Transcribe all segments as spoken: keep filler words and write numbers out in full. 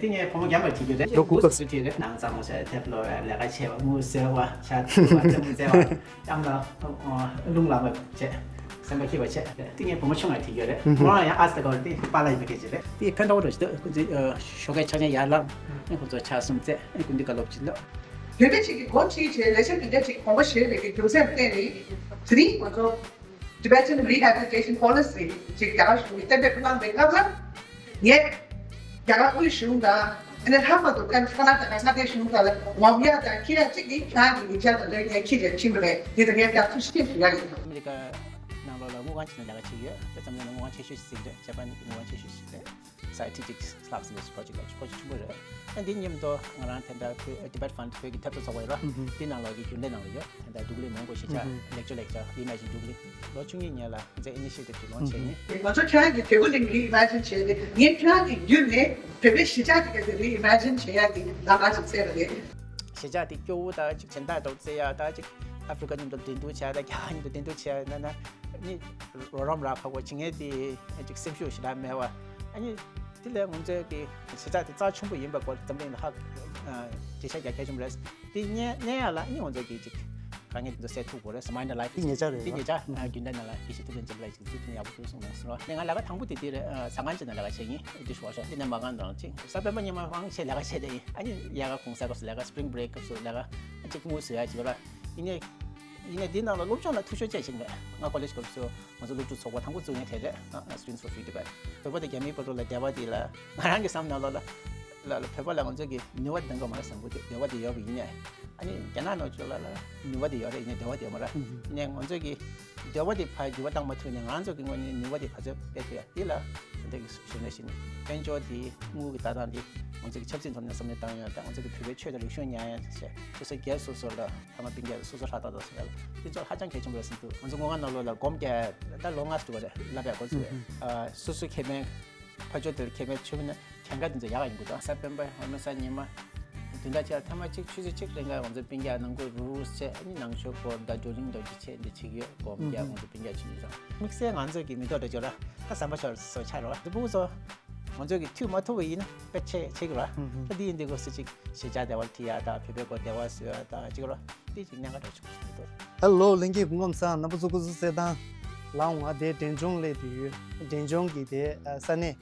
དེ་ངས་བུ་མོ་རྒན་པ་བྱེད་རྒྱུ་རེད། ལོ་དགུ་སྐབས་སུ་བྲིས་རེད། ནང་གཙང་མ་བྱས། དེབ་ཀློག་པ། ལས་ཀ་བྱས་པ། དངུལ་བཟོས་པ། ཇ་བཏུང་བ། རྩེད་མོ་རྩེ་བ། གཏམ་ལ་རླུང་ལངས་པ་བྱས། སེམས་པ་སྐྱིད་པ་བྱས། དེ་ངས་བུ་མོ་ཆུང་བ་བྱེད་རྒྱུ་རེད། བུ་མོ་ཡང་ཨ་སི་ད་གོ་རེད། དེ་པཱ་ལགས་ཡིན་པ་སྐད་ཆ་རེད། དེ་ཕན་ཐོགས་རོགས་ཞིག་འདུག་ཁོང་ཚོས་ཞོགས་ཀའི་ཆ་ཆེན་ཡར་ལངས། ཁོང་ཚོ་ཇ་གསུམ་བཙལ། སྐུ་མདུན་བཀའ་སློབ་ཅིག་ལབ། བོད་པའི་ཆེད་ཀྱི་འགོ་ཁྲིད་བྱས་ལས་བྱེད་དེ་འདྲ་ཅིག་དགོངས་པ་བཞེས་པའི་གི་རྒྱུ་མཚན་བརྟེན་ནས། དེ་རིང་ང་ཚོ་Tibetan Rehabilitation Policy ཅིག་རྒྱ་གར་གཞུང་གིས་གཏན་འབེབས་གནང་པའི་སྐབས་ལ། ངས་རྒྱ་གར་དབུས་གཞུང་དང་། ཨ་ནི་ལྷག་པར་དུ་ཀར་ཀར་ནཱ་ཊ་ཀ་ས་གནས་གཞུང་དང་ལ་ངོམ་ཡག་དང་འཁྱེར་ཡག་ཅིག་ནི་ཁྱེད་རང་གི་ཡིག་ཆ་དང་འབྲེལ་ངས་འཁྱེར་ཡག་ཕྱིན་པ་རེད། དེ་དང་ངས་ཀྱང་ཐུགས་རྗེ་ཆེ་ཞུ་ཡག་ཡིན། ཨ་མི་རི་ཀ་ནང་ལོགས་ལ་དངུལ་ཁང་ཅིག་ནང་ལས་ཀ་བྱེད་ཀྱི་ཡོད། ད་འཛམ་གླིང་ལ་དངུལ་ཁང་ཆེ་ཤོས་ཤིག་ཟེར་གྱི་རེད། ཇ་པན་གྱི་དངུལ་ཁང་ཆེ་ཤོས་ཤིག་རེད། སའེ་ཊི་ཅིག་ལྷག་ཟིན་པའི་པོ་རོ་ཇེག་ལ་པོ་རོ་ཇེག་ཆེན་པོ་རེད། ཨ་འདི་མཉམ་དུ་ང་རང་དེ་འདྲ་བོད་Tibet Fund བོད་ཀྱི་འཐབ་རྩོད་ཚོགས་པ་ཡོད་ར། ཨུ་ཧུ། འདི་ནང་ལོགས་ཀྱི་རྒྱུན་ལས་ནང་ལ་ཡོད། དེ་འདྲ་འདུག་ལེ་མང་པོ་ཞིག་ཆ། ཨུ་ཧུ། ལེགས་བཅོས་ལེགས་བཅོས་Reimagine འདུག་ལེ། ལོ་བཅུ་གཉིས་ཉེ་ལ་ང་ཚོས་initiative ཅིག་launch བྱས་ཡིན། ང་ཚོ་ཁྱེད་རང་གི་བོད་ཀྱི་གླིང་Reimagine བྱས་ཏེ། ངས་ཁྱེད་རང་གི་བརྒྱུད་ནས་བོད་པའི་གཞིས་ཆགས་དེ་ག་ཚོད་Reimagine བྱེད་ཡག་གི་ལམ་ཁ་ཅིག་བཙལ་བ་རེད། གཞིས་ཆགས་དེ་སྐྱོ་བོ་དང་ཅིག་སྦྱིན་བདག་དང་བརྩེ་ཡག་དང་ཅིག་ཨ་ཧྥི་རི་ཀ་མཉམ་དུ་འགྲན་བསྡུར་བྱས་དང་རྒྱ་གར་མཉམ་དུ་འགྲན་བསྡུར་བྱས་ན་ན་ནི་རོགས་རམ་རག་ཁག་པོ་བྱེད་མཁན་དེ་ཅིག་སེམས་ཤུགས་ཞེ་དྲག་མེད་པ། ཨ་ནི་དེ་ལས་ང་ཚོའི་གི་གཞིས་ཆགས་དེ་རྩ་ཆེན་པོ་ཡིན་པ་སྐོར་འཛམ་གླིང་ལ་ཧ་འགྲེལ་བཤད་རྒྱག་གལ་ཆེན་པོ་རེད། དེ་གཉེར་གཉེར་ཡག་ལ་ཨ་ནི་ང་ཚོ་གི་ཅིག་དཀའ་ངལ་དེ་ཚོ་སེལ་ཐུབ་དགོས་རེད། Reminder Life དེ་ཉེ་ཆར་རེད། དེ་ཉེ་ཆར་ཨ་རྒྱུན་ལྡན་ནང་ལ་དགེ་བཤེས་ཐུབ་བསྟན་འཛོམས་ལགས་ཀྱིས་འཛུགས་སྐྲུན་ཡག་པོ་བྱུང་སོང་གསུངས་སོང་། ངས་ང་ལས་ཀ་དང་པོ་དེ་དེ་རེད། ཨ་ཟ་ཁང་ཅིག་ནང་ལས་ཀ་བྱེད་ཡིན། Dishwasher དེ་ནས་མ་གང་དང་ཅིག་གཟའ་སྤེན་པ་ཉི་མ་དབང་ཆེ་ལས་ཀ་བྱས་ཏེ་ཡིན། ཨ་ནི་དབྱར་ཁ་གུང་སེང་སྐབས་སུ་ལས་ཀ། Spring Break སྐབས་སུ་ལས་ཀ་ཅིག་དངུལ་བཟོ་ཡག་ཅིག་ཡོད་ར། ཡིན་ནའི་ཡིན་ནའི་འདི་ནང་ལ་སློབ་སྦྱོང་ལ་འཐུས་ཤོར་བྱས་ཤིག་མེད། ང་ཀོ་ལེཇ་སྐབས་སུ་ང་ཚོ་སློབ་ཕྲུག་ཚོགས་པ་དང་པོ་བཙུགས་མཁན་དེ་རེད། ཨ་ཨ་Students for Free Tibet བོད་པ་དང་རྒྱ་མིའི་བར་དུ་ལ་འབྲེལ་བ་དེ་ལ་ང་རང་གི་བསམ་ནང་ལོགས་ལ་ལ་ལ་བོད་པ་ལ་ང་ཚོ་གི་ནུས་པ་འདང་གི་མ་རེད་བསམ་གི་འདུག་ནུས་པ་དེ་ཡོད་པ་ཡིན་ནའི། ཨ་ནི་རྒྱ་ནག་ནང་ཆོས་ལ་ལ་ནུས་པ་དེ་ཡོད་རེད། ཡིན་ནའི་འབྲེལ་བ་དེ་ཡོད་མ་རེད། ཡིན་ནའི་ང་ཚོ་གི་འབྲེལ་བ་དེ་ཕར་འགྱུར་བ་བཏང་མ་ཐུབ་ནའི་ང་རང་ཚོ་གི་ངོས་ནས་ནུས་པ་དེ་ག་ཚོད་སྤེལ་ཐུབ་ཡ་དེ་ལ་དེ་འདྲ་གི་ཞུ་ན་ཞུ་ནས། དཔལ་འབྱོར་དེ་དངུལ་གི་ལྟ་སྟངས་དེ་ང་ཚོ་གི་ཆབ་སྲིད་ཐོག་ནས་བསམ་བློ་བཏང་ཡ་དང་། ང་ཚོ་གི་བོད་པའི་ཆོས་དང་རིག་གཞུང་ཉར་ཡ་བྱས། སོ་སོ་སྒེར་སོ་སོ་ལ་ཕ་མ་སྤུན་ཀྱག་སོ་སོ་ཧྲ་ཏག་ཏག་སོང་ཡ་ལ་དེ་ཚོ་ཧ་ཅང་གལ་ཆེན་པོ་རེད་བསམ་འདུག་ང་ཚོ་སྔོན་མ་ནང་ལོགས་ལ་སྒོམ་རྒྱག་ད་ལོ་ལྔ་ཙམ་འགྲོ་བ་རེད། བསླབ་ཡག་སྐོར་ཚོ་རེད། ཨ་སོ་སོ་ཁེ་ཕན་ཕར་ཕྱོགས་དེར་ཁེ་ཕན་ཆེ་བ་ནི་གྱངས་ཁ་དེ་ཚོ་ཡག་ག་ཡིན་དགོས་དང་། གཟའ་སྤེན་པ་ཧོར་མེ་གཟའ་ཉི་མ་བདུན་ཕྲག་གཅིག་ལ་ཐེངས་མ་གཅིག་ཆུ་ཚོད་གཅིག་རིང་ག་ང་ཚོ་སྤུན་ཀྱག་ནང་ཁུལ་རུ་རུ་བྱས། ཨ་ནི་ནང་ཆོས་སྐོར་དང་བགྲོ་གླེང་རྡོ་རྗེ་ཆེ་འདི་བྱེད་ཀྱི་ཡོད། སྒོམ་རྒྱག་ང་ཚོ་སྤུན་ཀྱག་ཆུང་ཆུང་ཚང་། དམིགས་བསལ་ང་ཚོ་གི་མི་ཐོག་འདྲ་ཅིག་ལ་ད་ཟམ་པ་ཤོར་སོ་ཆགས་རོགས། ཕྲུ་གུ་ཚོ་ང་ཚོ་གི་འཐུས་མ་ཐུབ་པ་ཡིན་ན་དཔེ་ཆེ་ཆེ་གི་ར། ད་འདི་ཡིན་འདི་དགོས་སུ་ཅིག་གཞིས་ཆགས་བདེ་བར་ཐི་ཡ་ད་བོད་པའི་སྐོར་བདེ་བར་བཟོ་ཡ་ད་ཅིག་ར། འདི་ཅིག་གནད་འགག་འདྲ་ཆུང་ཆུང་འདུག་ཧེ་ལོ། ལྷན་རྒྱས་སྐུ་ཁམས་བཟང་། རྣམ་པ་ཚོ་སྐུ་གཟུགས་གསལ་ཐང་ལའང་། ང་དེ་འབྲས་ལྗོངས་སླེབས་བསྡད་ཡོད། འབྲས་ལྗོངས་ཀྱི་དེ་ས་གནས་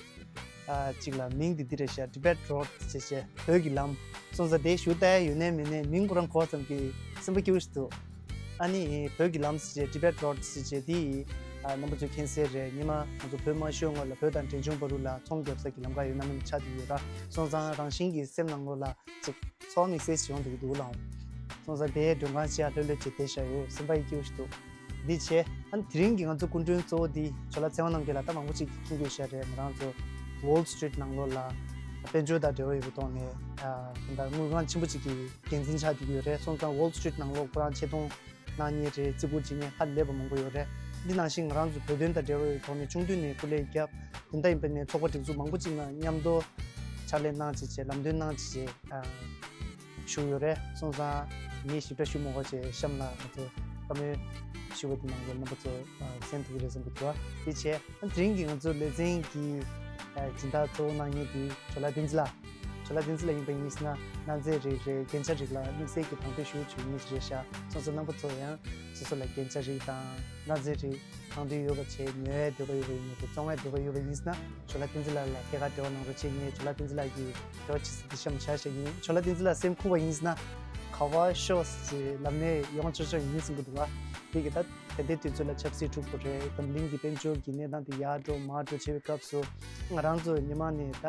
ཨ་གཅིག་ལ་མིང་འདི་འདི་རེད་ཤག Tibet Road ཅེས་བྱས། བོད་ཀྱི་ལམ་སོང་ཙང་དེ་ཞུ་ལྟ་ཡ་ཡོད་ནའི་མེད་ནའི་མིང་ཁོ་རང་གོ་ཙམ་གྱིས་སེམས་པ་སྐྱིད་པོ་ཞིག་འདུག་ཨ་ནི་བོད་ཀྱི་ལམ་ཟེར་བྱས་Tibet Road ཟེར་བྱས་དེ་ཡིས་ཨ་རྣམ་པ་ཚོས་མཁྱེན་གསལ་རེད། སྔོན་མ་ང་ཚོ་བོད་མ་ཤོར་སྔོན་ལ་བོད་དང་འབྲས་ལྗོངས་བར་དུ་ལ་ཚོང་རྒྱབ་ས་ཀྱི་ལམ་ཁ་ཡོད་སྣ་མིན་ཆགས་བསྡད་ཡོད་ར། སོང་ཙང་རང་བཞིན་གྱིས་སེམས་ནང་ལོགས་ལ་ཅིག་ཚོར་བ་དམིགས་བསལ་ཞིག་ཡོང་བསྡད་ཀྱི་འདུག་ལགས། སོང་ཙང་དེའི་མགྲོན་ཁང་ཅིག་ལྷོད་ལྷོད་བྱས་བསྡད་བཞག་ཡོད། སེམས་པ་ཡིད་སྐྱིད་པོ་ཞིག་འདུག་འདི་བྱས། ཨ་ནི་དེ་རིང་གི་ང་ཚོ་སྐུ་མགྲོན་གཙོ་བོ་འདི་ཇོ་ལགས་ཚེ་དབང་རྣམ་རྒྱལ་ལགས། ད་མང་པོ་ཅིག་གིས་མཁྱེན་གྱི་ཡོད་ཤག་རེད། ང་རང་ཚོ་Wall Street ནང་ལོགས་ལ་དཔལ་འབྱོར་དང་འབྲེལ་བ་ཡོད་པའི་ཐོག་ནས་ཨ་ད་ལྟ་དངུལ་ཁང་ཆེན་པོ་ཅིག་གི་འགན་འཛིན་ཆགས་བསྡད་ཀྱི་ཡོད་རེད། སོང་ཙང་Wall Street ནང་ལོགས་ཁོ་རང་ཆེ་མཐོང་གནང་མཁན་རེད། བརྩི་བཀུར་བྱེད་མཁན་ཧ་ལས་པ་མང་པོ་ཡོད་རེད། འདི་ནང་བཞིན་ང་རང་ཚོ་བོད་དོན་དང་འབྲེལ་བ་ཡོད་ཐོག་ནས་ཆུང་དུས་ནས་སྐུ་ལས་བརྒྱབ། དེ་འདྲ་ཡིན་པ་ནས་ཚོགས་པ་སྒྲིག་འཛུགས་མང་པོ་ཅིག་ནང་མཉམ་དུ་ཕྱག་ལས་གནང་བྱས་བྱས། ལམ་སྟོན་གནང་བྱས་བྱས་ཨ་བཞུགས་ཡོད་རེད། སོང་ཙང་ངས་ཞིབ་ཕྲ་ཞུ་མ་དགོས་བྱས་གཤམ་ལ་ང་ཚོ་བཀའ་མོལ་ཞུ་བ་དེ་ནང་གི་རྣམ་པ་ཚོ་ཨ་གསན་ཐུབ་ཀྱི་རེད་བསམ་གྱི་འདུག་དེ་བྱས་ཨ་དེ་རིང་གི་ང་ཚོ་ལེ་ཚན་གྱི་ཨ་སྦྱིན་བདག་གཙོ་བོ་གནང་མཁན་དེ་ཇོ་ལགས་བསྟན་འཛིན་ལགས། ཇོ་ལགས་བསྟན་འཛིན་ལགས་ཡིན་པ་ཡིན་ན་གནའ་རྫས་རིགས་རེད། རྒྱན་ཆ་རིགས་ལ་དམིགས་བསལ་གྱི་དང་དོད་ཞུ་ཆོག་མཁན་ཞིག་རེད་ཤག་སོང་ཙང་རྣམ་པ་ཚོ་ཡང་སོ་སོ་ལ་རྒྱན་ཆ་རིགས་དང་གནའ་རྫས་རིགས་དང་དོད་ཡོད་པ་བྱས། ཉོ་ཡའི་འདོད་པ་ཡོད་པ་ཡིན་ན་རེད། བཙོང་ཡའི་འདོད་པ་ཡོད་པ་ཡིན་ན་ཇོ་ལགས་བསྟན་འཛིན་ལགས་ལ་ཐད་ཀར་འབྲེལ་བ་གནང་རོགས་བྱེད། ངས་ཇོ་ལགས་བསྟན་འཛིན་ལགས་ཀྱི་འབྲེལ་བ་ཇི་སྲིད་དེ་གཤམ་བཞག་བཞག་ཡིན། ཇོ་ལགས་བསྟན་འཛིན་ལགས་སེམས་ཁུག་པ་ཡིན་ན་ག་པར་ཤོག་ཅེས་ལམ་ནས་ཡོང་ཆོག་ཆོག་ཡིན་གསུང་གི་འདུག་ག་དེ་གི་ད་ད་ལྟའི་དུས་ཚོད་ལ་ཆབ་སྲིད་འཁྲུག་པོ་རེད། འཛམ་གླིང་གི་དཔལ་འབྱོར་གྱི་གནས་སྟངས་དེ་ཡར་འགྲོ་མར་འགྲོ་བྱེད་པའི་སྐབས་སུ་ང་རང་ཚོ་སྔོན་མ་ནས་ད་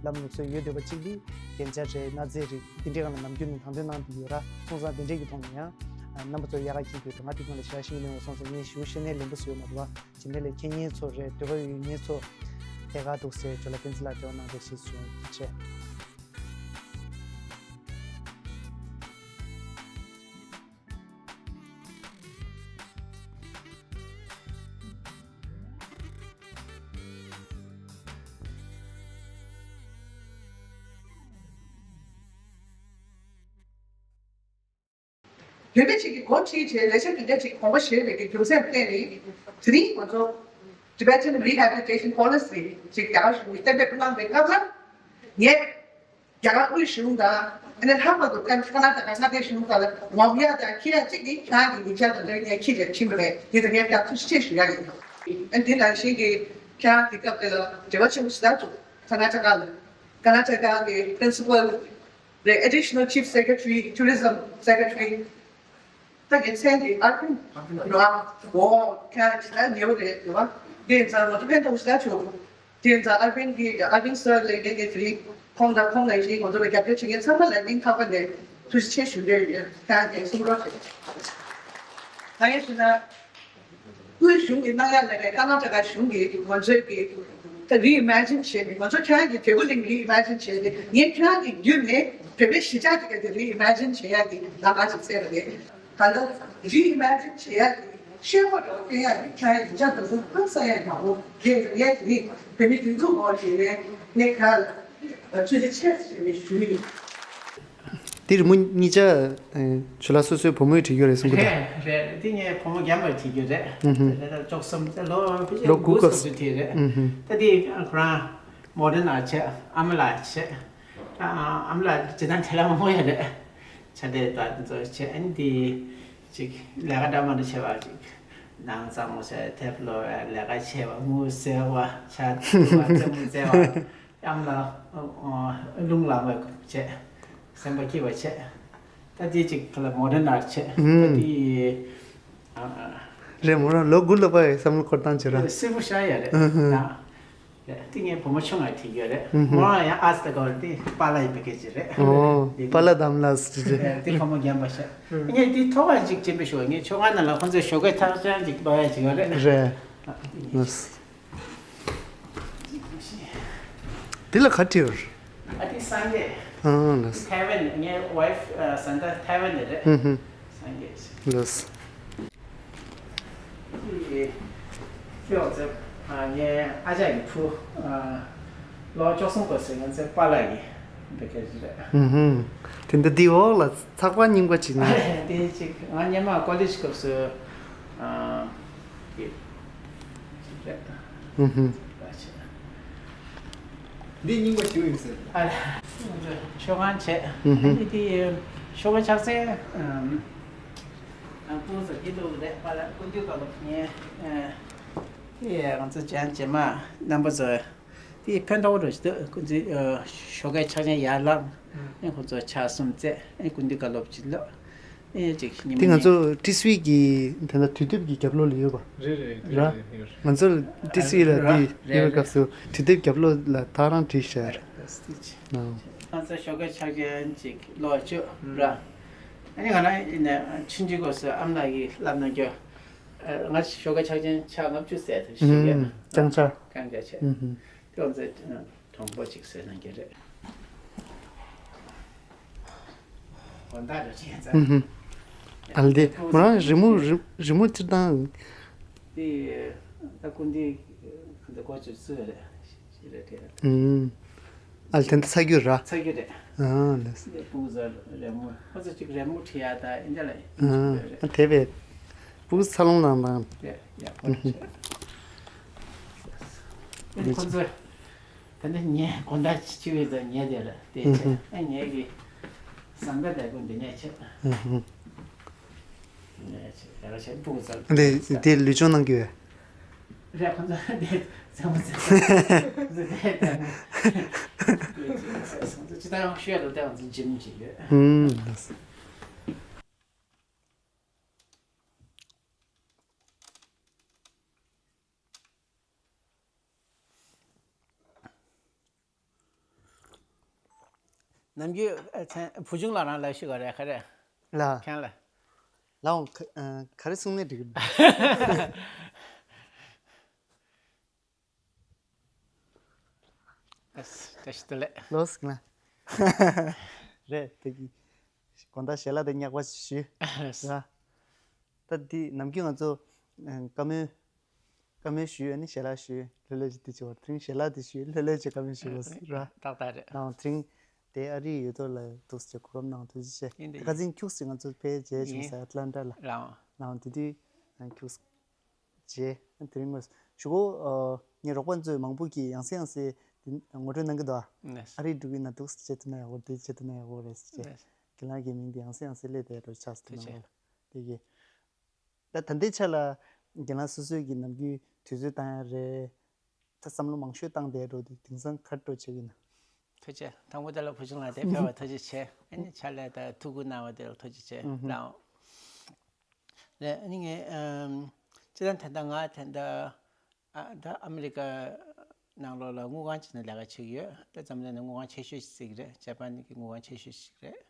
ལམ་ལུགས་སྲོལ་ཡོད་བསྡད་པ་གཅིག་འདི་རྒྱན་ཆ་རེད། གནའ་རྫས་རིགས་འདི་འདྲའི་སྒང་ལ་ནམ་རྒྱུན་ནས་དང་དོད་གནང་བསྡད་ཡོད་ར། སོང་ཙང་དེ་འདྲའི་གི་ཐོག་ནས་ཡང་རྣམ་པ་ཚོ་དབྱར་ཁ་འཁྱེར་དུས་ང་དེ་སྒང་ལ་ཞག་ཤིང་ལེན་འོ་སོང་ཙང་ངས་ཞུ་ཤེས་ནས་ལེན་པོ་བཟོས་ཡོད་མ་རེད་བ། དེ་འདྲ་ལས་མཁྱེན་མཁན་ཚོ་རེད། འདོད་པ་ཡོད་མཁན་ཚོ་ཐད་ཀར་འདུག་སེ་ཇོ་ལགས་བསྟན་འཛིན་ལགས་འབྲེལ་བ་གནང་རོགས་ཞེས་ཞུ་ཡོང་། ཐུགས་རྗེ་ཆེ། བོད་པའི་ཆེད་ཀྱི་འགོ་ཁྲིད་བྱས་ལས་བྱེད་དེ་འདྲ་ཅིག་དགོངས་པ་བཞེས་པའི་གི་རྒྱུ་མཚན་བརྟེན་ནས། དེ་རིང་ང་ཚོ་Tibetan Rehabilitation Policy ཅིག་རྒྱ་གར་གཞུང་གིས་གཏན་འབེབས་གནང་པའི་སྐབས་ལ། ངས་ རྒྱ་གར་དབུས་གཞུང་དང་ཨ་ནི་ལྷག་པར་དུ་ཀ་ཀ་ན་ཊ་ཀ་མངའ་སྡེ་གཞུང་ཁག་ལ་ངོམ་ཡག་དང་འཁྱེར་ཡག་གཅིག་ནི་ཁྱེད་རང་གི་ཡིག་ཆ་དང་འབྲེལ་ངས་འཁྱེར་བྱས་ཕྱིན་པ་རེད། དེ་ལ་ངས་ཀྱང་ཐུགས་རྗེ་ཆེ་ཞུ་ཡག་ཡིན། ཨ་ནི་དེ་ནང་བཞིན་གྱི་ཁྱེད་རང་གི་སྐབས་དེ་ལ་འབྲེལ་བ་ཆེན་པོ་ཞེ་དྲག་འདུག་ཀ་ན་ཊ་ཀ་ལ། ཀ་ན་ཊ་ཀ་གི་པི་རིན་སི་པལ་རེད། Additional Chief Secretary Tourism Secretary། ད་ངའི་མཚན་དེ་ཨར་ཝིན་རེད་བ། འོ་ཁྱེད་ཅི་ལྟར་ཉེ་བོ་རེད་རེད་བ། དེ་ཡིན་ཙང་ང་ཚོ་ཕན་ཐོགས་ཞེ་དྲག་བྱུང་། དེ་ཡིན་ཙང་ཨར་ཝིན་གྱིས་ཨར་ཝིན་སར་ལས་ངས་ངས་དེ་རིང་ཁོང་དང་ཁོང་ནང་བཞིན་ང་ཚོ་ལ་རྒྱབ་སྐྱོར་བྱེད་མཁན་ཚང་མ་ལ་སྙིང་ཐག་པ་ནས་ཐུགས་རྗེ་ཆེ་ཞུ་འདོད་ཡོད། ཁྱེད་རང་གིས་གསུང་རོགས་བྱེད། ད་ངས་ཞུ་ན། དབུས་གཞུང་གིས་གནང་ཡག་ལས་ཀའི་ཀར་ནཱ་ཊ་ཀ་གཞུང་གིས་ང་ཚོའི་གི་ད་རི་ཨི་མེ་ཇིན་བྱས་ནས། ང་ཚོ་ཁྱེད་རང་གི་བལ་པོ་གླིང་རི་ཨི་མེ་ཇིན་བྱས་ཏེ། ངས་ཁྱེད་རང་གི་བརྒྱུད་ནས་བོད་པའི་གཞིས་ཆགས་ཅིག་གི་རི་ཨི་མེ་ཇིན་བྱེད་ཡག་གི་ལམ་ཁ་ཅིག་བཙལ་བ་རེད། ད་ལྟ་རི་ཨི་མེ་ཇིན་བྱེད་ཡག་གི་ཤེས་པ་རོགས་སྐྱོན་ཡག་གི་ཁྱེད་རང་གི་ཡིག་ཆ་དེ་ཚོ་ཕུན་སུམ་ཚོགས་ཡག་མང་པོ་རེད། ངས་དེ་རིང་བོད་མི་སྒྲིག་འཛུགས་ངོས་ནས་ངས་ཁྱེད་རང་ལ་ཐུགས་རྗེ་ཆེ་ཞུ་ཞུ་ཡིན། དེ་རི་མོ་གཉིས་ཆ་ཨ་ཇོ་ལགས་སོ་སོའི་བུ་མོས་བྲིས་རྒྱུ་རེད་གསུང་གི་འདུག་རེད་རེད། དེ་ངའི་བུ་མོ་རྒན་པས་བྲིས་རྒྱུ་རེད། ཨུ་ཧུ། དེ་ལྟར་བཅུ་གསུམ་ལོ་ལོ་དགུ་དགུ་སྐབས་སུ་བྲིས་རེད། ཨུ་ཧུ། ད་དེ་ཁོ་རང་མོ་ཌན་ཨར་བྱས། ཨ་མ་ལགས་བྱས། ཨ་ཨ་མ་ལགས་བྱེད་སྟངས་དེ་ལ་མང་པོ་ཡོད་རེད། ཕྱག་དེབ་དང་དེ་ཚོ་བྱས། ཨ་ནི་དེ་ཅིག་ལས་ཀ་འདྲ་མི་འདྲ་བྱས་པ་ཅིག་ནང་གཙང་མ་བྱས། དེབ་ཀློག་པ། ལས་ཀ་བྱས་པ། དངུལ་བཟོས་པ། ཇ་བླུགས་པ། རྩེད་མོ་རྩེ་བ། གཡམ་ལ་རླུང་ལངས་པ་བྱས། སེམས་པ་སྐྱིད་པ་བྱས། ད་དེ་ཅིག་ཁ་ལ་མོ་ཌན་ཨར་བྱས། ད་ཨུམ། དེ་ཨ་རེད། མོ་རང་ལོ་དགུ་ལོ་པ་ཡི་བསམ་བློ་འཁོར་སྟངས་བྱེད་ར། སིལ་བུ་ཤ་ཡ་རེད། ཨུ་ཧུ། ཡ། རེད། དེ་ངའི་བུ་མོ་ཆུང་ང་ཐིག་ཡོད་རེད། ཨུ་ཧུ། མོ་རང་ཡང་ཨར་ཊི་ལ་དགའ་བ་རེད། དེ་པཱ་ལགས་ཡི་བེ་ཀེ་ཇི་རེད། ཨོ། རེད། དེ་པཱ་ལགས་དམ་ལགས་ཟེར་རེད། རེད། དེ་བུ་མོ་རྒན་པ་ཤ། ངས་དེ་ཐོག་ཁ་ཅིག་ཅེམ་པོ་ཞུ་བ། ངས་ཆོ་ག་ནང་ལ་ཁོང་ཚོའི་ཞོགས་ཀའི་ཆག་ཆག་ཅིག་ལོ་ཡ་ཅིག་ཡོད་རེད། རེད། ཨ། དེ་ངས། འདི་ལ་ག་བྲིས་ཡོད། ཨ། དེ་སངས་རྒྱས། ཨ་ལགས། ཐའེ་ཝན། ངའི་ཝའེ་ཕི་ཨ་བཟའ་ཟླ་ཐའེ་ཝན་ནས་རེད། ཧུམ་ཧུམ། སངས་རྒྱས། ལགས། དེ་ཁྱེད་ཚོ། ཨ། ངའི་ཨ་ཅག་གི་བུ། ཨ། ལོ་བཅུ་གསུམ་སྐབས་སུ་ང་ཚོའི་པཱ་ལགས་ཀྱི་བེ་ཀེ་ཇི་རེད། ཧུམ་ཧུམ། དེ་འདྲ་འདི་འོག་ལ་ཚགས་པར་རྙིང་པ་ཅིག་ནི། དེ་ཅིག་ང་སྔོན་མ་ཀོ་ལེཇ་སྐབས་སུ། ཨ། ཡོད། ཅིག་རེད། ཧུམ་ཧུམ། འདི་རྙིང་པ་ཞིག་ཡིན་ཟེར། ཨ་ལ། ཆོས་ཁང་བྱས། ཧུམ་ཧུམ། ཨ་ནི་དེ་ཞོགས་པ་ཕྱག་འཚལ། ཨམ། ཨ། སྐུ་ཚོགས་ཀྱི་ལུགས་རེད་པ་ལ། སྐུ་མདུན་བཀའ་སློབ་ཉན། ཨ། དེ་ང་ཚོ་ཅང་རྗེས་མ་རྣམ་པ་ཚོ་དེ་ཕན་ཐོགས་རོགས་ཞིག་འདུག་ཁོ་ཚོས་ཞོགས་ཀའི་ཕྱག་ཆེན་ཡར་བླངས། ཨ་ནི་ཁོ་ཚོ་ཕྱག་གསུམ་བཙལ། ཨ་ནི་སྐུ་མདུན་བཀའ་སློབ་ཅིག་སློབ། ཨེ་ཅིག་ཉི་མ་དེ་ང་ཉིན་ཚོ་ཏི་སི་ཝི་གི་དེ་འདྲ་དུས་དེབ་ཀྱི་རྒྱབ་ལོགས་ལ་ཡོད་པ། རེད་རེད། ར། རེད་རེད། ང་ཚོ་ཏི་སི་ཝི་ལ་ར་དེ་རེད་ཡོད་པའི་རེད། སྐབས་སུ་དུས་དེབ་རྒྱབ་ལོགས་ལ་ཐག་རང་བྲིས་བཞག་རེད། ཨ། ང་ཚོ་ཞོགས་ཀའི་ཕྱག་ཆེན་ཅིག་ལོ་བཅུ་ར། ཨ་ནི་ང་རང་ཡིན་ན་ཆུང་དུས་སྐབས་སུ་ཨ་མ་ལགས་ཀྱིས་བསླབ་གནང་རྒྱུ། ཨ། ང་ཞོགས་ཀའི་ཕྱག་ཆེན་ཕྱག་ལྔ་བཅུ་བཙལ་ཐུབ་ཞིག་ཡོད། ཨུམ། རྐྱང་ཕྱག་རྐྱང་ཕྱག་བྱས། ཨུམ། དེ་ང་ཚོ་གྲོང་པོ་ཅིག་བཟོས་གནང་རྒྱུ་རེད། དགོང་དག་རེ་བྱས་ཙང་། ཨུ་ཧུ། ཨ་ལ་དེ་མོ་རང་རི་མོ་རི་རི་མོ་སྤྱིར་བཏང་། དེ་ད་སྐུ་མདུན་ག་འདྲ་གོ་ཆོད་ཚུལ་རེད་ཞེས་རེད་དེ། ཨུམ། ཨ་ལ་དེ་འདྲ་ཚ་རྒྱུ་ར། ཚ་རྒྱུ་རེད། ཨ་ལས། དེ་སྤུ་གུ་ཚོ་རི་མོ་ཁོ་ཚོ་གཅིག་རི་མོ་བྲིས་ཡ་ད་ཨིན་ད་ལ་ཨིན་ཨ་རེད། ཨ་དེ་བས་སྤུ་གུ་འཚར་ལོངས་གནང་སྟངས། རེད་ཡག་པོ་རེད། ཨུ་ཧུ། ཁོ་ཚོ། ད་ནི་ངས་དགོང་དག་ཅི་བས་ཙང་ཉལ་བསྡད་ར་དེ་བྱས། ཨ་ངས་ཀྱི་བཟའ་ཟླ་འདྲ་པོ་འདི་ནས་བྱས། འདི་འདི་ལུས་སྦྱོང་གནང་གི་ཡོད། རེད། ཁོ་ཚོ་འདི་ཟ་མ་ཟ། ཁོ་ཚོ་དེ་ད་ནི་ཁོ་ཚོ་ཅི་ལྟར་ཡང་ཤོད་དོ་དེ་ང་ཚོ་འཇིམ་གྱི་ཡོད། ནམ་རྒྱུན་ཨ་མཚན་བུ་ཆུང་ལ་རང་ལ་ཞུ་ག་རེ་ག་རེ། ལ། ཁྱེད་ལ། ལའང་ག་ཨ་ག་རེ་གསུང་ནས་འགྲིག་གི་འདུག་ཨ་བཀྲ་ཤིས་བདེ་ལེགས། ལོས་ང་། རེད་དེ་གི། དགོང་དག་ཞལ་ལག་དེ་ཉག་པ་ཞུས། ར། ད་འདི་ནམ་རྒྱུན་ང་ཚོ་ཨ་བཀའ་མོལ། བཀའ་མོལ་ཞུས། ཨ་ནི་ཞལ་ལག་ཞུས། ལྷོད་ལྷོད་ཅིག་དེ་བྱས་པར་དེ་རིང་ཞལ་ལག་དེ་ཞུས། ལྷོད་ལྷོད་ཅིག་བཀའ་མོལ་ཞུས་པ་ར། ཏག་ཏག་རེད། ནའང་དེ་རིང་དེ་ཨ་རི་ཡོད་དོ་ལ་འདུག་ཟེར་གོ་སྐབས་གནང་། ཐུགས་རྗེ་ཆེ། ཡིན་དེ་ཁ་ཡིན། སང་ཁྱུག་ཙམ་ང་ཚོ་ཕེབས་རྗེས་བྱུང་ཡིན། ས་ཨེ་ཊ་ལན་ཊ་ལ། ལའང་། ནའང་དེ་དུས་ཁྱུག་ཙམ་རྗེས་དེ་རིང་མ་ཞུ་གོ་ཨ་ངའི་རོགས་པ་ཚོས་མང་པོ་གིས་ཡང་སེ་ཡང་སེ་ དེ་ངོ་སྤྲོད་གནང་གི་འདུག་ཨ། ནས། ཨ་རིའི་འགྲོ་གི་ན་འདུག་ཟེར་བྱས་ཐུབ་ན་ཡག་པོ་རེད། དེ་བྱས་ཐུབ་ན་ཡག་པོ་རེད་ཟེར་བྱས། ནས། ཁྱེད་རང་གི་མིང་དེ་ཡང་སེ་ཡང་སེ་སླེབས་བསྡད་རོགས་བྱས་ཟེར། ཐུགས་རྗེ་ཆེ། ནང་ལོགས་ལ་དེ་གི། ད་ད་ལྟའི་ཆ་ལ་རྒན་ལགས་སོ་སོའི་གི་ནམ་རྒྱུན་དུས་ཚོད་བཏང་ཡ་རེད། ད་བསམ་བློ་མང་ཤོས་བཏང་བསྡད་འགྲོ་དུས་དེང་སང་ག་འདྲ་བྱེད་ཀྱི་ན། ཐུགས་རྗེ་ཆེ། དང་པོ་དེ་ལ་བུ་ཆུང་ལགས་དེ་ཕེབས་པ་ཐུགས་རྗེ་ཆེ། ཨ་ནི་ཕྱག་ལས་དང་ཐུགས་ཁུར་གནང་བ་དེ་ལ་ཐུགས་རྗེ་ཆེ་ཨུ་ཧུ། ལགས། རེད། ཨ་ནི་ངས་ཨམ། སྤྱིར་བཏང་ད་ལྟ་ང་ད་ལྟ་ཨ་ད་ཨ་མི་རི་ཀ་ནང་ལོགས་ལ་དངུལ་ཁང་ཅིག་ནང་ལས་ཀ་བྱེད་ཀྱི་ཡོད། ད་འཛམ་གླིང་ནང་དངུལ་ཁང་ཆེ་ཤོས་ཤིག་རེད། ཇ་པན་གྱི་དངུལ་ཁང་ཆེ་ཤོས་ཤིག་རེད།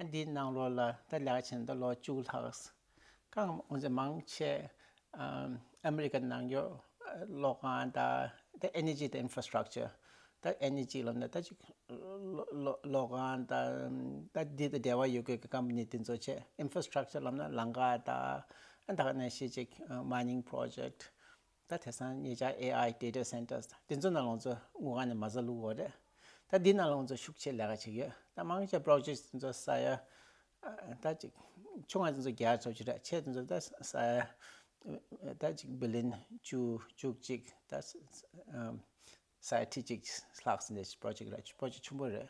ཨ་འདིའི་ནང་ལོགས་ལ་ད་ལས་ཀ་བྱས་ནས་ད་ལོ་བཅུ་ལྷག་གང་འོན་ཏེ་མང་ཆེ་ཨམ་ཨ་མི་རི་ཀ་ནང་ཡོད་གློག་ཁང་དང་ད་ཨེ་ནར་ཇི་དང་ཨིན་ཕ་ར་སི་ཊག་ཅར། ད་ཨེ་ནར་ཇི་ལབ་ན་ད་ཅིག་གློག་གློག་གློག་ཁང་དང་ད་འདི་དང་འབྲེལ་བ་ཡོད་དགོས་ཀྱི་ཀམ་པ་ནི་དེ་ཚོ་བྱས། ཨིན་ཕ་ར་སི་ཊག་ཅར་ལབ་ན་ལམ་ཁ་དང་ཨ་ད་ག་ནང་བཞིན་ཅིག་མའི་ནིང་པོ་རོ་ཇེག་ཊི། ད་དེང་སང་ཉེ་ཆར་ཨེ་ཨའི་ཌེ་ཊ་སེན་ཊར་དེ་ཚོ་ནང་ལོགས་ཚོ་དངུལ་ཁང་ནས་མ་རྩ་བླུག་དགོས་རེད། ད་འདི་ནང་ལོགས་ཚོ་ཤུགས་ཆེ་ལས་ཀ་བྱེད་ཀྱི་ཡོད། ད་མང་ཆེ་པོ་རོ་ཇེག་ཊི་དེ་ཚོ་ས་ཡ་ཨ་ད་ཅིག་ཆུང་བ་དེ་ཚོ་བརྒྱ་ཙམ་ཅིག་རེད། ཆེ་དེ་ཚོ་ད་ས་ཡ་ད་ཅིག་བི་ལི་ཡན་བཅུ་བཅུ་གཅིག་ད་ས་ཡ་ཁྲི་གཅིག་ལྷག་ཙམ་དེ་པོ་རོ་ཇེག་ཊི་རེད། པོ་རོ་ཇེག་ཊི་ཆེན་པོ་རེད།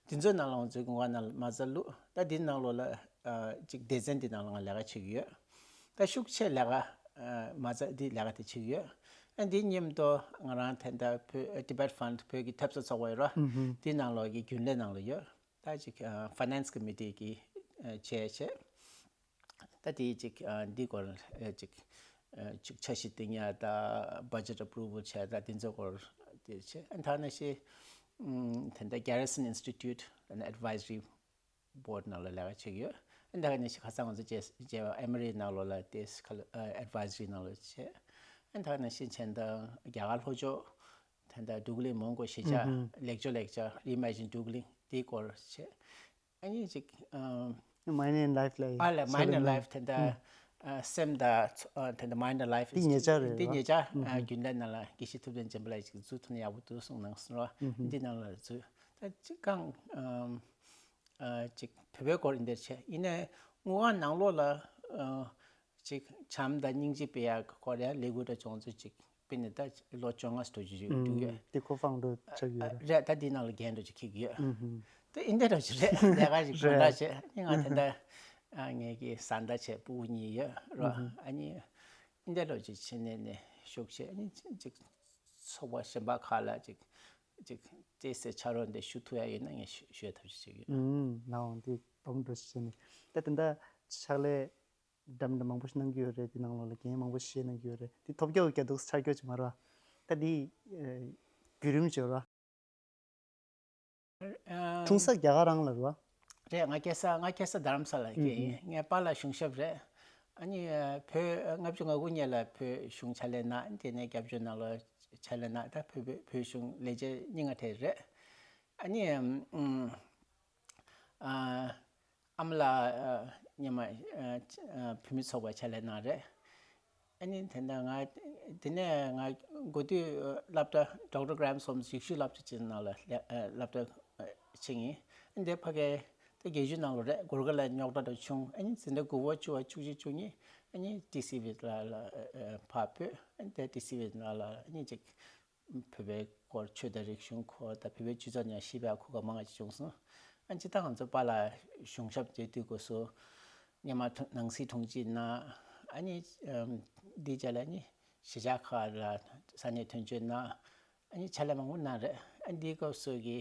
དེ་ཚོའི་ནང་ལོགས་ཚོ་དངུལ་ཁང་ནང་མ་རྩ་བླུགས། ད་འདི་ནང་ལོགས་ལ་ཨ་ཅིག་སྡེ་ཚན་འདི་ནང་ལ་ང་ལས་ཀ་བྱེད་ཀྱི་ཡོད། ད་ཤུགས་ཆེ་ལས་ཀ་ཨ་མ་རྩ་འདི་ལས་ཀ་དེ་བྱེད་ཀྱི་ཡོད། ཨ་འདི་མཉམ་དུ་ང་རང་ད་ལྟ་བོད་Tibet Fund བོད་ཀྱི་ཐེབས་རྩ་ཚོགས་པ་ཡོད་ར། ཨུ་ཧུ། འདི་ནང་ལོགས་ཀྱི་རྒྱུན་ལས་ནང་ལ་ཡོད། ད་ཅིག་ཨ་ཕའི་ནན་སི་ཀོ་མི་ཊི་གི་ཨ་ཆེད་བྱས། ད་དེ་ཅིག་ཨ་འདི་སྐོར་ཨ་ཅིག་ཨ་ཅིག་འཆར་གཞི་བཏིང་ཡ་ད་བ་ཇེ་ཊི་ཨེ་པུ་རུ་ཝལ་བྱས། ད་དེ་ཚོའི་སྐོར་དེ་བྱས། ཨ་ད་ནང་བཞིན་ཨམ་ད་ལྟ་Garrison Institute ཨ་ནི་Advisory Board ནང་ལ་ལས་ཀ་བྱེད་ཀྱི་ཡོད། ཨ་ད་ག་ནང་བཞིན་ཁ་སང་ང་ཚོ་མཇལ་མཇལ་བ་ཨེ་མོ་རི་ནང་ལོགས་ལ་དེ་ཁ་ལ་ཨ་Advisory ནང་ལོགས་བྱས། ཨ་ད་ག་ནང་བཞིན་བྱས་ད་རྒྱ་གར་ལྷོ་ཕྱོགས་ད་ལྟ་འབྲུག་གླིང་མོན་གྷོ་གཞིས་ཆགས་ཨུ་ཧུ། ལེགས་བཅོས་ལེགས་ཆ་Reimagine Dugling དེའི་སྐོར་བྱས། ཨ་ནི་ཅིག་ཨམ། Mind and Life ལ་Mind and Life དེ་འདྲ་ཨ་སེམས་དང་ཚོ་ཨ་དེ་འདྲ་Mind and Life འདི་ཉེ་ཆར་རེད་འདི་ཉེ་ཆར་ཨ་རྒྱུན་ལས་ནང་ལ་དགེ་བཤེས་ཐུབ་བསྟན་ཆོས་འཕེལ་ལགས་ཅིག་འཛུལ་ཐུབ་ན་ཡག་པོ་འདུག་གསུངས་གནང་སོང་ར། འདི་ནང་ལ་འཛུལ། ད་ཅིག་གང་ཨམ་ཨ་ཅིག་བོད་པའི་སྐོར་འདིར་བྱས་ཡིན་ནའི་དངུལ་ཁང་ནང་ལོགས་ལ་ཨ་ཅིག་བྱམས་དང་སྙིང་རྗེ་སྤེལ་ཡག་སྐོར་ཡང་ལས་འགུལ་འདྲ་བྱུང་ཚུལ་ཅིག་དཔེར་ན་ད་ལོ་བཅོ་ལྔ་འགྲོ་རྒྱུ་ཡོད་འདུག་ཡོད། དེ་ཁོ་ཕང་འགྲོ་ཆགས་ཡོད་རེད། རེད། ད་འདི་ནང་ལ་རྒན་འགྲོ་ཅིག་ཁེགས་ཡོད། དེ་ཨིན་དེ་འདྲ་ཅིག་རེད། ལས་ཀ་ཅིག་དགོས་འདྲ་བྱས་ཨ་ནི་ང་དེ་འདྲ་ཨ་ངེད་ཀྱི་བཟའ་ཟླ་བྱས་སྤུ་གུ་གཉིས་ཡོད་རོ། ཨ་ནི་ཨིན་དེ་འདྲ་ཅིག་བྱས་ནས་ནས་ཤུགས་ཆེ་ཨ་ནི་ཅིག་ཚོགས་པ་གཞན་པ་ཁག་ལ་ཅིག་ཅིག་བལྟས་ཚེ་ཕྱག་རོགས་འདི་ཞུ་ཐུབ་ཡ་ཡོད་ན་ངས་ཞུ་ཞུ་ཡ་ཐབས་ཤེས་བྱེད་ཀྱི་ཡོད། ཨུམ་ནའོ་འདི་སྟོང་འགྲོ་ཞིག་བྱས་ནས་ད་དེ་འདྲ་ཕྱག་ལས། འདྲ་མི་འདྲ་མང་པོ་ཞིག་གནང་གི་ཡོད་རེད། དེ་ནང་ལོགས་ལ་འགན་མང་པོ་ཞིག་གནང་གི་ཡོད་རེད། དེ་ཐོབ་རྒྱག་གི་རྒྱ་འདུག་ཆ་རྒྱུ་ཅིག་མ་རེད་བ། ད་དེ་ཨ་བརྒྱུད་རིམ་ཅིག་ཡོད་རེད་བ། ཨ་འཁྲུངས་ས་རྒྱ་གར་རང་ལ་རེད་བ། རེད། ང་སྐྱེས་ས་ང་སྐྱེས་ས་རྡ་རམ་ས་ལ་སྐྱེས་ཡིན། ངའི་པཱ་ལགས་གཞུང་ཞབས་རེད། ཨ་ནི་ཨ་བོད་ལྔ་བཅུ་ང་དགུ་སྔོན་ལ་བོད་གཞུང་ཕྱག་ལས་གནང་། དེ་ནས་རྒྱབ་ལྗོངས་ནང་ལ་ཕྱག་ལས་གནང་། ད་བོད་བོད་བོད་གཞུང་ལས་བྱེད་རྙིང་བ་དེ་རེད། ཨ་ནི་ཨ་ཨ་མ་ལགས་ཨ་སྔོན་མ་ཨ་ཨ་བུད་མེད་ཚོགས་པའི་ཕྱག་ལས་གནང་རེད། ཨ་ནི་དེ་འདྲ་ང་དེ་ནས་ང་འགོ་དུས་སློབ་གྲྭ་Doctor Graham's Home ཡེ་ཤུའི་སློབ་གྲྭ་ཅིག་ནང་ལ་ཨ་སློབ་གྲྭ་ཨ་ཕྱིན་ཡིན། ཨ་ནི་དེ་ཕ་གིའི་དེ་རྒྱལ་ཇུས་ནང་ལ་རེད། གུར་དཀར་ལ་རྙོག་དྲ་འདྲ་བྱུང་། ཨ་ནི་འཛིན་གྲྭ་དགུ་པ་བཅུ་པ་བཅུ་གཅིག་བཅུ་གཉིས་ཨ་ནི་ཊི་སི་ཝི་ལ་ལ་ཨ་ཕར་བུད། ཨ་ནི་དེ་ཊི་སི་ཝི་ནང་ལ་ཨ་ནི་ཅིག་བོད་པའི་སྐོར་ཆོས་དང་རིག་གཞུང་སྐོར་དང་བོད་པའི་སྤྱི་ཚོགས་ནང་ཤེས་པའི་གོ་སྐབས་མང་ང་ཅིག་བྱུང་སོང་། ཨ་ནི་སྤྱིར་བཏང་ང་ཚོ་པཱ་ལགས་གཞུང་ཞབས་མཇལ་དུས་སྐབས་སུ་སྔོན་མ་ཐུ་ནང་སྲིད་དྲུང་ཆེ་གནང་། ཨ་ནི་ཨམ་འདིའི་རྗེས་ལ་ཨ་ནི་གཞིས་ཆགས་ཁག་ལ་ས་གནས་དོན་གཅོད་གནང་། ཨ་ནི་ཕྱག་ལས་མང་པོ་གནང་རེད། ཨ་ནི་འདིའི་སྐབས་སུ་གི་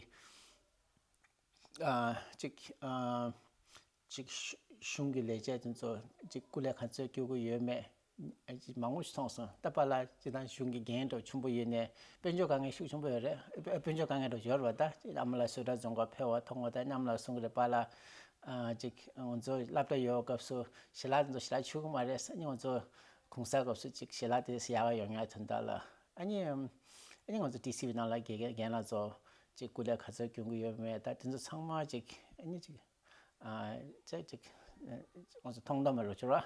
ཨ་ཅིག་ཨ་ཅིག་གཞུ་གཞུང་གི་ལས་བྱེད་དེ་ཚོ་ཅིག་སྐུ་ལས་ག་ཚོད་བསྐྱོད་ཀྱི་ཡོད་མེད། ཨ་ཅིག་མང་པོ་ཞིག་མཐོང་སོང་། ད་པཱ་ལགས་སྤྱིར་བཏང་གཞུང་གི་འགན་འདྲ་ཆེན་པོ་ཡོད་ནས་དཔལ་འབྱོར་དཀའ་ངལ་ཤུགས་ཆེན་པོ་ཡོད་རེད། དཔལ་འབྱོར་དཀའ་ངལ་འདྲ་ཡོད་རེད་པ། ད་ཨ་མ་ལགས་བཟོ་གྲྭ་རྫོང་ཁག་ཕེབས་པ་མཐོང་བ་དང་། ཨ་མ་ལགས་གསུང་གི་རེད། པཱ་ལགས་ཨ་ཅིག་ང་ཚོ་སློབ་གྲྭ་ཡོད་སྐབས་སུ་ཞལ་ལག་དེ་ཚོ་ཞལ་ལག་མཆོད་ཀྱི་མ་རེད། ཨ་ནི་ང་ཚོ་གུང་སེང་སྐབས་སུ་ཅིག་ཞལ་ལག་དེ་ཡག་ག་ཡོང་ཡ་དོན་དག་ལ། ཨ་ནི་ཨ་ནི་ང་ཚོ་ཊི་སི་ཝི་ནང་ལ་དགེ་རྒན་རྒན་ལགས་ཚོ་ཅིག་སྐུ་ལས་ག་ཚོད་སྐྱོན་གྱི་ཡོད་མེད། ད་དེ་ཚོ་ཚང་མ་ཅིག་ཨ་ནི་ཅིག་ཨ་ཅིག་ཅིག་ང་ཚོ་མཐོང་དམ་རོགས་བྱོས་ར།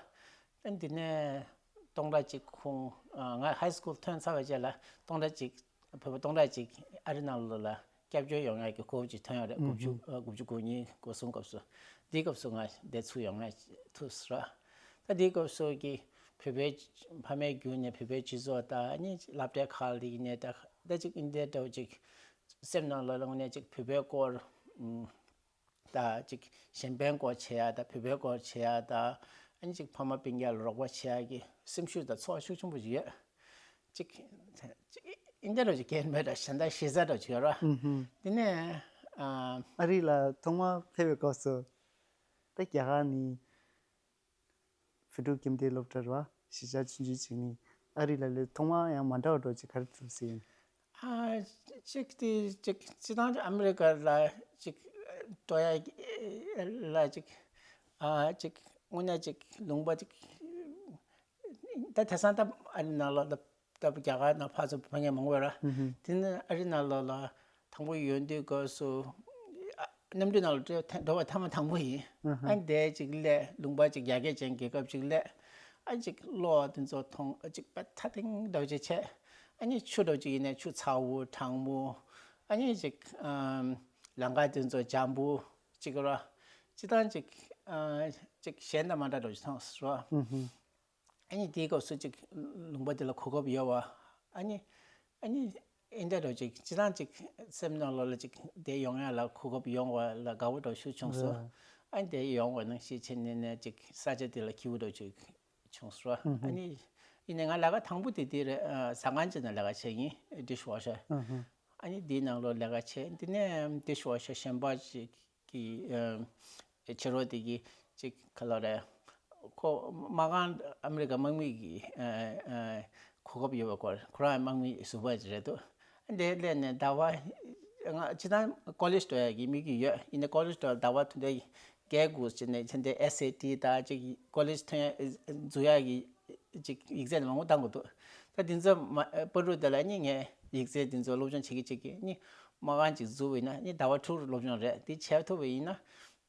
ཨ་ནི་དེ་ནས་སྟོང་ཕྲག་གཅིག་ཁོང་ཨ་ང་ཧའི་སི་ཀུལ་ཐོན་ཚར་བའི་རྗེས་ལ་སྟོང་ཕྲག་གཅིག་བོད་པ་སྟོང་ཕྲག་གཅིག་ཨ་རི་ནང་ལོགས་ལ་སྐྱབས་བཅོལ་ཡོང་ཡག་གི་གོ་སྐབས་ཅིག་ཐོན་ཡོད་རེད། དགུ་བཅུ་ཨ་དགུ་བཅུ་གོ་གཉིས་གོ་གསུམ་སྐབས་སུ། དེའི་སྐབས་སུ་ང་འདིར་ཚུར་ཡོང་ཡག་ཐུག་སོང་ར། ད་དེའི་སྐབས་སུ་གི་བོད་པའི་ཕ་མས་བརྒྱུད་ནས་བོད་པའི་སྤྱི་ཚོགས་དང་ཨ་ནི་སློབ་གྲྭའི་ཁག་ལ་ཡིན་ནའི་ད་ད་ཅིག་ཨིན་དེ་འདྲ་བོ་ཅིག་ སེམས་ནང་ལ་དངོས་གནས་ཅིག་བོད་པའི་སྐོར་ཨམ། ད་ཅིག་གཞན་ཕན་སྐོར་བྱེད་ཡ་ད་བོད་པའི་སྐོར་བྱེད་ཡ་ད་ཨ་ནི་ཅིག་ཕ་མ་སྤུན་ཀྱག་ལ་རོགས་པ་བྱེད་ཡ་གི་སེམས་ཤུགས་དང་ཚོར་བ་ཤུགས་ཆེན་པོ་ཞིག་ཡོད། ཅིག་ཅིག་ཨིན་ཇི་འདྲ་ཅིག་སྐད་མེད་ད་གཞན་དག་ཞེ་ས་འདྲ་ཅིག་ཡོད་ར། ཨུ་ཧུམ། དེ་ནས་ཨ། ཨ་རི་ལ་ཐོག་མར་ཕེབས་པའི་སྐབས་སུ་ད་རྒྱ་གར་ནས་ཕུ་ཀྲུའུ་ཀིམ་ཏེ་སློབ་གྲྭ་ར་གཞིས་ཆགས་ཆུང་ཆུང་ཅིག་ནས་ཨ་རི་ལ་སླེབས། ཐོག་མར་ཡང་མ་འདྲ་བ་འདྲ་ཅིག་ག་རེ་ཐུག་ཟེར་ཡིན། ཨ། གཅིག་དེ་གཅིག་སྤྱི་བཏང་ཨ་མི་རི་ཀ་ལ་གཅིག་འགྲོ་ཡ་ལ་གཅིག་ཨ་གཅིག་དངོས་གནས་གཅིག་ལུང་པ་གཅིག་ད་དེང་སང་ད་ཨ་རི་ནང་ལོགས་ད་ད་རྒྱ་གར་ནང་ཕར་ཚུར་ཕེབས་མཁན་མང་པོ་ཡོད་ར། ཨུ་ཧུ། དེ་ནི་ཨ་རི་ནང་ལོགས་ལ་དང་པོ་ཡོང་དུས་སྐབས་སུ་ཨ་གནམ་གྲུ་ནང་ལ་འགྲོ་འགྲོ་བ་ཐེངས་མ་དང་པོ་ཡིན། ཨུ་ཧུ། ཨ་དེ་གཅིག་སླེབས། ལུང་པ་གཅིག་ཡར་རྒྱས་ཅན་རྒྱལ་ཁབ་གཅིག་སླེབས། ཨ་གཅིག་གློག་དེ་ཚོ་མཐོང་། ཨ་གཅིག་དཔེ་ཐག་རིང་འདྲ་བོ་ཅིག་བྱས། ཨ་ནི་ཆུ་འདྲ་བོ་ཅིག་ཡིན་ནའི་ཆུ་ཚ་བོ་གྲང་མོ། ཨ་ནི་ཅིག་ཨམ། ལམ་ཁ་དེ་ཚོ་འཇམ་པོ་ཅིག་ར། སྤྱི་བཏང་ཅིག་ཨ་ཅིག་གཞན་དང་མ་འདྲ་འདྲ་བོ་ཅིག་མཐོང་སོང་ར། ཨུ་ཧུ། ཨ་ནི་དེའི་སྐབས་སུ་ཅིག་ལུང་པ་དེ་ལ་གོ་སྐབས་ཡོད་པ། ཨ་ནི་ཨ་ནི་ཨིན་དྲ་འདྲ་བོ་ཅིག་སྤྱི་བཏང་ཅིག་སེམས་ནང་ལོགས་ལ་ཅིག་དེ་ཡོང་ཡ་ལ་གོ་སྐབས་ཡོང་བ་ལ་དགའ་བོ་འདྲ་བོ་ཤུགས་བྱུང་སོང་། རེད། ཨ་ནི་དེ་ཡོང་བ་ནང་བཞིན་བྱས་ནས་ནས་ཅིག་ས་ཆ་དེ་ལ་སྐྱིད་པོ་འདྲ་བོ་ཅིག་བྱུང་སོང་། ཨུ་ཧུ། ཨ་ནི་ཡིན་ནའི་ང་ལས་ཀ་དང་པོ་དེ་དེ་རེད། ཨ། ཟ་ཁང་ཅིག་ནང་ལས་ཀ་བྱས་ཡིན། ཌིཤ་ཝ་ཤར། ཨུ་ཧུ། ཨ་ནི་དེའི་ནང་ལོགས་ལས་ཀ་བྱས། དེ་ནས་ཌིཤ་ཝ་ཤར་གཞན་པ་ཅིག་གི་ཨ་ཕྱི་རོལ་དེ་གི་ཅིག་ག་ལབ་རེད། ཁོ་དམག་ཁང་ཨ་མི་རི་ཀ་དམག་མི་གི་ཨ་ཨ་གོ་སྐབས་ཡོད་པའི་སྐོར། ཁོ་རང་དམག་མི་ཟུར་པ་ཅིག་རེད་འདུག་དེ་སླེབས་ནས་ཟླ་བ། ང་སྤྱིར་བཏང་ཀོ་ལེཇ་འགྲོ་ཡ་གི་དམིགས་ཡུལ་ཡོད། ཡིན་ནའི་ཀོ་ལེཇ་འགྲོ་ཟླ་བ་དོན་དུ་བརྒྱད་དགུ་བྱས་ནས་ཚེ་འདི་ཨེས་ཨེ་ཊི་ད་ཅིག་ཀོ་ལེཇ་ཐོན་ཡ་འཛུལ་ཡ་གི་ཅིག་ཡིག་ཚད་མང་པོ་བཏང་དགོས་འདུག་ད་དེ་ཚོ་མ་བར་དུ་དེ་ལ་ནི་ངས་ཡིག་ཚད་དེ་ཚོ་སློབ་སྦྱོང་བྱེད་ཀྱི་བྱེད་ཀྱི་ནི་དམག་ཁང་ཅིག་འཛུལ་བ་ཡིན་ན་ནི་ཟླ་བ་དྲུག་སློབ་སྦྱོང་རེད། དེ་བྱས་ཐུབ་པ་ཡིན་ན་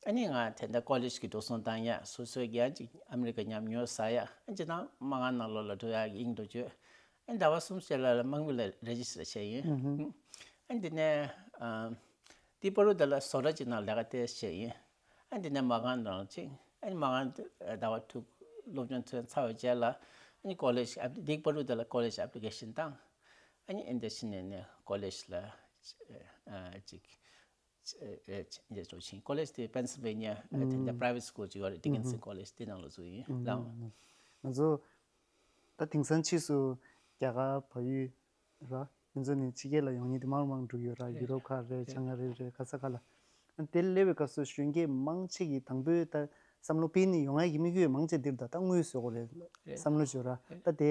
ཨ་ནི་ང་དེ་འདྲ་ཀོ་ལེཇ་གི་འགྲོ་སོང་བཏང་ཡ། སོ་སོའི་གི་ཡང་ཅིག་ཨ་མི་རི་ཀ་ཉམས་མྱོང་བསགས་ཡ། ཨ་ཅེ་དང་དམག་ཁང་ནང་ལོགས་ལ་འགྲོ་ཡ་གི་དབྱིངས་འགྲོ་བྱོས། ཨ་ཟླ་བ་གསུམ་ཤར་ལ་ལ་དམག་མི་ལ་རེ་ཇི་སི་ཊར་བྱས་ཡིན། ཨ་འདི་ནས་ཨ་དེ་བར་དུ་དེ་ལ་བཟོ་གྲྭ་ཅིག་ནང་ལས་ཀ་ཏོག་ཙམ་བྱས་ཡིན། ཨ་འདི་ནས་མ་གང་དང་ཅིག་ཨ་ནི་མ་གང་དེ་ཟླ་བ་དྲུག་སློབ་སྦྱོང་ཚར་ཚར་བའི་རྗེས་ལ་ཨ་ནི་ཀོ་ལེཇ་ཨེབ་དེ་བར་དུ་དེ་ལ་ཀོ་ལེཇ་ཨེབ་ལི་ཀེ་ཤན་བཏང་། ཨ་ནི་ཨིན་དེ་ཕྱིན་ནས་ནས་ཀོ་ལེཇ་ལ་ཨ་ཅིག་ཨེ་ཨེ་ཅིག་ཨེ་ཅིག་ཀོ་ལེཇ་དེ་པེན་སིལ་ཝེ་ནི་ཡ་ཨ་དེ་འདྲ་པ་རའི་ཝེ་ཊི་སི་ཀུལ་ཅིག་ཡོད་རེད། ཌི་ཀིན་སན་ཀོ་ལེཇ་དེ་ནང་ལ་འཛུལ་ཡིན་ལགས། ང་ཚོ་ད་དེང་སང་ཕྱིས་སུ་རྒྱ་གར་བལ་ཡུལ་ར་ང་ཚོ་ནི་ཕྱི་རྒྱལ་ལ་ཡོང་མཁན་དེ་མང་རུ་མང་རུ་འགྲོ་གི་ཡོད་ར། ཡུ་རོབ་ཁག་རེད། བྱང་ཨ་རི་རེད། ག་ས་ག་ལ། དེ་སླེབས་པའི་སྐབས་སུ་གཞོན་སྐྱེས་མང་ཆེ་གིས་དང་པོའི་ད་བསམ་བློ་སྤེལ་ནས་ཡོང་ཡ་གི་དམིགས་ཡུལ་མང་ཆེ་འདིར་ད་ད་དངུལ་བཟོ་དགོས་རེད་བསམ་བློ་བྱོས་ར། ད་དེ་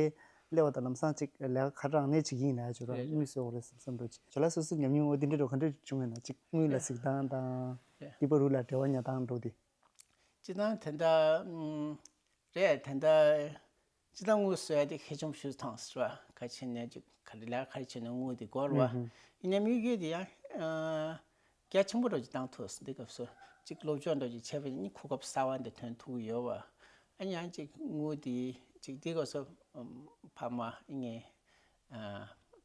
སླེབས་པ་དང་ལམ་སང་ཅིག་ལས་ཀ་ག་རང་ནས་བྱེད་ཀྱི་ཡིན་ན་ཡ་བྱོས་ར། དངུལ་བཟོ་དགོས་རེད་བསམ་བསམ་འགྲོ་ཅིག་བྱོས་ལ། སོ་སོའི་ཉམས་མྱོང་འོ་དེ་འདྲ་འགྲོ་ག་འདྲ་བྱུང་ཡོད་ན། ཅིག་དངུལ་ལ་གཟིགས་སྟངས་དང་དེ་བར་དུ་ལ་འབྲེལ་བ་ཉར་སྟངས་འགྲོ་དེ། སྤྱིར་བཏང་དེ་འདྲ་ཨུམ་རེད། དེ་འདྲ་སྤྱིར་བཏང་དངུལ་བཟོ་ཡ་དེ་གལ་ཆེན་པོ་ཞིག་མཐོང་སོང་ར། ག་རེ་བྱས་ནས་ཅིག་ག་རེ་ལས་ཀ་ག་རེ་བྱས་ནས་དངུལ་དེ་འབྱོར་བ། ཨུ་ཧུ། ཡིན་ནའི་དམིགས་ཡུལ་དེ་ཡང་ཨ་རྒྱ་ཆེན་པོ་འདྲ་ཅིག་བཏང་ཐུབ་སོང་། འདི་སྐབས་སུ་ཅིག་སློབ་སྦྱོང་འདྲ་ཅིག་བྱས་པ་ཡིན་ན་གོ་སྐབས་གསར་པ་འདི་ཐོན་ཐུབ་ཀྱི་ཡོད་པ། ཨ་ནི་ཡང་ཅིག་དངུལ་དེ་ཅིག་འདི་སྐབས་སུ་ཨམ་ཕ་མ་ངའི་ཨ་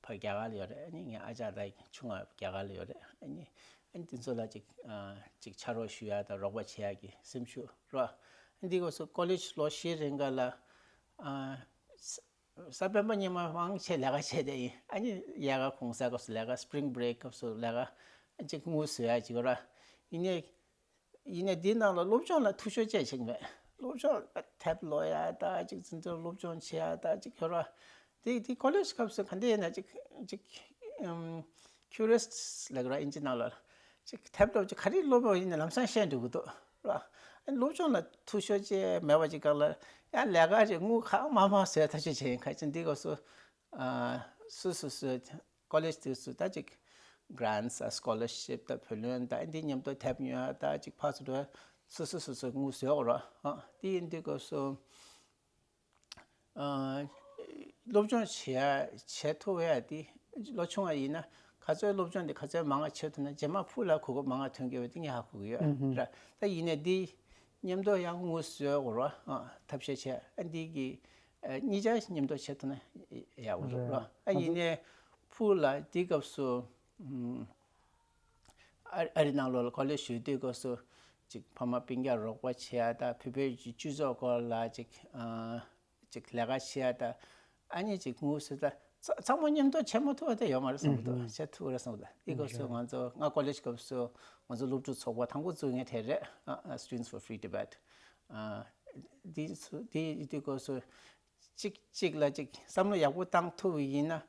ཕ་རྒྱ་གར་ལ་ཡོད་རེད། ཨ་ནི་ངའི་ཨ་ཅག་དང་ཆུང་བ་རྒྱ་གར་ལ་ཡོད་རེད། ཨ་ནི་ཨ་ནི་དེ་ཚོ་ལ་ཅིག་ཨ་ཅིག་ཕྱག་རོགས་ཞུ་ཡ་དང་རོགས་པ་བྱེད་ཡ་གི་སེམས་ཤུགས་རོ། ཨ་ནི་འདི་སྐབས་སུ་ཀོ་ལེཇ་ལོ་བཞི་རིང་ག་ལ་ཨ་ས་སྤེན་པ་ཉི་མ་མང་ཆེ་ལས་ཀ་བྱས་བསྡད་ཡིན། ཨ་ནི་དབྱར་ཁ་གུང་སེང་སྐབས་སུ་ལས་ཀ། སི་པི་རིང་བྷི་རེག་སྐབས་སུ་ལས་ཀ་ཅིག་དངུལ་བཟོ་ཡ་ཅིག་ར། ཡིན་ནའི་ཡིན་ནའི་འདིའི་ནང་ལ་སློབ་སྦྱོང་ལ་འཐུས་ཤོར་ཅིག་བྱེད་ཀྱི་མེད། སློབ་སྦྱོང་དེབ་ཀློག་ཡ་ད་ཅིག་འཛིན་གྲྭ་སློབ་སྦྱོང་བྱེད་ཡ་ད་ཅིག་ཁྱོད་ར་དེ་དེ་ཀོ་ལེཇ་སྐབས་སུ་ག་འདྲ་ཡིན་ན་ཅིག་ཅིག་ཨམ་ཁྱུ་རི་ཡོ་སི་ལབ་ཀྱི་ར། ཨིན་ཇི་ནང་ལ་ཅིག་དེབ་ཀློག་ཅིག་ག་རེ་ཀློག་པ་ཡིན་ན་ལམ་སང་ཤེས་འགྲོ་གི་འདུག་ར། ཨ་ནི་སློབ་སྦྱོང་ལ་འཐུས་ཤོར་ཅིག་མེད་པ་ཅིག་སྒང་ལ་ཡང་ལས་ཀ་ཅིག་དངུལ་གང་མང་མང་བཟོ་ཡ་ཐག་གཅོད་བྱས་ཡིན། ག་ཅིག་འདི་སྐབས་སུ་ཨ་སོ་སོ་སོ་ཀོ་ལེཇ་དེ་ཚོ་ད་ཅིག་གྷི་རན་ཊི་ཨ་སི་ཀོ་ལར་ཤིབ་ད་བུ་ལོན་ད་འདི་མཉམ་དུ་དེབ་ཉོ་ཡ་ད་ཅིག་ཕར་ཚུར་འགྲོ་ཡ་སོ་སོ་སོ་སོ་དངུལ་བཟོ་དགོས་ར། ཨ་དེ་ཡིན་དུས་སྐབས་སུ་ཨ་སློབ་སྦྱོང་བྱེད་ཡ་བྱེད་ཐུབ་ཡ་དེ་ལོ་ཆུང་བ་ཡིན་ན་ག་ཚོད་སློབ་སྦྱོང་དེ་ག་ཚོད་མང་བ་བྱེད་ཐུབ་ན་རྗེས་མ་ཕུགས་ལ་གོ་སྐབས་མང་བ་ཐོན་གྱི་ཡོད་པ་དེ་ངས་ཧ་གོ་གི་ཡོད་ཨུ་ཧུ། ར། ད་ཡིན་ནའི་འདི་མཉམ་དུ་ཡང་དངུལ་བཟོ་དགོས་ར། ཨ་ཐབས་ཤེས་བྱས་ཨ་འདི་གི་ཨ་གཉིས་ཆ་མཉམ་དུ་བྱེད་ཐུབ་ན་ཡག་པོ་འདུག་ར། རེད། ཨ་ཡིན་ནའི་ཕུགས་ལ་འདི་སྐབས་སུ་ཨ་ཨ་རི་ནང་ལོགས་ལ་ཀོ་ལེཇ་ཞུགས་དུས་སྐབས་སུ་ཅིག་ཕ་མ་སྤུན་ཀྱག་རོགས་པ་བྱེད་ཡ་ད་བོད་པའི་སྤྱི་ཚོགས་སྐོར་ལ་ཅིག་ཨ་ཅིག་ལས་ཀ་བྱེད་ཡ་ད་ཨ་ནི་ཅིག་དངུལ་ཟེར་ད་ ཚ་ཚང་མ་མཉམ་དུ་བྱེད་མ་ཐུབ་པ་དེ་ཡོད་མ་རེད་བསམ་གྱི་འདུག་ཨུ་ཧུ། བྱེད་ཐུབ་རེད་བསམ་གྱི་འདུག་དེ་སྐབས་སུ་རེད། ང་ཚོ་ང་ཀོ་ལེཇ་སྐབས་སུ་ང་ཚོ་སློབ་ཕྲུག་ཚོགས་པ་དང་པོ་བཙུགས་མཁན་དེ་རེད། ཨ་ཨ། Students for Free Tibet། ཨ་དེ་ཚོ་དེ་དེ་སྐབས་སུ་གཅིག་གཅིག་ལ་གཅིག་བསམ་བློ་ཡག་པོ་བཏང་ཐུབ་པ་ཡིན་ན་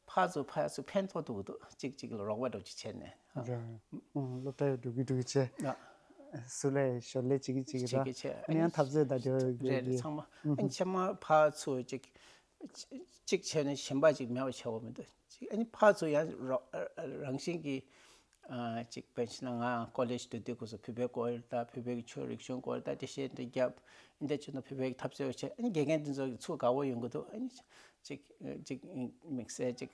ཕར་ཚུར་ཕར་ཚུར་ཕན་ཐོགས་ཐུབ་ཀྱི་འདུག་གཅིག་གཅིག་ལ་རོགས་པ་འདྲ་ཅིག་བྱས་ནས། རེད། ཨང་། སློབ་གྲྭ་ཡང་འགྲོ་གི་འགྲོ་གི་བྱས། ཨ། སུ་ལས་ཞོར་ལས་བྱེད་ཀྱི་བྱེད་ཀྱི་ར། བྱེད་ཀྱི་བྱས། ཨ་ནི་ཡང་འཐབ་རྩོད་དང་འབྲེལ་བའི་རེད་རེད། གི། ཚང་མ་ཨ་ནི་ཕྱི་མ་ཕར་ཚུར་གཅིག་གཅིག་བྱས་ནས་གཞན་པ་ཅིག་མེད་པ་བྱེད་དགོས་མི་འདུག་ཅིག་ཨ་ནི་ཕར་ཚུར་ཡང་རོ་རང་བཞིན་གྱིས། ཨ་ཅིག་དཔེར་ན་ང་ཀོ་ལེཇ་དུ་དུས་སྐབས་སུ་བོད་པའི་སྐོར་དང་བོད་པའི་ཆོས་རིག་གཞུང་སྐོར་དང་དེ་བཤད་འདི་རྒྱབ་འདི་བྱས་ན་བོད་པའི་འཐབ་རྩོད་བྱས། ཨ་ནི་དགེ་རྒན་འདི་ཚོ་གི་ཚུར་དགའ་བོ་ཡོང་གི་འདུག་ཨ་ནི་ཅིག་ཅིག་དམིགས་བསལ་ཅིག་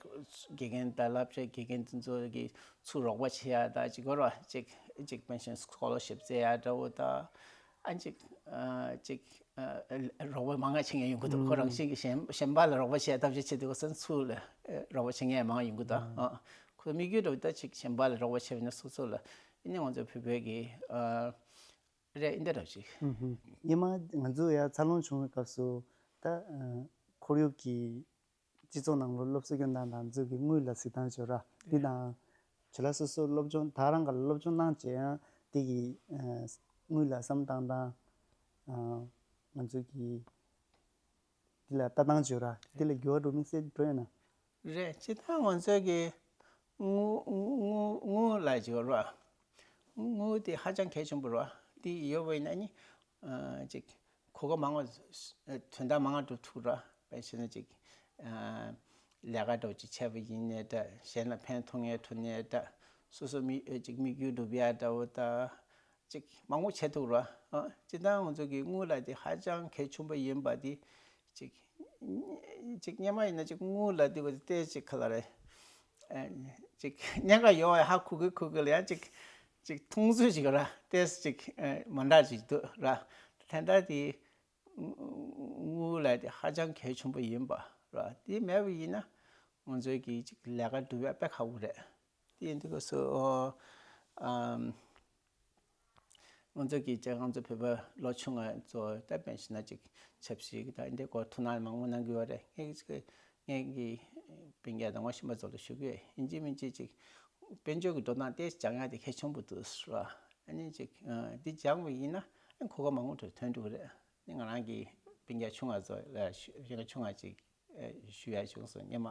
དགེ་རྒན་དང་བསླབ་བྱ་དགེ་རྒན་འདི་ཚོ་གི་ཚུར་རོགས་པ་བྱེད་ཡ་དང་ཅིག་གོ་ར་ཅིག་ཅིག་པེན་ཤན་སི་ཀོ་ལར་ཤིབ་བཙལ་ཡ་འདྲ་བོ་དང་། ཨ་ཅིག་ཨ་ཅིག་ཨ་རོགས་པ་མང་ང་བྱེད་མཁན་ཡོང་གི་འདུག་ཁོ་རང་བཞིན་གྱིས་གཞན་གཞན་པ་ལ་རོགས་པ་བྱེད་ཐབས་ཤེས་བྱེད་དུས་ཁོ་ཚོ་ཚུར་ལ་རོགས་པ་བྱེད་མཁན་མང་ཡོང་གི་འདུག་ཨ་ཁོ་དམིགས་ཡུལ་འདྲ་བོ་ད་ཅིག་གཞན་པ་ལ་རོགས་པ་བྱས་པ་ཡིན་ན་སོ་སོ་ལ་ཨ་ནི་ང་ཚོ་བོད་པའི་གི་ཨ་རེད་འདི་འདྲ་ཅིག་ཨུ་ཧུ། སྔོན་མ་ང་ཚོ་ཡར་འཚར་ལོངས་བྱུང་བའི་སྐབས་སུ་ད་ཨ་ཁོར་ཡུག་གི་སྤྱི་ཚོགས་ནང་ལོགས་སློབ་གསོ་སྐྱོན་སྟངས་དང་ཚོ་གི་དངུལ་ལ་གཟིགས་སྟངས་བྱོས་ར། འདི་དང་བྱོས་ལ་སོ་སོ་སློབ་སྦྱོང་ད་རང་ག་ལ་སློབ་སྦྱོང་གནང་བྱས་ཡང་འདི་གི་ཨ་དངུལ་ལ་བསམ་སྟངས་དང་ཨ་ང་ཚོ་གི་འདི་ལ་ལྟ་སྟངས་བྱོས་ར། འདི་ལ་འགྱུར་བ་འགྲོ་དམིགས་བསལ་འགྲོ་ཡོད་ན། རེད། སྤྱིར་བཏང་ང་ཚོ་གི་དངུལ་དངུལ་དངུལ་ལ་བྱོས་ར། དངུལ་དེ་ཧ་ཅང་གལ་ཆེན་པོ་ར། འདི་ཡོད་པ་ཡིན་ན་ནི་ཨ་ཅིག་གོ་སྐབས་མང་བ། དོན་དག་མང་བ་སྒྲུབ་ཐུབ་ར། དཔེ་བྱས་ན་ཅིག་ཨ་ལས་ཀ་འདྲ་བོ་ཅིག་བྱས་པ་ཡིན་ནའི་འདྲ། གཞན་ལ་ཕན་ཐོགས་མཁན་ཐོག་ནས་འདྲ། སོ་སོ་མི་ཨ་ཅིག་དམིགས་ཡུལ་སྒྲུབ་ཡ་འདྲ་བོ་དང་ཅིག་མང་པོ་བྱེད་ཐུབ་ར། ཨ་སྤྱིར་བཏང་ང་ཚོ་གི་དངུལ་ལ་དེ་ཧ་ཅང་གལ་ཆེན་པོ་ཡིན་པ་དེ་ཅིག་ཅིག་སྔོན་མ་ཡིན་ན་ཅིག་དངུལ་ལ་དེ་བ་དེ་ཏོག་ཙམ་ག་ལ་རེད། ཨ་ཅིག་གནད་འགག་ཡོད་པ་ཧ་གོ་གི་གོ་གི་ལ་ཡང་ཅིག་ཅིག་མཐོང་ཚུལ་ཅིག་ར་ཏོག་ཙམ་ཅིག་ཨ་མ་འདྲ་ཅིག་འདུག་ར། དེ་འདྲ་དེ་དངུལ་ལ་དེ་ཧ་ཅང་གལ་ཆེན་པོ་ཡིན་པ་ར། དེ་མེད་པ་ཡིན་ན་ང་ཚོའི་གི་ཅིག་ལས་ཀ་སྒྲུབ་ཡ་དཔེ་ཁག་པོ་རེད། དེ་ཡིན་དུས་སྐབས་སུ་ཨམ་ང་ཚོ་གི་ཅག་ང་ཚོ་བོད་པ་ལོ་ཆུང་བ་ཚོ་ད་དཔེར་ན་ཅིག་ཆབ་སྲིད་ཀྱི་ད་འདི་སྐོར་ཐུགས་སྣང་མང་པོ་གནང་གི་ཡོད་རེད། ངས་ཀྱི་ངས་ཀྱི་སྤུན་ཀྱག་དང་ངོ་ཤེས་པ་ཚོ་ལ་ཞུ་གི་ཡོད། ཡིན་གཅིག་མིན་གཅིག་ཅིག་དཔལ་འབྱོར་གྱི་འགྲོ་སྟངས་ཏོག་ཙམ་སྦྱང་ཡ་དེ་གལ་ཆེན་པོ་འདུག་ཟེར་བ། ཨ་ནི་ཅིག་འདི་སྦྱངས་པ་ཡིན་ན་གོ་སྐབས་མང་པོ་ཐོན་ཐོན་འགྲོ་གི་རེད། ཨ་ནི་ང་རང་གི་སྤུན་ཀྱག་ཆུང་བ་ཚོ་ལ་ཞུ་སྤུན་ཀྱག་ཆུང་བ་ཅིག་ཞུ་ཡ་བྱུང་སོང་། སྔོན་མ་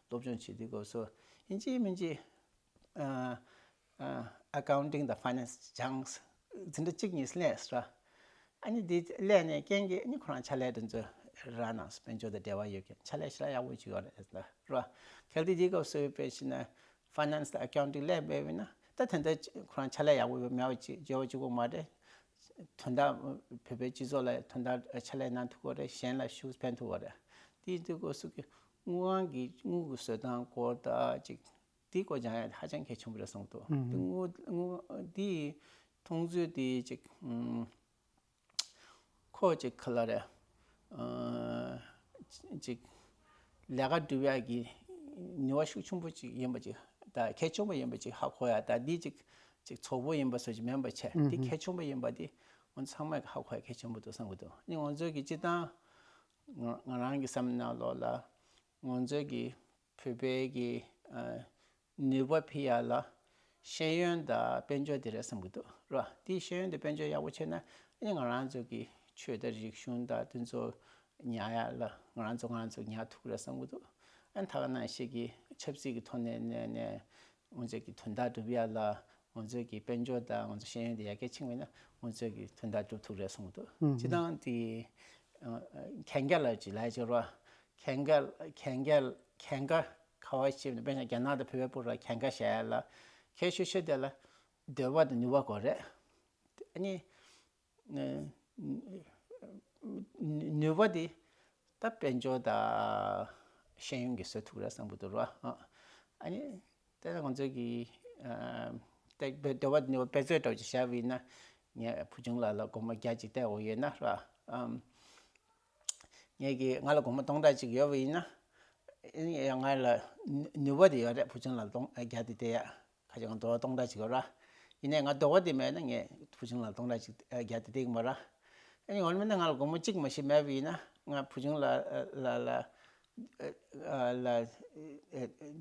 སློབ་སྦྱོང་བྱེད་དུས་སྐབས་སུ་ཡིན་གཅིག་མིན་གཅིག་ཨ་ཨ་ཨ་ཀའུན་ཊིང་དང་ཕ་ནན་སི་སྦྱངས། འཛིན་གྲྭ་གཅིག་གཉིས་སླེབས་ར། ཨ་ནི་འདི་སླེབས་ནས་རྐྱེན་གྱིས་ཨ་ནི་ཁོ་རང་ཕྱག་ལས་དེ་ཚོ་རག་གནང་། དཔལ་འབྱོར་དང་འབྲེལ་བ་ཡོད་མཁན་ཕྱག་ལས་ཞེ་དྲག་ཡག་པོ་ཅིག་ཡོད་རེད་ལ་ར། གལ་ཏེ་འདི་སྐབས་སུ་དཔེ་བྱས་ན་ཕ་ནན་སི་དང་ཨ་ཀའུན་ཊིང་སླེབས་མེད་པ་ཡིན་ན་ད་དེ་འདྲ་ཁོ་རང་ཕྱག་ལས་ཡག་པོ་ཡོད་མེད་པ་ཅིག་བརྗོད་པ་གཅིག་པོ་མ་རེད། དོན་དག་བོད་པའི་སྤྱི་ཚོགས་ལ་དོན་དག་ཕྱག་ལས་གནང་ཐུབ་ཀྱི་རེད། གཞན་ལ་ཤུགས་ཕན་ཐུབ་ཀྱི་རེད། དེ་ཡིན་དུས་སྐབས་སུ་གི་དངུལ་ཁང་གི་དངུལ་གྱི་བཟོ་སྟངས་སྐོར་དང་ཅིག་དེའི་སྐོར་སྦྱང་ཡ་ཧ་ཅང་གལ་ཆེན་པོ་རེད་བསམ་འདུག་ཨུ་དེ་ཧུམ། དངུལ་དངུལ་དེའི་མཐོང་ཚུལ་དེ་ཅིག་ཨུམ་ཁོ་ཅིག་ག་ལ་རེད། ཨ་ཅིག་ལས་ཀ་སྒྲུབ་ཡ་གི་ནུས་པ་ཤུགས་ཆེན་པོ་ཅིག་ཡིན་པ་ཅིག་དང་གལ་ཆེན་པོ་ཡིན་པ་ཅིག་ཧ་གོ་ཡ། ད་འདི་ཅིག་ཅིག་ཚོགས་པ་ཡིན་པ་སོགས་ཅིག་མིན་པ་བྱས། ཨུ་འདི་ཧུམ། གལ་ཆེན་པོ་ཡིན་པ་འདི་ང་ཚོ་ཚང་མས་ཧ་གོ་ཡ་གལ་ཆེན་པོ་འདུག་བསམ་གྱི་འདུག་ཨ་ནི་ང་ཚོ་གི་སྤྱིར་བཏང་ང་ང་རང་གི་བསམ་ནང་ལོགས་ལ་ང་ཚོ་གི་བོད་པའི་གི་ཨ་ནུས་པ་འཕེལ་ཡ་ལ་ཤེས་ཡོན་དང་དཔལ་འབྱོར་དེ་རེད་བསམ་གྱི་འདུག་ར། དེ་ཤེས་ཡོན་དང་དཔལ་འབྱོར་ཡག་པོ་བྱས་ན་ཨ་ནི་ང་རང་ཚོ་གི་ཆོས་དང་རིག་གཞུང་དང་དེ་ཚོ་ཉར་ཡ་ལ་ང་རང་ཚོ་ང་རང་ཚོ་ཉར་ཐུབ་ཀྱི་རེད་བསམ་གྱི་འདུག་ཨ་ནི་ད་ག་ནང་བཞིན་གྱི་ཆབ་སྲིད་ཀྱི་ཐོག་ནས་ནས་ནས་ང་ཚོ་གི་དོན་དག་སྒྲུབ་ཡ་ལ་ང་ཚོ་གི་དཔལ་འབྱོར་དང་ང་ཚོ་ཤེས་ཡོན་དེ་ཡར་རྒྱས་ཕྱིན་པ་ཡིན་ན་ང་ཚོ་གི་དོན་དག་སྒྲུབ་ཐུབ་ཀྱི་རེད་བསམ་གྱི་འདུག་ཨུ་ཧུམ། སྤྱིར་བཏང་དེ་ཨ་ཨ་གན་རྒྱ་ལ་ཅིག་ལབ་ཡ་ཅིག་ར། གན་རྒྱ་གན་རྒྱ་གན་རྒྱ་ག་བ་ཞིག་དཔེར་ན་རྒྱ་ནག་དང་བོད་པའི་བར་ལ་གན་རྒྱ་བཞག་ཡ་ལ་གལ་ཆེ་ཤོས་དེ་ལ་འདོད་པ་དང་ནུས་པ་དགོས་རེད། ཨ་ནི་ནུས་པ་དེ་ད་དཔལ་འབྱོར་དང་ཤེས་ཡོན་གྱིས་བཟོ་ཐུབ་རེད་བསམ་གྱི་འདུག་ར། ཨ་ནི་དེ་ལ་ང་ཚོ་གི་ཨ་ད་འདོད་པ་དེ་ནུས་པ་དཔེ་མཛོད་འདྲ་བོ་ཅིག་བཞག་པ་ཡིན་ན་ངས་བུ་ཆུང་ལགས་ལ་སྒོར་མོ་བརྒྱ་ཅིག་སྟེར་འོ་ཡོད་ན་ར། ཨམ། ངས་ཀྱི་ང་ལ་སྒོར་མོ་སྟོང་ཕྲག་གཅིག་ཡོད་པ་ཡིན་ན། ཨེ་ང་ལ་ནུས་པ་དེ་ཡོད་རེད། བུ་ཆུང་ལ་སྟོང་བརྒྱ་དེ་སྟེར་ཡ། ཁ་ཅིག་ང་རྡོ་སྟོང་ཕྲག་གཅིག་ཡོད་ར། ཡིན་ནའི་ང་རྡོ་དེ་མེད་ན་ངས་བུ་ཆུང་ལ་སྟོང་ཕྲག་གཅིག་བརྒྱ་དེ་སྟེར་གི་མ་ར། ཨེ་ཡོད་མིན་ན་ང་ལ་སྒོར་མོ་གཅིག་མ་ཞིག་མེད་པ་ཡིན་ན་ང་བུ་ཆུང་ལ་ལ་ལ། ཨ་ལ་ཨ་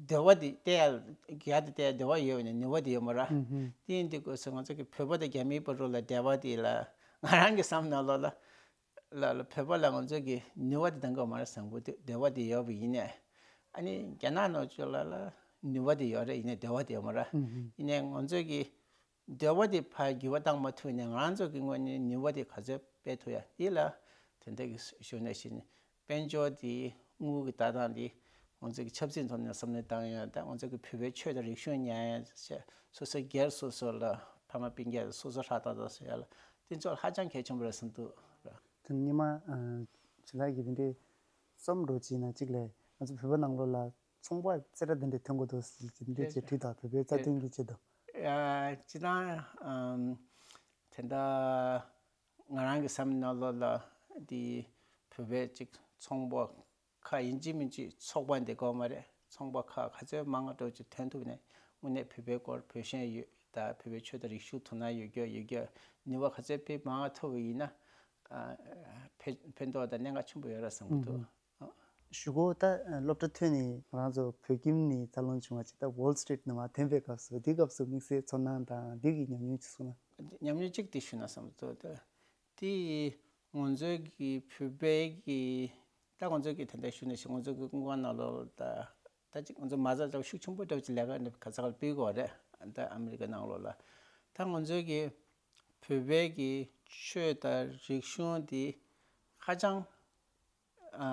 འབྲེལ་བ་དེ་བལྟས་ཡ་ལ་རྒྱ་དེ་བལྟས་ཡ་འབྲེལ་བ་ཡོད་པ་ནས་ནུས་པ་དེ་ཡོད་མ་རེད། ཨུ་ཧུ། དེ་ཡིན་དུས་སྐབས་སུ་ང་ཚོ་གི་བོད་པ་དང་རྒྱ་མིའི་བར་དུ་ལ་འབྲེལ་བ་དེ་ལ་ང་རང་གི་བསམ་ནང་ལོགས་ལ་ལ་ལ་བོད་པ་ལ་ང་ཚོ་གི་ནུས་པ་དེ་འདང་གི་མ་རེད་བསམ་གི་འདུག་འབྲེལ་བ་དེ་ཡོད་པ་ཡིན་ནས། ཨ་ནི་རྒྱ་ནག་ནང་ཚོ་ལ་ལ་ནུས་པ་དེ་ཡོད་རེད། ཡིན་ནས་འབྲེལ་བ་དེ་ཡོད་མ་རེད། ཨུ་ཧུ། ཡིན་ནས་ང་ཚོ་གི་འབྲེལ་བ་དེ་ཕར་འགྱུར་བ་བཏང་མ་ཐུབ་ནས་ང་རང་ཚོ་གི་ངོས་ནས་ནུས་པ་དེ་ག་ཚོད་སྤེལ་ཐུབ་ཡ་དེ་ལ་དེ་འདྲ་གི་ཞུ་ནས་ཤི་ནས་དཔལ་འབྱོར་དེ་དངུལ་གྱི་ལྟ་སྟངས་དེ་ང་ཚོ་གི་ཆབ་སྲིད་ཐོག་ནས་བསམ་བློ་བཏང་ཡ་དང་ང་ཚོ་གི་བོད་པའི་ཆོས་དང་རིག་གཞུང་ཉར་ཡ་བྱས་སོ་སོའི་སྒེར་སོ་སོ་ལ་ཕ་མ་སྤུན་ཀྱག་སོ་སོ་ཧྲག་ཏག་ཏག་བཟོ་ཡ་ལ་དེ་ཚོ་ཧ་ཅང་གལ་ཆེན་པོ་རེད་བསམ་འདུག་ར། དེ་ཉི་མ་ཞི་ལྷག་གི་དེ་འདྲའི་རྩོམ་འགྲོ་བྱས་ན་གཅིག་ལས་ང་ཚོ་བོད་པ་ནང་ལོགས་ལ་ཚོང་པ་རྩེ་གྲ་དེ་འདྲ་ཐོན་གོ་འདུག་ཟེར་གྱི་འདི་འདྲ་ཅིག་བྲིས་དང་བོད་པའི་རྩ་དོན་གྱི་ཆེད་དུ། ཨ་སྤྱིར་བཏང་ཨམ་དེ་འདྲ་ང་རང་གི་བསམ་ནང་ལོགས་ལ་འདི་བོད་པའི་ཅིག་ཚོང་པ་ཁག་ཡིན་གཅིག་མིན་གཅིག་ཚོགས་པ་འདི་དགོས་མ་རེད། ཚོང་པ་ཁག་ག་ཚོད་མང་བ་འགྲོ་ཅིག་ཐོན་ཐུབ་ནས་དངོས་གནས་བོད་པའི་སྐོར་བོད་ཞེན་ཡོད་ད་བོད་པའི་ཆོས་དང་རིག་གཞུང་དོ་སྣང་ཡོད་རྒྱུ་ཡོད་རྒྱུ་ནུས་པ་ག་ཚོད་སྤེལ་མང་བ་ཐུབ་པ་ཡིན་ན་ཨ་ཕན་ཕན་ཐོགས་དང་གནད་འགག་ཆེན་པོ་ཡོད་རེད་བསམ་གྱི་འདུག་ཨ། གཞུག་གུ་ད་སློབ་གྲྭ་ཐོན་ནས་ང་རང་ཚོ་བོད་ཁྱིམ་ནས་འཚར་ལོངས་བྱུང་བ་ཅིག་ད་Wall Street་ནང་མར་ཐོན་པའི་སྐབས་སུ་འདི་སྐབས་སུ་དམིགས་བསལ་ཚོར་སྣང་དང་འདི་གི་ཉམས་མྱོང་ཅིག་གསུངས་ན། ཉམས་མྱོང་གཅིག་དེ་ཞུ་ན་བསམ་གྱི་འདུག་ད་དེ་ང་ཚོའི་གི་བོད་པའི་གི་ད་ང་ཚོའི་གི་ད་ལྟ་ཞུ་ན་ཞིག་ང་ཚོའི་གི་དངུལ་ཁང་ནང་ལོགས་ད་ད་ཅིག་ང་ཚོ་མ་རྩ་ཅིག་ཤུགས་ཆེན་པོ་འདྲ་བོ་ཅིག་ལས་ཀ་འདྲ་ག་ས་ག་ལ་སྤེལ་དགོས་རེད། ད་ཨ་མི་རི་ཀ་ནང་ལོགས་ལ་ད་ང་ཚོའི་གི་བོད་པའི་གི་ཆོས་དང་རིག་གཞུང་དེ་ཧ་ཅང་ཨ་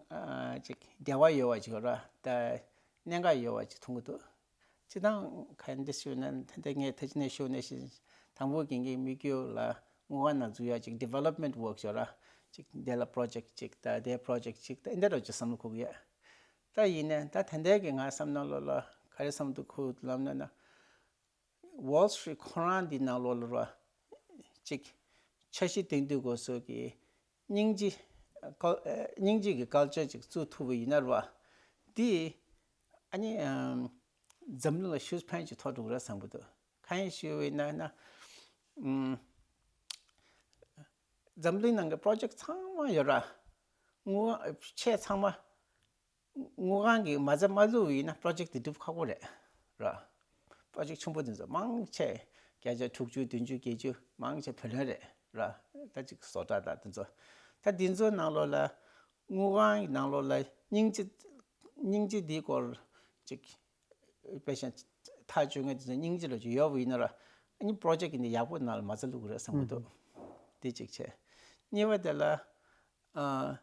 ཨ་ཅིག་འབྲེལ་བ་ཡོད་པ་ཅིག་ར་ད་གནད་འགག་ཡོད་པ་ཅིག་མཐོང་གི་འདུག་སྤྱིར་བཏང་ག་འདྲ་ཞུ་ན་ད་ལྟ་ངས་ད་ཅི་ནས་ཞུ་ནས་ཤི་དང་པོ་གི་ངའི་མི་སྐྱོ་ལ་དངུལ་ཁང་ནང་འཛུལ་ཡ་ཅིག་development work་ཅིག་ར་ཅིག་དེ་ལ་project་ཅིག་ད་དེ་project་ཅིག་ད་འདི་འདྲ་ཅིག་བསམ་བློ་འཁོར་གི་ཡ། ད་ཡིན་ནས་ད་ད་ལྟའི་གི་ང་བསམ་ནང་ལོགས་ལ་ག་རེ་བསམ་བློ་འཁོར་ལབ་ན་ན། Wall Street་ཁོ་རང་འདི་ནང་ལོགས་ལ་ར་ཅིག་འཆར་གཞི་བཏིང་དུས་སྐབས་སུ་གི་སྙིང་རྗེ་ཀལ་ཨ་སྙིང་རྗེ་གི་culture་ཅིག་བཙུགས་ཐུབ་པ་ཡིན་ན་ར་འདི་ཨ་ནི་ཨམ་འཛམ་གླིང་ལ་ཤུགས་ཕན་ཅིག་ཐོགས་འགྲོ་གི་རེད་བསམ་གི་འདུག་གང་ཡིན་ཞུས་པ་ཡིན་ན་ན་ཨམ་འཛམ་གླིང་ནང་གི་project་ཚང་མ་ཡོད་ར་དངུལ་ཆེ་ཚང་མ། དངུལ་ཁང་གིས་མ་རྩ་མ་བླུགས་ཡིན་ན་project་དེ་འགྲུབ་ཁག་པོ་རེད་ར། project་ཆུང་པོ་དེ་ཚོ་མང་ཆེ་བརྒྱ་ཆ་དྲུག་ཅུ་བདུན་ཅུ་བརྒྱད་ཅུ་མང་ཆེ་བུ་ལོན་རེད་ར། ད་ཅིག་བཟོ་གྲྭ་དང་དེ་ཚོ་ད་དེ་ཚོ་ནང་ལོགས་ལ་དངུལ་ཁང་གི་ནང་ལོགས་ལ་སྙིང་རྗེ་སྙིང་རྗེ་འདིའི་སྐོར་ཅིག་དཔེ་བཞིན་ཐག་གཅོད་མཁན་དེ་ཚོ་སྙིང་རྗེ་ལ་ཅིག་ཡོད་པ་ཡིན་ན་ར་ཨ་ནི་project་འདི་ཡག་པོ་ནང་ལ་མ་རྩ་བླུགས་རེད་བསམ་གི་འདུག་དེ་གཅིག་བྱས། གཉིས་པ་དེ་ལ་ཨ།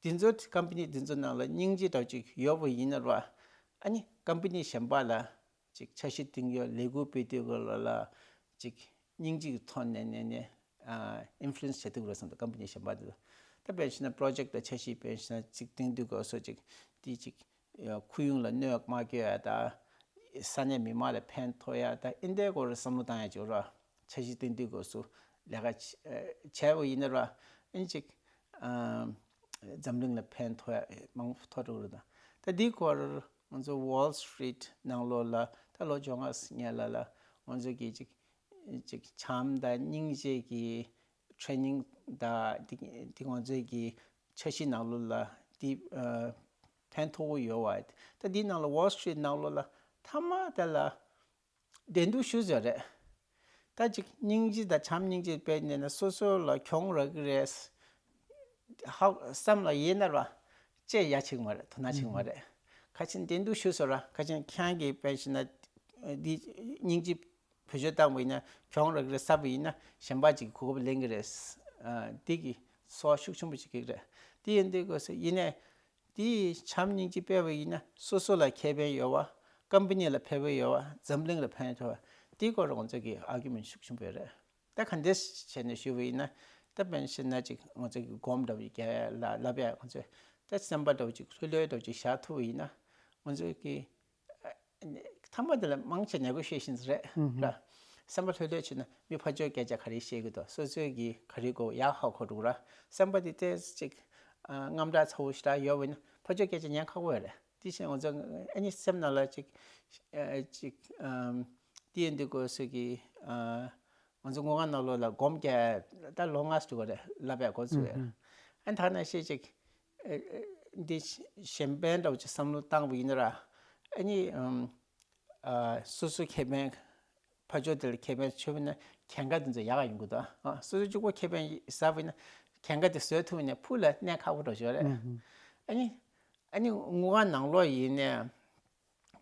དེ་ཚོ་ཀམ་པ་ནི་དེ་ཚོ་ནང་ལ་སྙིང་རྗེ་འདྲ་ཅིག་ཡོད་པ་ཡིན་ན་ར། ཨ་ནི་ཀམ་པ་ནི་གཞན་པ་ལ་ཅིག་འཆར་གཞི་བཏིང་ཡོད་ལས་འགུལ་སྤེལ་དུས་སྐབས་ལ་ལ་ཅིག་སྙིང་རྗེ་གི་ཐོག་ནས་ནས་ནས་ཨ་ཨིན་ཕུ་ལུ་ཨེན་སི་བྱེད་ཐུབ་རེད་བསམ་འདུག་ཀམ་པ་ནི་གཞན་པ་དེ་ཚོ་ད་དཔེར་བྱས་ན་པོ་རོ་ཇེག་དང་འཆར་གཞི་དཔེར་བྱས་ན་ཅིག་བཏིང་དུས་སྐབས་སུ་ཅིག་དེ་ཅིག་ཁུལ་ཡོངས་ལ་གནོད་མ་སྐྱེལ་ཡ་ད་ས་གནས་མི་མང་ལ་ཕན་ཐོགས་ཡ་ད་ཨིན་དེ་སྐོར་བསམ་བློ་བཏང་ཡ་ཅིག་ར། འཆར་གཞི་བཏིང་དུས་སྐབས་སུ་ལས་ཀ་བྱས་པ་ཡིན་ན་ར་ཨིན་ཅིག་འཛམ་གླིང་ལ་ཕན་ཐོགས་ཡ་མང་པོ་ཐོགས་འགྲོ་གི་རེད་ད། ད་འདིའི་སྐོར་ང་ཚོ་Wall Street་ནང་ལོགས་ལ་ད་ལོ་བཅོ་ལྔ་ཉེ་ལ་ལ་ང་ཚོ་གི་ཅིག་ཅིག་བྱམས་དང་སྙིང་རྗེ་གི་ཊེ་རེ་ནིང་དང་འདི་འདི་ང་ཚོའི་གི་འཆར་གཞི་ནང་ལོགས་ལ་འདི་ཕན་ཐོགས་པོ་ཡོད་བ། ད་འདིའི་ནང་ལ་Wall Street་ནང་ལོགས་ལ་མཐའ་མ་དེ་ལ་བདེ་སྡུག་ཞུ་ཟེར་རེད། ད་ཅིག་སྙིང་རྗེ་དང་བྱམས་སྙིང་རྗེ་དཔེ་ནས་ན་སོ་སོ་ལ་གྱོང་རག་གི་རེད། ཧ་བསམ་ལ་ཡིན་ན་ར་ཅེས་ཡ་ཆིག་མ་རེད་དོ་སྣང་ཆིག་མ་རེད། ཁ་ཆེན་བདེ་སྡུག་ཞུ་ཟེར་ར་ཁ་ཆེན་ཁྱང་གི་དཔེ་ཞིག་ན་འདི་སྙིང་རྗེ་བེད་སྤྱོད་བཏང་བ་ཡིན་ན་གྱོང་རག་གི་རེད་བསམ་པ་ཡིན་ན་གཞན་པ་ཅིག་གོ་སྐབས་ལེན་གི་རེད། འདི་གི་ཚོར་བ་ཤུགས་ཆེན་པོ་ཅིག་གི་རེད། འདི་ཡིན་དུས་དགོས་སོ་ཡིན་ནས། དེས་བྱམས་སྙིང་རྗེ་སྤེལ་བ་ཡིན་ན་སོ་སོ་ལ་ཁེ་ཕན་ཡོད་བ། ཀམ་པ་ནི་ལ་ཕན་པ་ཡོད་བ། འཛམ་གླིང་ལ་ཕན་ཐོགས་བ། དེའི་སྐོར་ང་ཚོ་གི་ཨར་གུ་མེན་ཤུགས་ཆེན་པོ་ཡོད་རེད། ད་ག་འདྲས་བྱས་ནས་ཞུ་བ་ཡིན་ན་ད་དཔེར་ན་ཅིག་ང་ཚོ་གི་སྒོམ་འདྲ་བ་རྒྱག་ཡ་ལ་ལབ་ཡ་ང་ཚོས་ད་སེམས་པ་འདྲ་བ་ཅིག་ལྷོད་ལྷོད་འདྲ་བ་ཅིག་བཞག་ཐུབ་པ་ཡིན་ན་ང་ཚོ་གི་ཐ་མ་དེ་ལ་མང་ཆེ་ནས་གོ་ཤེས་བཞིན་རེད་ལ། སེམས་པ་ལྷོད་ལྷོད་བྱས་ན་མི་ཕར་ཕྱོགས་སྐད་ཆ་ག་རེ་བཤད་གི་འདུག་སོ་སོའི་གི་ག་རེ་གོ་ཡག་ཧ་གོ་འགྲོ་ར། སེམས་པ་དེ་ཏོག་ཙམ་ཅིག་དངངས་སྐྲག་ཚ་བོ་ཞེ་དྲག་ཡོད་པ་ཡིན་ན་ཕར་ཕྱོགས་སྐད་ཆ་ཉན་ཁག་པོ་ཡོད་རེད། དེ་བཞིན་ང་ཚོ་ཨ་ནི་སེམས་ནང་ལ་ཅིག་ཅིག་དེ་ཡིན་དུས་སྐབས་སུ་གི་ང་ཚོ་དངུལ་ཁང་ནང་ལོགས་ལ་སྒོམ་རྒྱག་ད་ལོ་ལྔ་ཙམ་འགྲོ་གི་རེད་ལབ་ཡ་འགོ་ཚུགས་ཡོད། ཨ་ནི་ཐ་ན་ཤེས་ཅིག་འདི་གཞན་ཕན་འདྲ་བོ་ཅིག་བསམ་བློ་བཏང་བ་ཡིན་ན་ར། ཨ་ནི་ཨམ། ཨ། སོ་སོའི་ཁེ་ཕན། ཕ་ཇོ་དེ་ལ་ཁེ་ཕན་ཆེ་བ་ན་གྱངས་ཁ་དེ་ཚོ་ཡག་ག་ཡོང་གི་འདུག་ཨ། སོ་སོ་གཅིག་པོ་ཁེ་ཕན་ཟ་བ་ཡིན་ན་གྱངས་ཁ་དེ་བཟོ་ཐུབ་ན་ཕུགས་ལ་གནད་ཁག་པོ་འགྲོ་ཆོག་རེད། ཨ་ནི་ཨ་ནི་དངུལ་ཁང་ནང་ལོགས་ཡིན་ནའི།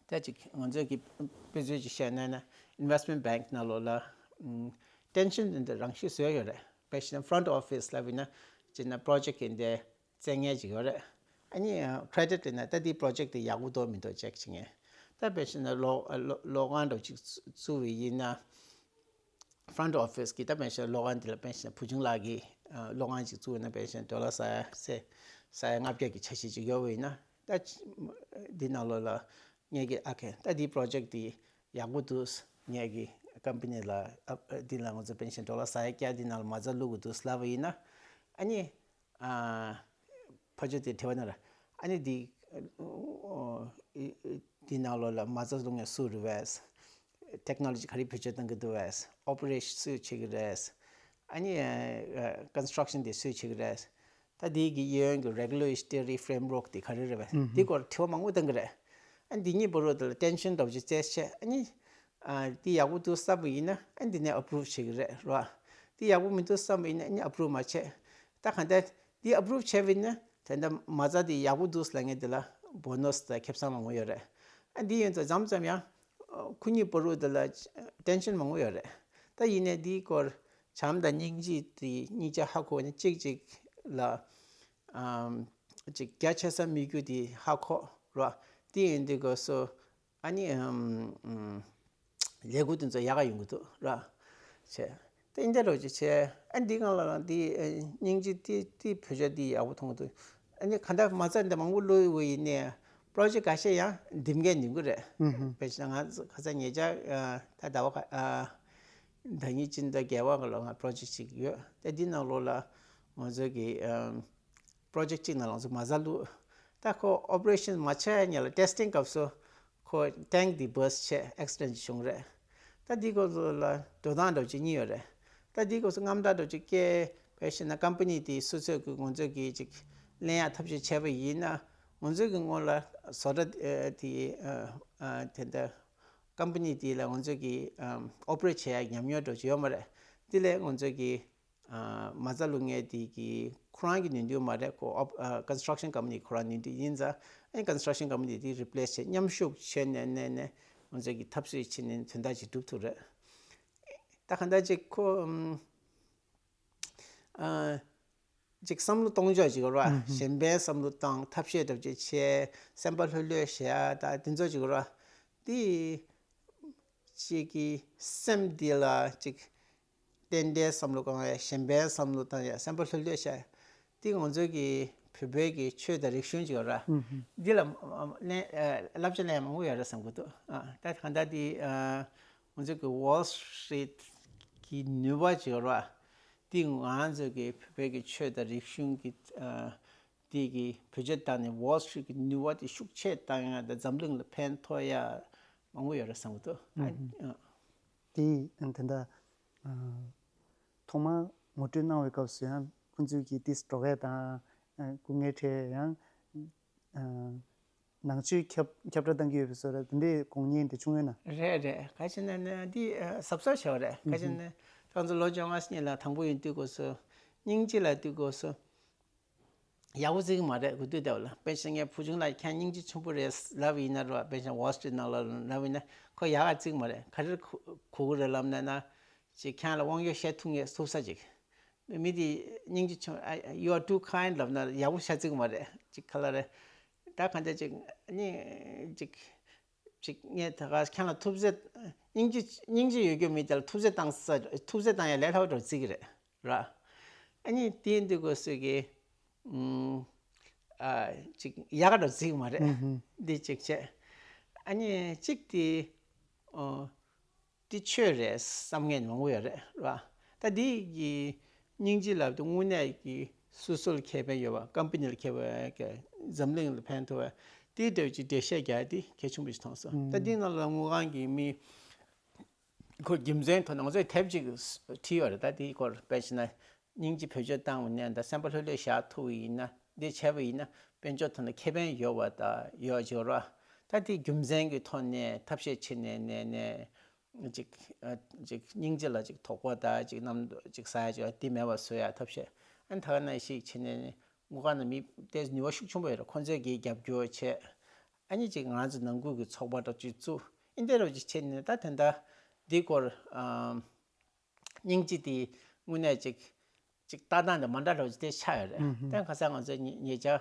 ད་ཅིག་ང་ཚོས་ཀྱི་དཔེ་མཚོན་ཅིག་བཤད་ན་ན་investment bank ནང་ལོགས་ལ་ཨམ། tension དེ་འདྲ་རང་བཞིན་བཟོས་ཡོད་རེད། དཔེ་བཞིན་front office ལབ་ཡིན་ན་ཅིག་ན་project གི་འདི་བཙལ་མཁན་ཅིག་ཡོད་རེད། ཨ་ནི་credit ཡིན་ན་ད་འདི་project དེ་ཡག་པོ་འདུག་མི་འདུག་check བྱེད་མཁན། ད་དཔེ་བཞིན་ན་ལོ་ལོ་ལོགས་ཁང་འདྲ་ཅིག་བཙུགས་པ་ཡིན་ན། front office གི་ད་དཔེ་བཞིན་ལོགས་ཁང་དེ་ལ་དཔེ་བཞིན་བུ་ཆུང་ལགས་ཀྱིས་ལོགས་ཁང་ཅིག་བཙུགས་ན་དཔེ་བཞིན་ཌོ་ལར་ས་ཡ་ས་ས་ཡ་ལྔ་བརྒྱ་གི་ཆ་ཤས་ཅིག་ཡོད་པ་ཡིན་ན། ད་འདི་ནང་ལོགས་ལ་ངེད་ཀྱི་ཨ་ཁེ་ད་འདི་project འདི་ཡག་པོ་འདུག་ངེད་ཀྱི་company ལ་ཨ་འདི་ལ་ང་ཚོ་དཔེ་བཞིན་ཌོ་ལར་ས་ཡ་བརྒྱ་འདི་ནང་ལ་མ་རྩ་བླུག་དགོས་འདུག་ལབ་པ་ཡིན་ན། ཨ་ནི་ཨ་ཕ་ཇོ་དེ་དྲི་བ་ན་ར། ཨ་ནི་འདི་འདི་ནང་ལོགས་ལ་མ་རྩ་བླུག་མཁན་སུ་རེད་བས། technology ག་རེ་བེད་སྤྱོད་གཏོང་གི་འདུག་བས། operation སུས་བྱེད་ཀྱི་རེད། ཨ་ནི་construction དེ་སུས་བྱེད་ཀྱི་རེད། ད་འདི་གི་གཡས་གཡོན་གྱི་regulatory framework དེ་ག་རེ་རེད་བས། འདི་སྐོར་དྲི་བ་མང་པོ་གཏོང་གི་རེད། ཨ་འདི་གཉིས་བར་དུ་ལ་tension འདྲ་བོ་ཅིག་བཙལ་བྱས། ཨ་ནི་ཨ་འདི་ཡག་པོ་འདུག་བསམ་པ་ཡིན་ན་ཨ་འདི་ནས་approve བྱེད་ཀྱི་རེད་ར། འདི་ཡག་པོ་མི་འདུག་བསམ་པ་ཡིན་ན་ཨ་ནི་approve མ་བྱེད། ད་གང་ལྟར་འདི་approve བྱས་པ་ཡིན་ན་ད་ལྟ་མ་རྩ་འདི་ཡག་པོ་འདུག་ལབ་མཁན་དེ་ལ་bonus དང་ཁེ་བཟང་མང་པོ་ཡོད་རེད། ཨ་འདི་ཡིན་ཙང་མཚམས་མཚམས་ཡང་ཁོ་གཉིས་བར་དུ་ལ་tension མང་པོ་ཡོད་རེད། ད་ཡིན་ནའི་འདིའི་སྐོར་བྱམས་དང་སྙིང་རྗེ་དེ་གཉིས་ཆ་ཧ་གོ་ནས་གཅིག་གཅིག་ལ་ཨམ་ཅིག་རྒྱ་ཆེ་ས་དམིགས་རྒྱུ་དེ་ཧ་གོ་ར། དེ་ཡིན་དུས་སྐབས་སུ་ཨ་ནི་ཨམ་ཨམ་ལས་འགུལ་དེ་ཚོ་ཡག་ག་ཡོང་གི་འདུག་ར། བྱས། དེ་འདྲ་རོ་ཅིག་བྱས། ཨ་འདི་སྒང་ལ་ལ་འདི་ཨ་སྙིང་རྗེ་དེ་དེ་བོད་ཇ་འདི་ཡག་པོ་མཐོང་གི་འདུག་ཨ་ནི་ག་འདྲ་མ་རྩ་འདི་མང་པོ་བླུགས་ཡོད་ཡིན་ནའི་project འགའ་ཤས་ཡང་འདེམས་མཁན་འདེམས་གི་རེད། ཨུ་ཧུ། དཔེ་བྱས་ན་ང་ཚོ་ཁ་སང་ཉེ་ཆར་ཨ་ད་ཟླ་བ་ཁ་ཨ་ཟླ་ཉིན་སྤྱི་ཟླ་བརྒྱད་པ་ག་ལ་ང་project ཅིག་ཡོད། དེ་འདི་ནང་ལོགས་ལ་ང་ཚོ་གི་ཨ་project གཅིག་ནང་ལ་ང་ཚོ་མ་རྩ་བླུགས། ད་ཁོ་operation མ་བྱས་ཉིན་ལ་testing སྐབས་སུ་ཁོ་tank འདི་burst བྱས་accident ཅིག་བྱུང་རེད། ད་འདི་སྐོར་ལ་འགྲོ་སྟངས་འདྲ་བོ་ཅིག་གཉིས་ཡོད་རེད། ད་འདི་སྐོར་སུ་རྔམ་སྐྲག་འདྲ་བོ་ཅིག་སྐྱེ་བས་ཤེ་ན་company དེ་སུ་ཚོད་ཀྱི་ང་ཚོ་གི་ཅིག་ལེན་ཡག་ཐབས་ཤེས་བྱས་པ་ཡིན་ན་ང་ཚོ་གི་སྔོན་ལ་བཟོ་གྲྭ་དེ་ཨ་ཨ་དེ་འདྲ་company དེ་ལ་ང་ཚོ་གི་ཨམ་operate བྱེད་ཡག་ཉམས་མྱོང་འདྲ་བོ་ཅིག་ཡོད་མ་རེད། དེ་ལས་ང་ཚོ་གི་ཨ་མ་རྩ་བླུག་མཁན་དེ་གི་ཁོ་རང་གི་ནུས་མཐུ་མ་རེད། ཁོ་ཨོབ་ཨ་construction company ཁོ་རང་ནུས་མཐུ་ཡིན་ཙང་ཨ་construction company དེ་replace བྱས་མཉམ་ཞུགས་བྱས་ནས་ནས་ནས་ང་ཚོ་གི་འཐབ་རྩོད་བྱས་ནས་དོན་དག་ཅིག་སྒྲུབ་ཐུབ་རེད། ད་ག་འདྲ་ཅིག་ཁོ་ཨམ་ཨ་ཅིག་བསམ་བློ་གཏོང་ཕྱོགས་ཅིག་རེད་བ། གཞན་ཕན་བསམ་བློ་བཏང་ཐབས་ཤེས་འདྲ་བོ་ཅིག་བྱས་སེམས་པ་ལྷོད་ལྷོད་བྱས་ད་དེ་ཚོ་ཅིག་རེད་བ། དེ་ཅིག་གི་སེམས་འདི་ལ་ཅིག་ཏན་ཏན་བསམ་བློ་གཏོང་ཡ་གཞན་ཕན་བསམ་བློ་བཏང་ཡ་སེམས་པ་ལྷོད་ལྷོད་བྱས། འདི་ང་ཚོ་གི་བོད་པའི་གི་ཆོས་དང་རིག་གཞུང་ཅིག་ཡོད་ར། འདི་ལ་ཨ་ཨ་ལན་ཨ་བསླབ་བྱ་ལེན་ཡ་མང་པོ་ཡོད་ར་བསམ་གི་འདུག་ཨ་ད་གང་ལྟར་འདི་ཨ་ང་ཚོ་གི་Wall Street གི་ནུས་པ་ཅིག་ཡོད་ར། འདི་ང་ཚོ་གི་བོད་པའི་གི་ཆོས་དང་རིག་གཞུང་གི་ཨ་འདི་གི་བེད་སྤྱོད་བཏང་ནས་Wall Street གི་ནུས་པ་དེ་ཤུགས་ཆེ་བཏང་ཡ་དང་འཛམ་གླིང་ལ་ཕན་ཐོགས་ཡ་མང་པོ་ཡོད་རེད་བསམ་གི་འདུག་ཨ་ཨ། དེ་ཨ་དེ་འདྲ་ཨ་ཐོག་མར་ངོ་སྤྲོད་གནང་བའི་སྐབས་སུ་ཡང་ཁོང་ཚོས་ཀྱིས་ཏིས་འགྲོ་སྐད་དང་ཨ་སྐུ་ངལ་འཕྲད་ཡང་ཨ་ནང་ཆོས་ཁྱབ་ཁྱབ་བསྒྲགས་གཏང་གི་ཡོད་པའི་བཟོ་འདྲ་དེ་འདྲའི་དགོངས་མཁྱེན་དེ་བྱུང་ཡོད་ན། རེད་རེད། ག་ཅི་ན་ན་འདི་ཨ་གཟབ་གཟབ་བྱས་པ་རེད། ག་ཅི་ན་ང་ཚོ་ལོ་བཅོ་ལྔ་ནས་ལ་དང་པོ་ཡིན་དུས་སྐབས་སུ་སྙིང་རྗེ་ལ་དུས་སྐབས་སུ། ཡག་པོ་བརྩི་གི་མ་རེད། གོ་ཐོས་བདེ་བ་ལ་དཔེ་ཆ་ངས་བུ་ཆུང་ལགས་ཁྱེད་སྙིང་རྗེ་ཆེན་པོ་རེད་ལབ་ཡིན་ན་རོ། དཔེ་ཆ་Wall Street ནང་ལ་ལབ་ཡིན་ན་ཁོ་ཡག་ག་བརྩི་གི་མ་རེད། ག་རེ་གོ་གི་རེད་ལབ་ན་ན་ཅིག་ཁྱེད་ལ་དབང་ཡོད་བཤད་ཐུབ་ངེས་ཐུབ་ས་ཅིག་མི་དེ་སྙིང་རྗེ་ཆེན་ཨ་you are too kind ལབ་ན་ཡག་པོ་ཤ་བརྩི་གི་མ་རེད། ཅིག་ག་ལ་རེད། ད་གང་ཅག་ཅིག་ནི་ཅིག་ཅིག་ངས་ད་ག་ཁྱེད་ལ་ཐུབ་ཚོད་སྙིང་རྗེ་སྙིང་རྗེ་ཡོད་རྒྱུ་མི་དེ་ལ་ཐུབ་ཚོད་བཏང་ས་ཐུབ་ཚོད་བཏང་ཡ་ལས་སླ་བོ་འདྲ་བརྩི་གི་རེད། ར། ཨ་ནི་དེ་འདི་དགོས་སོ་གི་ཨུམ་ཨ་ཅིག་ཡག་ག་འདྲ་བརྩི་གི་མ་རེད། ཨུ་ཧུམ། འདི་གཅིག་བྱས། ཨ་ནི་གཅིག་དེ་ཨོ་འདི་ཆོས་རེད་བསམ་མཁན་མང་པོ་ཡོད་རེད། ར། ད་འདི་གི་སྙིང་རྗེ་ལབ་དུས་དངོས་གནས་ཀྱི་སོ་སོ་ལ་ཁེ་ཕན་ཡོད་པ་ཀམ་པ་ནི་ལ་ཁེ་ཕན་ཡོད་པ་འཛམ་གླིང་ལ་ཕན་ཐོགས་པ་དེ་འདྲ་ཅིག་འགྲེལ་བཤད་རྒྱག་ཡ་དེ་གལ་ཆེན་པོ་ཞིག་མཐོང་སོང་། ད་འདི་ནང་ལ་དངུལ་ཁང་གི་མི་ཁོ་རྒྱུ་མཚན་ཐོག་ནས་ང་ཚོས་དེབ་ཅིག་བྲིས་ཡོད་རེད། ད་དེའི་སྐོར་དཔེ་བྱས་ན་སྙིང་རྗེ་བེད་སྤྱོད་བཏང་བ་ནས་ད་སེམས་པ་ལྷོད་ལྷོད་བཞག་ཐུབ་པ་ཡིན་ན་འདི་བྱས་པ་ཡིན་ན་ དཔལ་འབྱོར་ཐོག་ནས་ཁེ་ཕན་ཡོད་པ་དང་ཡོད་ཅིག་ར། ད་དེ་རྒྱུ་མཚན་གྱི་ཐོག་ནས་ཐབས་ཤེས་བྱས་ནས་ནས་ནས་ཅིག་ཨ་ཅིག་སྙིང་རྗེ་ལ་ཅིག་དོགས་པ་དང་ཅིག་རྣམ་ཅིག་ཟ་ཡ་ཅིག་དེ་མེད་པ་བཟོ་ཡ་ཐབས་ཤེས། ཨ་ནི་ད་ག་ནང་བཞིན་བྱས་ནས་ནས་དངུལ་ཁང་ནང་མི་དེ་ནུས་པ་ཤུགས་ཆེན་པོ་ཡོད་རེད། ཁོང་ཚོས་ཀྱིས་རྒྱབ་སྐྱོར་བྱས། ཨ་ནི་ཅིག་ང་ཚོ་ནང་ཁུལ་གྱི་ཚོགས་པ་འདྲ་ཅིག་བཙུགས། ཨིན་དེ་རུ་ཅིག་བྱས་ནས་ད་དེ་འདྲ་འདི་སྐོར་ཨམ། སྙིང་རྗེ་དེ་དངོས་གནས་ཅིག་ཅིག་ལྟ་སྟངས་དེ་མ་འདྲ་འདྲ་བོ་ཅིག་དེ་ཆགས་ཡོད་རེད། ཨུ་ཧུ། དེ་ཁ་སང་ང་ཚོ་ཉེ་ཉེ་ཆར་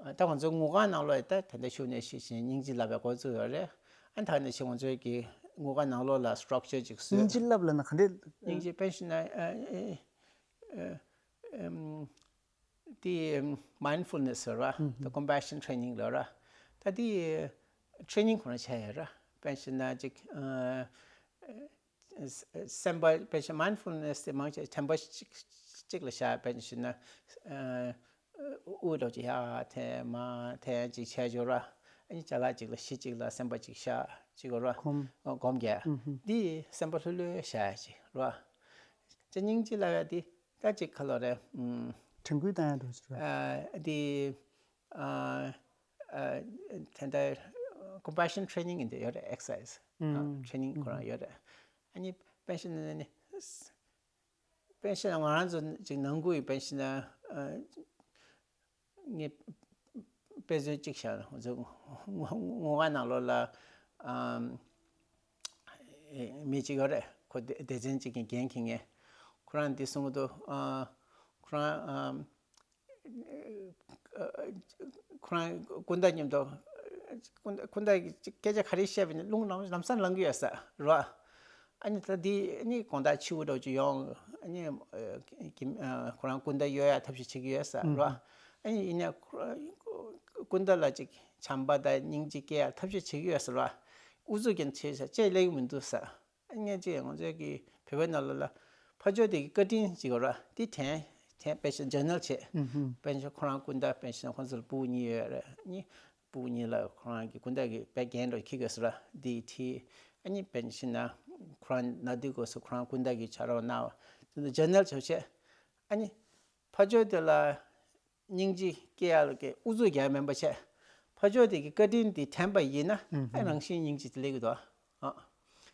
ད་ང་ཚོའི་དངུལ་ཁང་ནང་ལོགས་ད་ད་ལྟ་ཤུགས་ནས་ཤེས་བཞིན་སྙིང་རྗེ་ལབ་པའི་འགོ་བཙུགས་ཡོད་རེད། ཨ་ད་ནས་ཤེས་ང་ཚོའི་གི་དངུལ་ཁང་ནང་ལོགས་ལ་སི་ཊག་ཅར་ཅིག་བཟོས། སྙིང་རྗེ་ལབ་ལབ་ན་ག་འདྲས། སྙིང་རྗེ་པེན་ཤན་ན་ཨ་ཨ་ཨ་ཨམ་དེ་མའིན་ཌ་ཕུལ་ནེ་སི་ར། ཨུ་ཧུ། ད་ཀོམ་པེ་ཤན་ཊེ་རེ་ནིང་ལ་ར། ད་དེ་ཊེ་རེ་ནིང་ཁོ་ན་བྱས་ཡོད་ར། པེན་ཤན་ན་ཅིག་ཨ། སེམས་པ་དཔེ་ཆ་མའིན་ཌ་ཕུལ་ནེ་སི་དེ་མང་ཆེ་དྲན་པ་གཅིག་གཅིག་ལ་བཞག་པ་ཡིན་ན། དབུགས་འདྲ་ཅིག་ཡར་འཐེན་མར་འཐེན་ཅིག་བྱས་འཇོག་ར། ཨ་ནི་ཅ་ལག་ཅིག་ལ་གཞི་གཅིག་ལ་སེམས་པ་གཅིག་བཞག་ཅིག་ར། སྒོམ། སྒོམ་རྒྱག་འདི་སེམས་པ་ལྷོད་ལྷོད་བཞག་ཅིག་ར། ཅི་སྙིང་རྗེ་ལབ་ཡ་འདི་ད་ཅིག་ག་ལོ་རེད། དྲན་སྐུལ་བཏང་ཡ་འདྲ་ཅིག་ར། འདི། ཨ་ཨ་དེ་འདྲ་ཀོམ་པེ་ཤན་ཊེ་རེ་ནིང་ཡིན་དེ་ཡོད་རེད། ཨེག་སར་སའི་ཛི་ཨ་ཊེ་རེ་ནིང་ཁོ་རང་ཡོད་རེད། ཨ་ནི་པེན་ཤན་ནི་པེན་ཤན་ང་རང་ཚོ་ཅིག་ནང་ཁུལ་གྱི་པེན་ཤན་ཨ་ངས་དཔེ་མཚོན་གཅིག་བཞག་ན་ང་ཚོ་ངོ་ངོ་ངོ་ང་ནང་ལོགས་ལ་ཨམ་མི་གཅིག་ཡོད་རེད། ཁོ་སྡེ་སྡེ་ཚན་གཅིག་གི་འགན་འཁྱེར་མཁན། ཁོ་རང་འདི་གསུང་གི་འདུག་ཨ་ཁོ་རང་ཨམ། ཁོ་རང་སྐུ་ཟླ་མཉམ་དུ་སྐུ་ཟླ་སྐུ་ཟླ་གིས་སྐད་ཆ་ག་རེ་བཤད་པ་ཡིན་ན་རླུང་ལངས་ལམ་སང་ལངས་ཀྱི་ཡོད་ས་རེད་བ། ཨ་ནི་ད་འདི་ཨ་ནི་དགོང་དག་ཕྱི་པོ་འདྲ་བོ་ཅིག་ཡོང་། ཨ་ནི་ཁོ་རང་སྐུ་ཟླ་གཡོལ་ཡ་ཐབས་ཤེས་བྱེད་ཀྱི་ཡོད་ས་རེད་བ། ཨ་ནི་ཡིན་ནའི་ཁོ་སྐུ་ཟླ་ལ་ཅིག་བྱམས་པ་དང་སྙིང་རྗེ་སྐྱེ་ཡ་ཐབས་ཤེས་བྱེད་ཀྱི་ཡོད་ས་རེད་བ། ཨུ་ཚུགས་ཀྱང་བྱེད་ས་ཅེས་སླེབས་ཀྱི་མི་འདུག་ས། སྔན་ཆད་ང་ཚོའི་གི་བོད་པའི་ནང་ལོགས་ལ་ཕ་ཇོ་དེ་གི་བཀའ་དྲིན་ཅིག་ཡོད་ར། དེ་དྲན་དྲན་པེ་ཤ་ཇར་ནལ་བྱས། ཨུ་ཧུམ། པེ་ཤ་ཁོ་རང་སྐུ་ཟླ་པེ་ཤ་ཁོང་ཚོ་ལ་སྤུ་གུ་གཉིས་ཡོད་རེད། གཉིས་སྤུ་གུ་གཉིས་ལ་ཁོ་རང་གི་སྐུ་ཟླ་གི་དཔེ་རྒན་འདྲ་ཁྱི་གོས་སུ་ར་དེ་ཁྲིད། ཨ་ནི་པེ་ཤ་ན་ཁོ་རང་ན་དུས་གོས་སུ་ཁོ་རང་སྐུ་ཟླ་གི་ཕྱག་རོགས་གནང་བ་དེ་ཚོ་ཇར་ནལ་བྱས་བྱས། ཨ་ནི་ཕ་ཇོ་དེ་ལ། སྙིང་རྗེ་སྐྱེ་ཡག་ལ་སྐྱེ་ཨུ་ཚུགས་རྒྱག་མིན་པ་བྱས། ཕ་ཇོ་དེ་གི་བཀའ་དྲིན་དེ་དྲན་པ་ཡིན་ན་ཨ་རང་བཞིན་སྙིང་རྗེ་དེ་སླེབས་ཀྱི་འདུག་ཨ།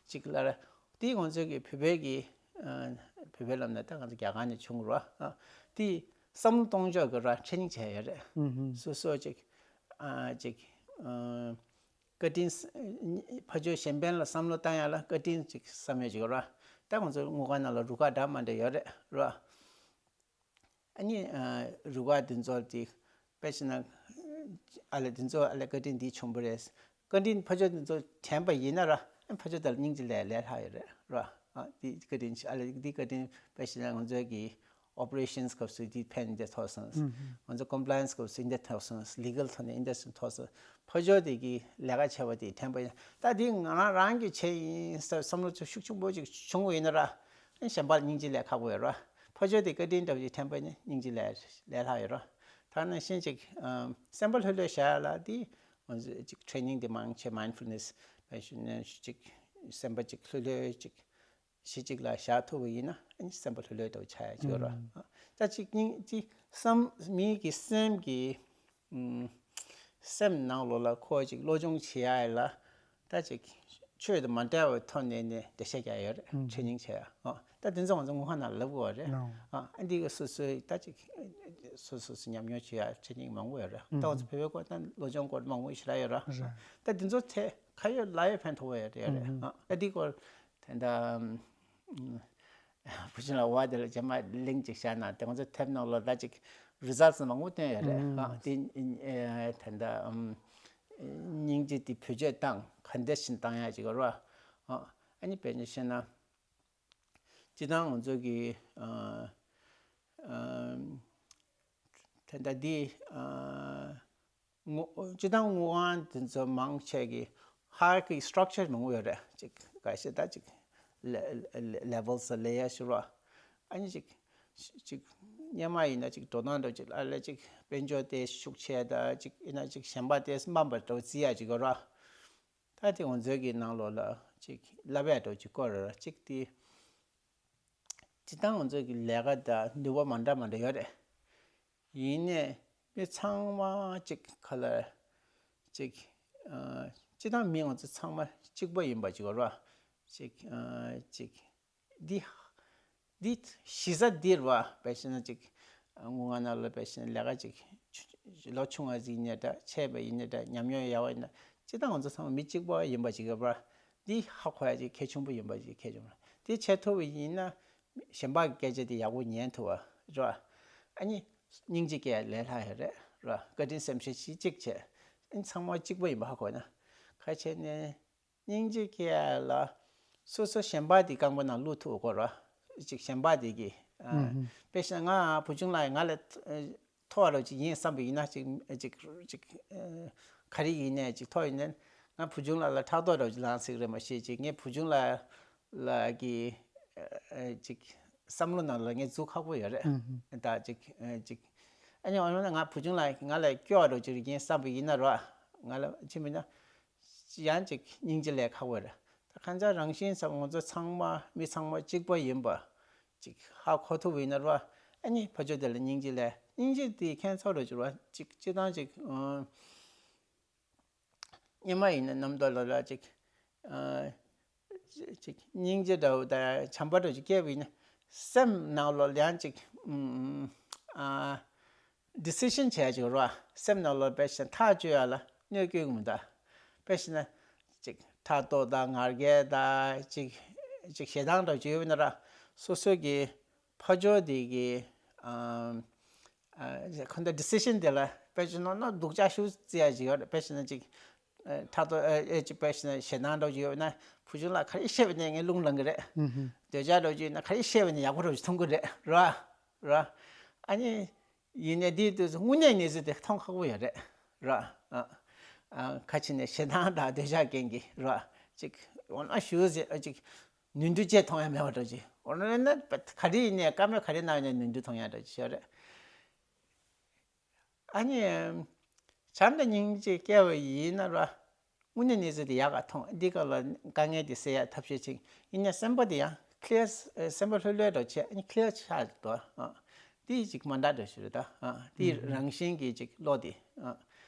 གཅིག་ལ་ར། དེ་ང་ཚོ་གི་བོད་པའི་གི་ཨ་བོད་པའི་ལམ་ནས་ད་ང་ཚོ་རྒྱ་གར་ནས་བྱུང་ར། ཨ། དེ་བསམ་བློ་གཏོང་ཕྱོགས་ཀྱི་ར་ཊེ་རེ་ནིང་བྱས་ཡོད་རེད། སོ་སོ་གཅིག་ཨ་གཅིག་ཨ་བཀའ་དྲིན་ཕ་ཇོ་གཞན་ཕན་ལ་བསམ་བློ་བཏང་ཡག་ལ་བཀའ་དྲིན་གཅིག་བསམ་ཡོད་ཅིག་ར། ད་ང་ཚོ་དངུལ་ཁང་ནང་ལ་རུ་ཁག་འདྲ་མ་འདྲ་ཡོད་རེད་ར། ཨ་ནི་རུ་ཁག་འདི་ཚོ་དེ་དཔེ་བྱས་ན་ཨ་ལས་འདི་ཚོ་ཨ་ལས་བཀའ་དྲིན་འདི་ཆེན་པོ་རེད། བཀའ་དྲིན་ཕ་ཇོ་འདི་ཚོ་དྲན་པ་ཡིན་ན་ར། ཨ་ཕ་ཇོ་དེ་ལ་སྙིང་རྗེ་ལས་ལས་སླ་ཡོད་རེད་ར། ཨ་འདི་བཀའ་དྲིན་ཨ་ལས་འདི་བཀའ་དྲིན་དཔེ་བྱས་ན་ང་ཚོའི་གི་ཨོ་པ་རེ་ཤན་སི་སྐབས་སུ་འདི་ཕན་འདི་ཐོགས་སོང་། ང་ཚོ་ཀོམ་པ་ལ་ཡན་སི་སྐབས་སུ་འདི་ཐོགས་སོང་། ལི་གལ་ཐོག་ནས་འདི་ཐོགས་སོང་། ཕ་ཇོ་དེ་གི་ལས་ཀ་བྱས་པ་དེ་དྲན་པ་ཡིན། ད་འདི་ང་རང་རང་གི་བྱས་ཡིན་ཟེར་བསམ་བློ་ཤུགས་ཆེན་པོ་ཅིག་བྱུང་བ་ཡིན་ན་ར། གཞན་པ་ལ་སྙིང་རྗེ་ལས་ཁག་པོ་ཡོད་ར། ཕ་ཇོ་དེ་བཀའ་དྲིན་འདྲ་བོ་ཅིག་དྲན་པ་ནི་སྙིང་རྗེ་ལས་ལས་སླ་ཡོད་ར། ད་ནང་བཞིན་ཅིག་ཨམ་སེམས་པ་ལྷོད་ལྷོད་བཞག་ཡ་ལ་དེ་ང་ཚོས་ཅིག་ཊེ་རེ་ནིང་དེ་མང་ཆེ་མའིན་ཌ་ཕུལ་ནེ་སི་བེ་ཤིན་ཅིག་སེམས་པ་ཅིག་ལྷོད་ལྷོད་ཅིག་གཞི་གཅིག་ལ་བཞག་ཐུབ་པ་ཡིན་ན་ཨ་ནི་སེམས་པ་ལྷོད་ལྷོད་འདྲ་བོ་ཆགས་ཡ་ཅིག་ཡོད་ར། ད་ཅིག་སྙིང་ཅིག་བསམ་མི་གི་སེམས་ཀྱི་ཨམ། སེམས་ནང་ལོགས་ལ་ཁོ་ཅིག་བློ་སྦྱོང་བྱེད་ཡ་ལ་ད་ཅིག་ཆོས་དང་མ་འབྲེལ་བའི་ཐོག་ནས་ནས་འགྲེལ་བཤད་རྒྱག་ཡ་རེད། ཨུམ། ཊེ་རེ་ནིང་བྱེད་ཡ། ཨ་ད་དེ་ཚོ་ང་ཚོ་དངུལ་ཁང་ནང་ལབ་དགོས་པ་རེད། ནོ། ཨ་ཨ་འདི་གི་སོ་སོའི་ད་ཅིག་སོ་སོ་སོ་ཉམས་མྱོང་བྱེད་ཡ་ཊེ་རེ་ནིང་མང་པོ་ཡོད་རེད། ཨུམ། ད་ང་ཚོ་བོད་པའི་སྐོར་ད་བློ་སྦྱོང་སྐོར་མང་པོ་ཞེ་དྲག་ཡོད་རེད། རེད། ད་དེ་ཚོ་ཚད་ཁ་ཡོད་ལག་ཡོད་ཕན་ཐོགས་པ་ཡོད་རེད། ཨུམ། ཨ་ད་འདི་སྐོར་དེ་འདྲ། བུ་ཆུང་ལགས་བ་དེ་ལ་རྗེས་མ་ལིང་ཅིག་བཞག་ན་དེ་ང་ཚོ་དེབ་ནང་ལ་ད་ཅིག་རི་ཛལ་ཊི་མང་པོ་བཏོན་ཡོད་རེད། ཨ་དེ་ཨེ་ད་ལྟ་ཨམ་སྙིང་རྗེ་དེ་བེད་སྤྱོད་བཏང་ག་འདྲ་ཞིག་བཏང་ཡ་ཅིག་རེད་བ། ཨ་ཨ་ནི་དཔེར་ན་བཤད་ན་སྤྱིར་བཏང་ང་ཚོ་གི་ཨ་ཨམ་ད་ལྟ་འདི་ཨ། དངུལ་སྤྱིར་བཏང་དངུལ་ཁང་དེ་ཚོ་མང་ཆེ་གི་ཧ་ཡར་ཀི་སི་ཊག་ཅར་མང་པོ་ཡོད་རེད། ཅིག་ག་ཤེད་ད་ཅིག་ལེ་ལེ་ལེ་ཝལ་སི་ལེ་ཡར་ཞུ་རོགས། ཨ་ནི་ཅིག་ཅིག་སྔོན་མ་ཡིན་ན་ཅིག་འགྲོ་སྟངས་འདྲ་ཅིག་ཨ་ལེ་ཅིག་དཔལ་འབྱོར་དེ་ཤུགས་ཆེ་ད་ཅིག་ཡིན་ན་ཅིག་གཞན་པ་དེ་དམའ་བ་འདྲ་བོ་བརྩི་ཡ་ཅིག་ཡོད་རོགས། ད་དེ་ང་ཚོའི་གི་ནང་ལོགས་ལ་ཅིག་བསླབ་ཡ་འདྲ་བོ་ཅིག་བསྐོར་རེད། ཅིག་དེ་སྤྱིར་བཏང་ང་ཚོའི་གི་ལས་ཀ་དང་ནུས་པ་མ་འདྲ་མ་འདྲ་ཡོད་རེད། ཡིན་ནའི་ མི་ཚང་མ་ཅིག་ག་ལ་ཅིག་ཨ་སྤྱིར་བཏང་མི་ང་ཚོ་ཚང་མ་གཅིག་པ་ཡིན་པ་ཅིག་རེད་བ། ཅིག་ཨ་ཅིག་འདི་འདི་གཞི་རྩ་འདི་རེད་བ། དཔེ་བྱས་ན་ཅིག་ཨ་སྔོན་ང་ན་ལ་དཔེ་བྱས་ན་ལས་ཀ་ཅིག་ལོ་ཆུང་བ་ཞིག་ཡིན་ནའི་འདྲ། ཆེ་བ་ཡིན་ནའི་འདྲ། ཉམས་མྱོང་ཡག་པ་ཡིན་ན། སྤྱིར་བཏང་ང་ཚོ་ཚང་མ་མི་གཅིག་པ་ཡིན་པ་ཅིག་རེད་བ། འདི་ཧ་གོ་ཡ་ཅིག་གལ་ཆེན་པོ་ཡིན་པ་ཅིག་གལ་ཆེན་པོ་རེད། འདི་བྱེད་ཐུབ་པ་ཡིན་ན། གཞན་པ་གི་སྐད་ཆ་དེ་ཡག་པོ་ཉན་ཐུབ་པ་རེད་བ། ཨ་ནི་སྙིང་རྗེ་སྐྱེ་ལས་སླ་ཡོད་རེད་རེད་བ། བཀའ་དྲིན་སེམས་ཤེས་གཅིག་གཅིག་བྱས། ཨ་ནི་ཚང་མ་གཅིག་པ་ཡིན་པ་ཧ་གོ་ན། ཁ་ཆེ་ནས་སྙིང་རྗེ་སྐྱེ་ལ་སོ་སོ་གཞན་པ་དེ་རྐང་པ་ནང་བླུག་ཐུབ་དགོས་རེད་བ། ཅིག་གཞན་པ་དེ་གི་ཨ། ཨུ་ཧུ། དཔེ་བཞག་ན་ང་བུ་ཆུང་ལགས་ང་ལས་མཐོ་བ་རོ་ཅིག་ཡིན་བསམ་པ་ཡིན་ན། ཅིག་ཅིག་ཅིག་ཨ་ག་རེ་ཡིན་ནའི་ཅིག་མཐོ་ཡིན་ནའི་ང་བུ་ཆུང་ལགས་ལ་ཕྲག་དོག་རོ་ཅིག་ལངས་སྲིད་རེད་མ་གཞི། ཅིག་ངས་བུ་ཆུང་ལགས་ལ་གི་ཨ་ཅིག་བསམ་བློ་ནང་ལ་ངས་འཛུལ་ཁག་པོ་ཡོད་རེད། ཨུ་ཧུ། ད་ཅིག་ཨ་ཅིག་ཨ་ནི་འོ་ན་ང་བུ་ཆུང་ལགས་ང་ལས་སྐྱོ་བ་རོ་ཅིག་ཡིན་བསམ་པ་ཡིན་ན་རོ། ང་ལ་ཅི་མིན་ན། ཡང་ཅིག་སྙིང་རྗེ་ལས་ཁག་པོ་རེད། ད་གང་ཅག་རང་བཞིན་ཙམ་ང་ཚོ་ཚང་མ་མི་ཚང་མ་གཅིག་པ་ཡིན་པ་ཅིག་ཧ་གོ་ཐུབ་ཡིན་ན་རོ། ཨ་ནི་ཕར་ཕྱོགས་དེ་ལ་སྙིང་རྗེ་ལས། སྙིང་རྗེ་དེ་ཁྱད་མཚར་རོ་ཅིག་རོ། ཅིག་སྤྱིར་བཏང་ཅིག་ཨ་སྔོན་མ་ཡིན་ན་གནམ་ཐོག་ལ་ལ་ཅིག་ཨ་ཅིག་སྙིང་རྗེ་འདྲ་བོ་དང་བྱམས་པ་འདྲ་བོ་ཅིག་སྐྱེས་པ་ཡིན་ན། སེམས་ནང་ལོགས་ལ་ཡང་ཅིག་ཨ་ཨ་ཌི་སི་ཤན་བྱས་ཅིག་རོ། སེམས་ནང་ལོགས་དཔེ་བཞག་ན་ཐག་གཅོད་ཡ་ལ་གནོད་སྐྱེལ་གི་མི་འདུག་དཔེ་བཞག་ན་ཅིག་ཕྲག་དོག་དང་ང་རྒྱལ་དང་ཅིག་ཅིག་ཞེ་སྡང་འདྲ་བོ་ཅིག་ཡོད་པ་ཡིན་ན་ར། སོ་སོ་གི་ཕར་ཕྱོགས་དེ་གི་ཨ་ཨ་ཁོ་ཚོ་ཌི་སི་ཤན་དེ་ལ་དཔེ་བཞག་ན་ནོར་སྡུག་ཅག་ཤུགས་རྩི་ཡ་ཅིག་ཡོད་རེད། དཔེ་བཞག་ན་ཅིག་ཨ་ཕྲག་དོག་ཨ་ཨེ་ཅིག་དཔེ་བཞག་ན་ཞེ་སྡང་འདྲ་བོ་ཅིག་ཡོད་ན། བུ་ཆུང་ལགས་ག་རེ་བཤད་པ་ནས་ངས་རླུང་ལངས་གི་རེད། ཨུ་ཧུ། འདོད་ཆགས་འདྲ་བོ་ཅིག་ཡོད་ན་ག་རེ་བཤད་པ་ནས་ཡག་པོ་འདྲ་བོ་ཅིག་མཐོང་གི་རེད་ར་ར། ཨ་ནི་ཡིན་ནའི་འདིའི་དུས་སུ་དངོས་གནས་གནས་ཚུལ་དེ་མཐོང་ཁག་པོ་ཡོད་རེད་ར། ཨ་ཨ་ཁ་ཕྱི་ནས་ཞེ་སྡང་དང་འདོད་ཆགས་རྐྱེན་གྱིས་ར། ཅིག་འོ་ན་ཞུ་ཟེར་ཨ་ཅིག་ནུས་མཐུ་ཅིག་མཐོང་ཡ་མེད་པ་འདྲ་ཅིག་འོ་ན་ན་ག་རེ་ཡིན་ནའི་བཀའ་མོལ་ག་རེ་གནང་ཡོད་ནའི་ནུས་མཐུ་མཐོང་ཡ་འདྲ་ཅིག་ཡོད་རེད། ཨ་ནི། བྱམས་དང་སྙིང་རྗེ་སྐྱེ་བ་ཡིན་ན་ར། དངོས་གནས་གནས་ཚུལ་དེ་ཡག་ག་མཐོང་། འདི་ག་ལ་དཀའ་ངལ་དེ་སེལ་ཡ་ཐབས་ཤེས་ཅིག་ཡིན་ན་སེམས་པ་དེ་ཡང་ཁི་ལི་ཡར། སེམས་པ་ལྷོད་ལྷོད་འདྲ་བྱས་ཨ་ནི་ཁི་ལི་ཡར་ཆགས་འདུག་ཨ། དེ་ཅིག་མ་འདྲ་འདྲ་ཞིག་རེད་ད། ཨ། དེ་ཨུ་ཧུ། རང་བཞིན་གྱི་ཅིག་བློ་དེ། ཨ།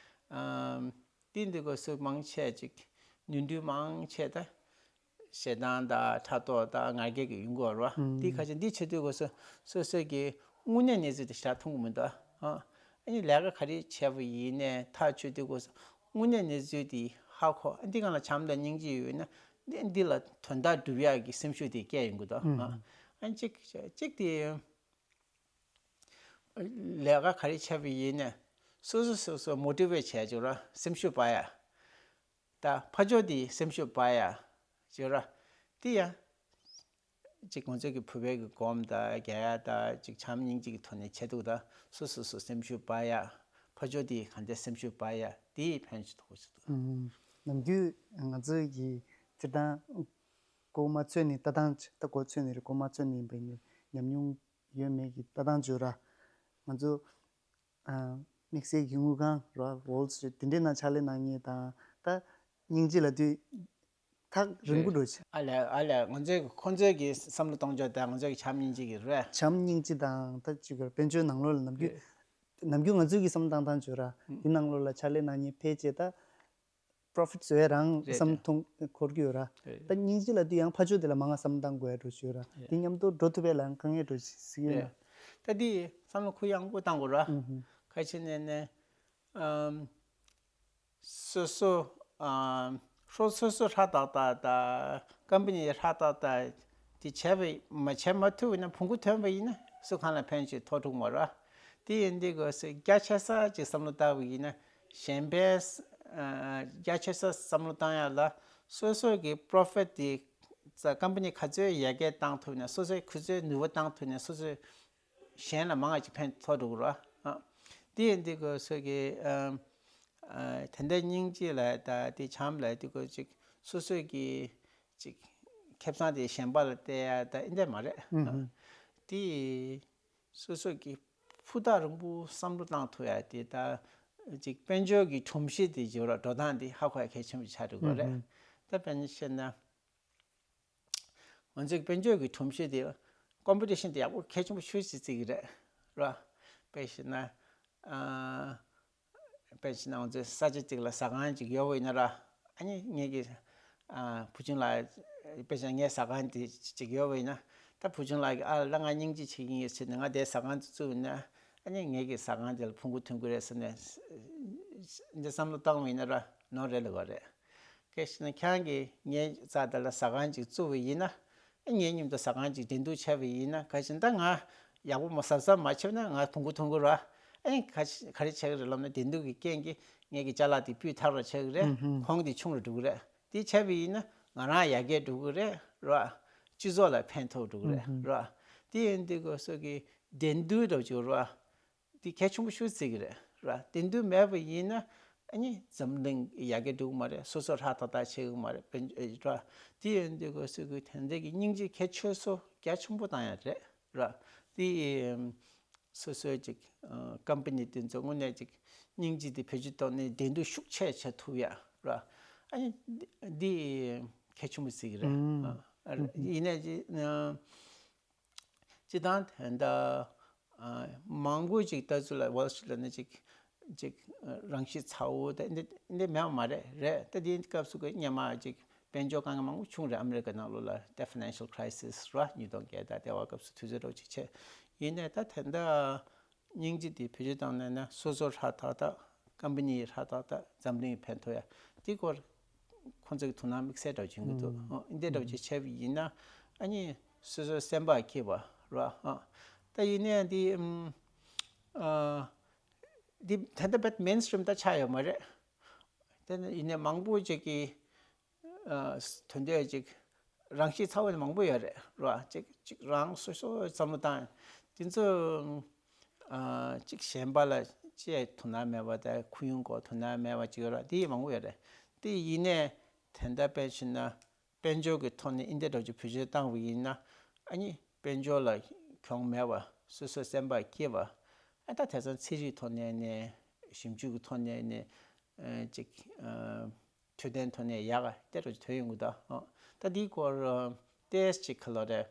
ཨམ། དེ་འདི་གོ་སུ་མང་ཆེ་ཅིག་ནུས་མཐུ་མང་ཆེ་ད། ཞེ་སྡང་དང་ཕྲག་དོག་དང་ང་རྒྱལ་གྱི་ཡོང་གི་ཡོད་རེད་བ། ཨུ། འདི་ཁ་ཆེ་འདི་བྱེད་དུས་སྐབས་སུ་སོ་སོ་གི་དངོས་གནས་གནས་ཚུལ་དེ་ཞེ་དྲག་མཐོང་གི་མི་འདུག་ཨ། ཨ་ནི་ལས་ཀ་ག་རེ་བྱས་པ་ཡིན་ནའི་ཐག་ཆོད་དུས་སྐབས་སུ་དངོས་གནས་གནས་ཚུལ་དེ་ཧ་གོ། ཨ། འདི་སྒང་ལ་བྱམས་དང་སྙིང་རྗེ་ཡོད་ན་འདི་འདི་ལ་དོན་དག་སྒྲུབ་ཡག་གི་སེམས་ཤུགས་དེ་སྐྱེ་ཡོང་གི་འདུག་ཨ། ཨུ། ཨ་ནི་གཅིག་གཅིག་དེ། ལས་ཀ་ག་རེ་བྱས་པ་ཡིན་ནའི་སོ་སོ་སོ་སོ་མོ་ཊི་ཝེཊ་བྱས་བྱུང་ར། སེམས་ཤུགས་སྤར་ཡ། ད་ཕར་ཕྱོགས་དེ་སེམས་ཤུགས་སྤར་ཡ་བྱུང་ར། དེ་ཡང་ཅིག་ང་ཚོ་གི་བོད་པའི་གི་སྒོམ་དང་རྒྱག་ཡ་དང་ཅིག་བྱམས་སྙིང་རྗེ་གི་ཐོག་ནས་བྱེད་འདུག་ད་སོ་སོ་སོ་སེམས་ཤུགས་སྤར་ཡ། ཕར་ཕྱོགས་དེ་གང་ལྟར་སེམས་ཤུགས་སྤར་ཡ་དེ་ཕན་ཐོགས་ཆེ་འདུག་ཨུམ། ནམ་རྒྱུན་ང་ཚོའི་གི་སྤྱིར་བཏང་མགོ་མ་ཚོས་ནས་ལྟ་སྟངས་ད་མགོ་ཚོས་ནས་རེད། མགོ་མ་ཚོས་ནས་ཡིན་པའི་ཉམས་མྱོང་ཡོད་མེད་ཀྱི་ལྟ་སྟངས་བརྗོད་ར། ང་ཚོ་ཨ་དམིགས་བསལ་གྱི་དངུལ་ཁང་ར། ཝོལ་སི་ཊི་རི་ཊི་དེ་འདྲའི་ནང་ཕྱག་ལས་གནང་མཁན་དང་ད་སྙིང་རྗེ་ལབ་དུས་ཐག་རིང་པོ་འགྲོ་ཆེ། ཨ་ལས་ཨ་ལས། ང་ཚོའི་ཁོང་ཚོའི་གི་བསམ་བློ་གཏོང་ཕྱོགས་དང་ང་ཚོའི་གི་བྱམས་སྙིང་རྗེ་གི་རེད། བྱམས་སྙིང་རྗེ་དང་ད་ཅིག་དཔལ་འབྱོར་ནང་ལོགས་ལ་ནམ་རྒྱུན་རེད། ནམ་རྒྱུན་ང་ཚོའི་གི་བསམ་བློ་བཏང་སྟངས་བརྗོད་ར། ཨུ། དེ་ནང་ལོགས་ལ་ཕྱག་ལས་གནང་མཁན་ཕལ་ཆེར་ད་པོ་རོ་ཕིཊ་བཟོ་ཡ་རང་རེད། བསམ་རེད། མཐོང་འཁོར་གྱི་ཡོད་ར། རེད། ད་སྙིང་རྗེ་ལབ་དུས་ཡང་ཕར་ཕྱོགས་དེ་ལ་མང་ང་བསམ་བཏང་དགོས་ཡ་འགྲོ་ཞུ་ཡོད་ར། རེད། དེ་མཉམ་དུ་འགྲོ་ཐུབ་པའི་ལམ་དཀའ་ངལ་འགྲོ་ཞིག་ཡོད་ན། རེད། ད་འདི་བསམ་བློ་ཁུ་ཡངས་པོ་བཏང་དགོས་ར། ཨུ་ཧུ། ཁ་ཆེ་ནས་ནས་ཨམ། སོ་སོ་ཨམ། ཧྲོ་སོ་སོ་ཧྲ་ཏག་ཏག་དང་ཀམ་པ་ནི་ཧྲ་ཏག་ཏག་དེ་བྱས་པ་མ་བྱས་མ་ཐུབ་ན་བོང་གུ་ཐོན་པ་ཡིན་ན་སུ་གང་ལ་ཕན་ཆེ་ཐོགས་འགྲོ་གི་མ་རེད། དེ་ཡིན་དུས་སྐབས་སུ་རྒྱ་ཆེ་ས་ཅིག་བསམ་བློ་བཏང་བ་ཡིན་ན། གཞན་པའི་ཨ་རྒྱ་ཆེ་ས་བསམ་བློ་བཏང་ཡ་ལ་སོ་སོ་གི་པོ་རོ་ཕིཊ་དེ་ཀམ་པ་ནི་ག་ཚོད་ཡར་རྒྱས་བཏང་ཐུབ་ན། སོ་སོའི་ཁུ་ཚོའི་ནུས་པ་བཏང་ཐུབ་ན་སོ་སོའི་གཞན་ལ་མང་ང་ཅིག་ཕན་ཐོགས་འགྲོ་གི་རེད། ཨ། དེ་ཡིན་དུས་སྐབས་སུ་གི་ཨ་ཨ་དེ་འདྲ་སྙིང་རྗེ་ལ་ད་དེ་བྱམས་ལ་དེ་ཀོ་ཅིག་སོ་སོའི་གི་ཅིག་ཁེ་བཟང་དེ་གཞན་པ་ལ་སྟེར་ཡ་ད་ཨེ་འདྲ་མ་རེད། ཨུ་ཧུ། ཨ། དེ་སོ་སོ་གི་ཕུ་ཐག་རིང་པོ་བསམ་བློ་བཏང་ཐུབ་ཡ་དེ་ད་ཅིག་དཔལ་འབྱོར་གྱི་སྒྲོམ་གཞི་དེ་བརྗོད་ར་འགྲོ་སྟངས་དེ་ཧ་གོ་ཡ་གལ་ཆེན་པོ་ཆགས་འགྲོ་གི་རེད། ཨུ་ཧུ། ད་དཔེར་ན་བཤད་ན། ང་ཚོའི་དཔལ་འབྱོར་གྱི་སྒྲོམ་གཞི་དེ་ཀོམ་པི་ཊི་ཤན་དེ་ཡག་པོ་གལ་ཆེན་པོ་ཤུགས་ཆེ་བརྩི་གི་རེད། ར། དཔེ་བཤད་ན། ཨ་དཔེ་བྱས་ན་ང་ཚོའི་ས་ཆ་གཅིག་ལ་ཟ་ཁང་གཅིག་ཡོད་པ་ཡིན་ན་ར། ཨ་ནི་ངེད་ཀྱི་ཨ་བུ་ཆུང་ལགས་དཔེ་བྱས་ན་ངའི་ཟ་ཁང་དེ་གཅིག་ཡོད་པ་ཡིན་ན། ད་བུ་ཆུང་ལགས་ཀྱིས་ཨ་ལ་ང་སྙིང་རྗེ་བྱེད་ཀྱི་ཡིན་ཟེར་ནས་ང་དེ་ཟ་ཁང་དེ་བཙུགས་ཡིན་ན། ཨ་ནི་ངེད་ཀྱི་ཟ་ཁང་དེ་ལ་ཕུང་པོ་ཐོན་གྱི་རེད་ཟེར་ནས་འདི་བསམ་བློ་བཏང་བ་ཡིན་ན་ར་ནོར་རེད་ལབ་པ་རེད། གལ་སྲིད་ན་ཁྱེད་རང་གིས་ངའི་རྩ་དེ་ལ་ཟ་ཁང་ཅིག་བཙུགས་པ་ཡིན་ན། ཨ་ངའི་མཉམ་དུ་ཟ་ཁང་ཅིག་འགྲན་བསྡུར་བྱས་པ་ཡིན་ན། གལ་སྲིད་ད་ང་ཡག་པོ་མ་ཟ་ཟ་མ་བྱས་ན་ང་ཕུང་པོ་ཐོན་གྱི་རེད། ཨ་ག་ག་རེ་བྱེད་ཀྱི་རེད་ལབ་ན་འགྲན་བསྡུར་གྱི་རྐྱེན་གྱིས་ངེད་ཀྱི་ཅ་ལག་དེ་སྤུས་དག་རུ་ཆགས་ཀྱི་རེད། ཨུ་ཧུམ། གོང་དེ་ཆུང་རུ་འགྲོ་གི་རེད། དེ་བྱས་པ་ཡིན་ན་ང་རང་ཡར་རྒྱས་འགྲོ་གི་རེད་ར། སྤྱི་ཚོགས་ལ་ཕན་ཐོགས་འགྲོ་གི་རེད་ར། དེ་ཡིན་དུས་ཁོ་ཚོ་གི་འགྲན་བསྡུར་འདྲ་བོ་ཅིག་ར། འདི་གལ་ཆེན་པོ་ཤུགས་བརྩི་གི་རེད་ར། འགྲན་བསྡུར་མེད་པ་ཡིན་ན་ཨ་ནི་འཛམ་གླིང་ཡར་རྒྱས་འགྲོ་གི་མ་རེད། སོ་སོ་ཧྲ་ཐག་ཐག་བྱེད་གི་མ་རེད། དཔེ་ར། དེ་ཡིན་དུས་ཁོ་ཚོ་གི་དེ་འདྲ་གི་སྙིང་རྗེ་གལ་ཆེ་ཤོས་རྒྱ་ཆེན་པོ་བཏང་ཡ་རེད་ར། དེ་སོ་སོའི་ཅིག་ཀམ་པ་ནི་དེ་ཚོ་དངོས་གནས་ཅིག་སྙིང་རྗེ་དེ་བེད་སྤྱོད་བཏང་ནས་འགྲན་བསྡུར་ཤུགས་ཆེ་བྱེད་ཐུབ་ཡ་ར། ཨ་ནི་འདི་གལ་ཆེན་པོ་བརྩི་གི་རེད། ཨ་ཡིན་ནའི་ཅིག་སྤྱིར་བཏང་དེ་འདྲ་མང་པོ་ཅིག་ལྟ་ཚུལ་ལ་ཝོལ་སི་ཊི་ལ་ནི་ཅིག་ཅིག་རང་ཤི་ཚ་བོ་དེ་འདི་འདི་མེད་པ་མ་རེད་རེད། ད་འདི་སྐབས་སུ་ཀྱི་སྔོན་མ་ཅིག་དཔལ་འབྱོར་དཀའ་ངལ་མང་པོ་བྱུང་རེད། ཨ་མི་རི་ཀ་ནང་ལོགས་ལ་ད་ཕའི་ནན་ཤལ་ཁི་རའི་སིས་ར་ཉིས་སྟོང་བརྒྱད་དང་དེ་བ་སྐབས་སུ་དུས་ཚོད་འདྲ་བོ་ཅིག་ཆད། ཡིན་ནའི་ད་དེ་འདྲ་སྙིང་རྗེ་དེ་བེད་སྤྱོད་བཏང་ནས་ན་སོ་སོ་ཧྲ་ཐག་ཐག་ཀམ་པ་ནི་ཧྲ་ཐག་ཐག་འཛམ་གླིང་ཕན་ཐོགས་ཡ་དེ་སྐོར་ཁོང་ཚོ་གི་དོ་སྣང་དམིགས་བསལ་འདྲ་བྱུང་གི་འདུག་ཨོ་འདི་འདྲ་བྱས་བྱས་པ་ཡིན་ན་ཨ་ནི་སོ་སོའི་སེམས་པ་སྐྱིད་པ་ར། ཨ་ད་ཡིན་ནའི་འདི་ཨ་འདི་ད་ལྟ་བར་མེན་སི་ཊི་རིམ་ད་ཆགས་ཡོད་མ་རེད། དེ་ནི་ཡིན་ནའི་མང་པོ་ཅིག་གིས་ཨ་དོན་དེ་ཅིག་རང་ཤི་ཚ་བོ་མང་པོ་ཡོད་རེད་ར། ཅིག་ཅིག་རང་སོ་སོ་བསམ་བློ་བཏང་དེ་ཚོ་ཨ་ཅིག་གཞན་པ་ལ་ཅིག་དོ་སྣང་མེད་པ་དང་ཁོར་ཡུག་སྐོར་དོ་སྣང་མེད་པ་ཅིག་ཡོད་ར། དེ་མང་པོ་ཡོད་རེད། དེ་ཡིན་ནའི་དེ་འདྲ་དཔེ་བྱས་ན་དཔལ་འབྱོར་གྱི་ཐོག་ནས་འདི་འདྲ་ཅིག་བེད་སྤྱོད་བཏང་བ་ཡིན་ན་ཨ་ནི་དཔལ་འབྱོར་ལ་གྱོང་མེད་པ་སོ་སོའི་སེམས་པ་སྐྱིད་པ། ཨ་ད་དེང་སང་ཚན་རིག་ཐོག་ནས་ནས་ཞིབ་འཇུག་གི་ཐོག་ནས་ནས་ཨ་ཅིག་ཨ། འཕྲོད་བསྟེན་ཐོག་ནས་ཡག་ག་དེ་འདྲ་ཅིག་ཐོན་ཡོང་གི་འདུག་ཨ་ད་འདིའི་སྐོར་ཨ་ཏོག་ཙམ་ཅིག་ག་ལབ་རེད།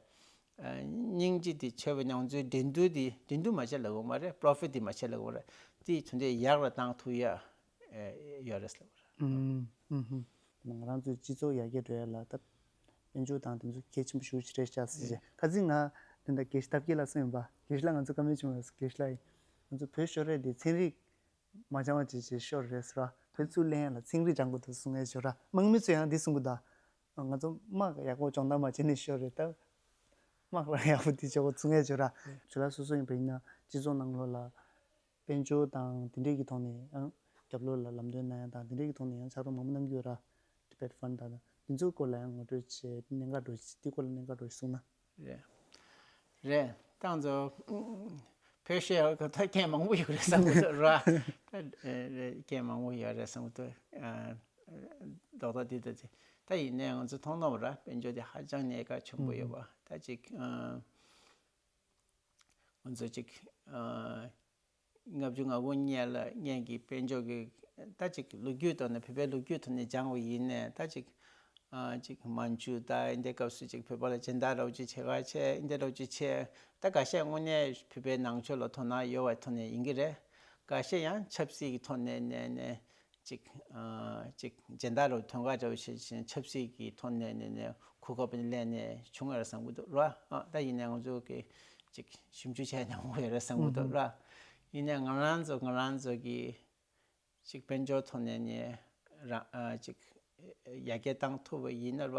ཨ་སྙིང་རྗེ་དེ་ཆེ་བའི་ནང་ཚུད་འགྲན་བསྡུར་དེ་འགྲན་བསྡུར་མ་བྱས་ལབ་དགོས་མ་རེད། པོ་རོ་ཕིཊ་དེ་མ་བྱས་ལབ་དགོས་མ་རེད། དེ་དོན་དེ་ཡག་ལ་བཏང་ཐུབ་ཡ་ཨེ་ཡོད་རེད་ལབ་རེད། ཨུམ་ཨུམ་ཧུམ། ང་རང་ཚོའི་སྤྱི་ཚོགས་ཡར་རྒྱས་འགྲོ་ཡ་ལ་ད་དཔལ་འབྱོར་དང་དེ་ཚོ་གལ་ཆེན་པོ་ཞེ་པོ་ཅིག་རེད་ཤག་ཟེར་བྱས། ཁ་སང་ང་དེ་འདྲ་དགེ་བཤེས་ཐབས་མཁས་ལགས་གསུངས་ཡིན་པ། དགེ་བཤེས་ལགས་ང་ཚོ་བཀའ་མོལ་བྱུང་ཡོད། དགེ་བཤེས་ལགས་ཡིན། ང་ཚོ་བོད་ཤོར་རེད་དེ་ཚན་རིག་མ་སྦྱང་བ་བྱས་བྱས་ཤོར་རེད་ཟེར་བ། བོད་ཚུར་ལེན་ཡ་ལ་ཚན་རིག་སྦྱང་དགོས་འདུག་གསུང་ཡས་ཅིག་ཡོད་ར། དམག་མི་ཚོས་ཡང་འདི་གསུང་གི་འདུག་ང་ཚོ་དམག་ཡག་པོ་སྦྱོང་བརྡར་མ་བྱས་ནས་ཤོར་རེད་ད། དམག་རང་ཡག་པོ་འདི་བྱེད་དགོས་གསུང་ཡས་ཅིག་ཡོད་ར། ཇོ་ལགས་སོ་སོ་ཡིན་པ་ཡིན་ན་སྤྱི་ཚོགས་ནང་ལོགས་ལ་དཔལ་འབྱོར་དང་དེ་འདྲས་ཀྱི་ཐོག་ནས་ཡང་རྒྱབ་ལོགས་ལ་ལམ་སྟོན་གནང་ཡ་དང་དེ་འདྲས་ཀྱི་ཐོག་ནས་ཡང་ཕྱག་རོགས་མང་པོ་གནང་གི་ཡོད་ར། Tibet Fund དང་དེ་ཚོའི་སྐོར་ལ་ཡང་ངོ་སྤྲོད་བྱས་གནད་འགག་འདྲ་བོ་ཞིག་དེའི་སྐོར་ལ་གནད་འགག་འདྲ་བོ་ཞིག་གསུངས་ན། རེད། རེད། ཏང་ཙོ། ཕལ་ཆེར་ད་རྐྱེན་མང་པོ་ཡོད་རེད་བསམ་གྱི་འདུག་ར། ད་རེད། རྐྱེན་མང་པོ་ཡོད་རེད་བསམ་གྱི་འདུག་ཨ། རྡོག་རྡོག་འདི་ད་ཅིག་ད་ཡིན་ནའི་ང་ཚོ་མཐོང་ནོར་བ་ར་དཔལ་འབྱོར་དེ་ཧ་ཅང་གནད་འགག་ཆེན་པོ་ཡོད་པ། ད་ཅིག་ཨ། ང་ཚོ་ཅིག་ཨ། ལྔ་བཅུ་ང་དགུ་སྔོན་ལ་སྔོན་གྱི་དཔལ་འབྱོར་གྱི་ད་ཅིག་ལོ་རྒྱུས་ཐོག་ནས་བོད་པའི་ལོ་རྒྱུས་ཐོག་ནས་སྦྱངས་པ་ཡིན་ནའི་ད་ཅིག་ཨ་ཅིག་མན་ཇུ་ད་འདི་འདྲའི་སྐབས་སུ་ཅིག་བོད་པ་ལ་སྦྱིན་བདག་རོགས་ཅིག་བྱེད་ག་བྱས་འདི་འདྲའི་རོགས་ཅིག་བྱས། ད་འགའ་ཤས་དངོས་གནས་བོད་པའི་ནང་ཆོས་ལ་དོ་སྣང་ཡོད་པའི་ཐོག་ནས་ཡིན་གྱི་རེད། འགའ་ཤས་ཡང་ཆབ་སྲིད་ཀྱི་ཐོག་ནས་ནས་ནས་ཅིག་ཨ་ཅིག་སྦྱིན་བདག་རོགས་དོན་དག་འདྲ་བོ་བྱེད་བཞིན་ཆབ་སྲིད་ཀྱི་ཐོག་ནས་ནས་ནས་གོ་སྐབས་ལེན་ནས་བྱུང་ཡོད་རེད་བསམ་གྱི་འདུག་ར། ཨ་ད་ཡིན་ནའི་ང་ཚོ་གི་ཅིག་ཞིབ་འཇུག་བྱས་ནས་འོང་བ་ཡོད་རེད་བསམ་གྱི་འདུག་ར། ཡིན་ནའི་ང་རང་ཚོ་ང་རང་ཚོ་གི་ཅིག་དཔལ་འབྱོར་ཐོག་ནས་ནི་རང་ཨ་ཅིག་ཡར་རྒྱས་བཏང་ཐུབ་པ་ཡིན་ན་ར།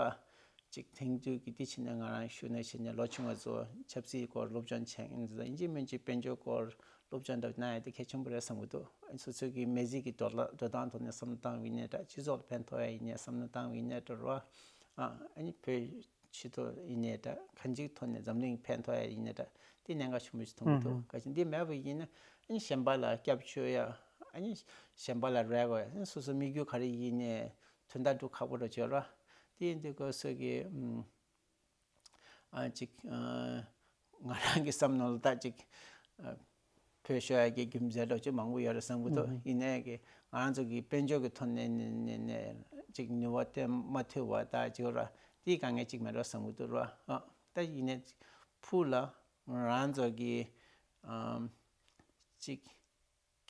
ཅིག་དེང་དུས་ཀྱི་དེ་བྱས་ནས་ང་རང་ཞུ་ན་བྱས་ནས་ལོ་ཆུང་བ་ཚོ་ཆབ་སྲིད་སྐོར་སློབ་སྦྱོང་བྱས་ཡིན་ཙང་ཡིན་གཅིག་མིན་གཅིག་དཔལ་འབྱོར་སྐོར་སློབ་སྦྱོང་འདྲ་གནང་ཡ་དེ་གལ་ཆེན་པོ་རེད་བསམ་གྱི་འདུག་སོ་སོ་གི་མི་ཚེ་གི་འགྲོ་ལ་འགྲོ་སྟངས་ཐོག་ནས་བསམ་བློ་བཏང་བ་ཡིན་ནའི་འདྲ། སྤྱི་ཚོགས་ལ་ཕན་ཐོགས་ཡ་ཡིན་ནའི་བསམ་བློ་བཏང་བ་ཡིན་ནའི་འདྲ་ར། ཨ་ཨ་ནི་བོད་ཕྱི་ཐོག་ཡིན་ནའི་འདྲ། གང་ཅིའི་ཐོག་ནས་འཛམ་གླིང་ཕན་ཐོགས་ཡ་ཡིན་ནའི་འདྲ། འདི་གནད་འགག་ཆེན་པོ་ཞིག་མཐོང་གི་འདུག་གལ་སྲིད་འདི་མེད་པ་ཡིན་ན་ཨ་ནི་གཞན་པ་ལ་སྐྱབས་བཅོལ་ཡ། ཨ་ནི་གཞན་པ་ལ་རེ་བ་ཡ། ཨ་ནི་སོ་སོ་དམིགས་ཡུལ་ག་རེ་ཡིན་ནའི་དོན་དག་སྒྲུབ་ཁག་པོ་འདྲ་བྱེད་ར། དེ་ཡིན་དུས་སྐབས་སུ་གི་ཨ་ཅིག་ཨ་ང་རང་གི་བསམ་ནོར་ལ་ད་ཅིག་ཨ་བོད་ཤོར་ཡ་གི་རྒྱུ་མཚན་འདྲ་ཅིག་མང་པོ་ཡོད་རེད་བསམ་གྱི་འདུག་ཡིན་ནའི་གི་ང་རང་ཚོ་གི་དཔལ་འབྱོར་གི་ཐོག་ནས་ནས་ནས་ནས་ཅིག་ནུས་པ་བཏོན་མ་ཐུབ་པ་ད་ཅིག་ར། དེའི་དཀའ་ངལ་ཅིག་མེད་རོགས་བསམ་གྱི་འདུག་ར། ཨ་ད་ཡིན་ནའི་ཕུགས་ལ་ང་རང་ཚོ་གི་ཨ་ཅིག་